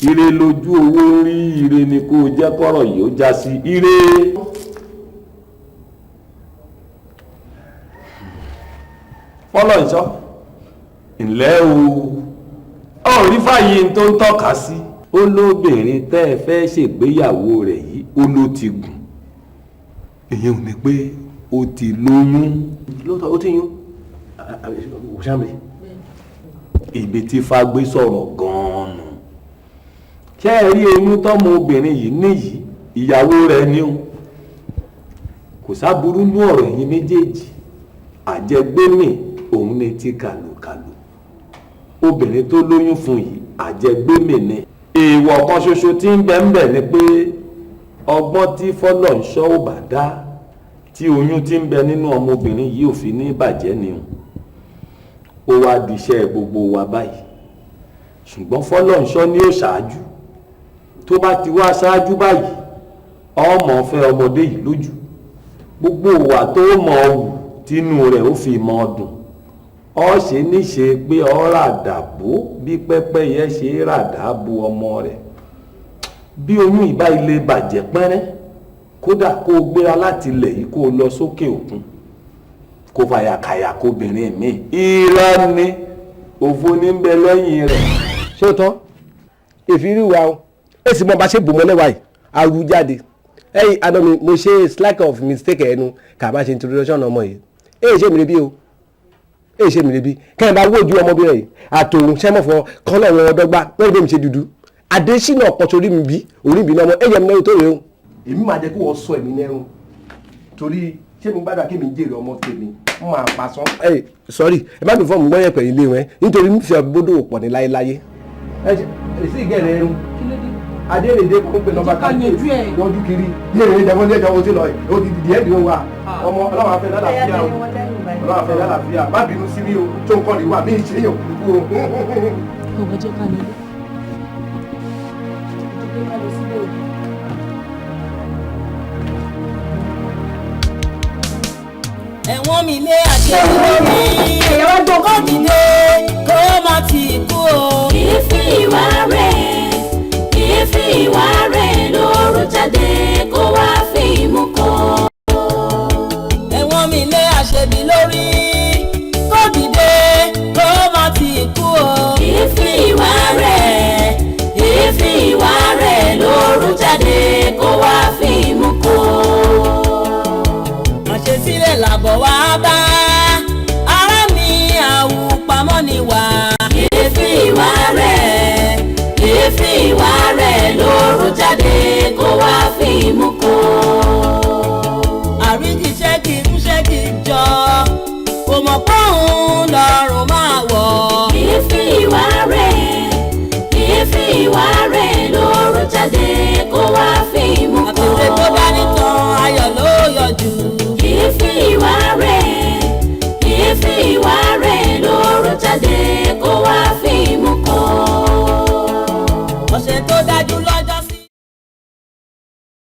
Ire lójú owó rí, ire ni kó o jẹ́ kọ́rọ̀ yìí ó já sí ire. Fọlọ́nṣọ́ ǹlẹ́ o, ọ̀rí fàyè tó ń tọ́ka sí. Ó lóbìnrin tẹ́ ẹ fẹ́ ṣègbéyàwó rẹ̀ yìí ó ló ti gùn. Ìyẹn ò ní pé ó ti lóyún. Lóòótọ́ ó ti yún òṣàmì. Ibi tí Fágbé sọ̀rọ̀ gan-an nù. Ṣé ẹ rí oyún tọ́mọ obìnrin yìí níyìí, ìyàwó rẹ̀ ni o. Kò sáburú nú ọ̀rọ̀ ẹ̀yin méjèèjì. Àjẹgbémì òun ni ti kàlùkàlù. Obìnrin tó lóyún fún yìí àjẹgbémì ni. Èèwọ̀ kan ṣoṣo tí ń bẹ ń bẹ ni pé ọgbọ́n tí Fọlọ́nṣọ́ ò bá dá tí oyún tí ń bẹ nínú ọmọbìnrin yìí ò fi ní bàjẹ́ ni o. Ó wá diṣẹ́ gbogbo wa báyìí. Ṣùgbọ́n Fọlọ́nṣọ́ ni ó ṣáájú. Tó bá ti wá ṣáájú báyìí, ọmọ fẹ́ ọmọdé yìí lójú. Gbogbo ìwà tó mọ̀ ọ́ wù tínú rẹ̀ ó fi mọ́ ọ dùn. Ọ ṣe níṣe pé ọ ràdàbò bí pẹ́pẹ́yẹ ṣe ràdàbò ọmọ rẹ̀. Bí oyún ìbá ilé bàjẹ́ pẹ́rẹ́, kódà kó o gbéra láti ilẹ̀ yìí kó o lọ sókè òkun, kó fàyàkàyà kóbìnrin mi. Irọ́ ni òfo ní ń bẹ lẹ́yìn rẹ̀. Ṣé o tán? Èfi rí wa o, èsì mọ́ bá ṣe bò mọ́lẹ́wà yìí, aru jáde. Ẹ̀yin àná mi, mo ṣe slack of mistake ẹnu kà má ṣe introduction ọmọ yìí. Èyí ṣe mi rí bí o, èyí ṣe mi rí bí kẹ́hìn bá wójú ọmọbìnrin yìí àtòun sẹ́mọ̀fọ́ kọ́lọ̀ wọn ọdọ́gba lórí bí mi ṣe dúdú. Adésínà ọ̀pọ̀ torí mi bí orí mi náà mọ ẹ̀yẹ mi náà tó rèé o. Èmi máa jẹ́ kó wọ́n sọ èmi lẹ́rùn torí ṣé mi gbádùn kí mi jèrè ọmọ tèmi ń máa pa sán. Ẹ sọrí ẹ má mi fọ́ mi gbọ́ yẹ̀pẹ̀ ilé wọn nítorí mi fi gbódò pọ̀ ní láéláyé. Ẹ ṣe sí ìgẹ̀rẹ̀ ẹrun adéèrèdè kó ń pè nọ́mbà kan lọ́dún kiri ní èrè ìjẹun ní ẹjọ́ ti lọ yìí ó ti dìde ẹ̀dínwó wa ọmọ ọlọ́run afẹ́ lálàáfíà o, ọlọ́run afẹ́ lálàáfíà, má bínú sí mi o, tó ń kọ́ ni wà mí ìṣe èèyàn kúrú o. Ọ̀gá jẹ́ ká lọ lé. Jẹ́ ká lọ sílé o. Ẹ̀wọ̀n mi lé àṣẹ mi kó dìde kó má ti kú o. Ìfín ìwà rẹ̀, ìfín ìwà rẹ̀ lóru jáde kó wá fi imú kọ́. Ẹ̀wọ̀n mi lé àṣebí lórí kó dìde kó má ti kú o. Ìfín ìwà rẹ̀, ìfín ìwà rẹ̀ lóru jáde kó wá fi imú kọ́. Àṣesílẹ̀ làbọ̀ wá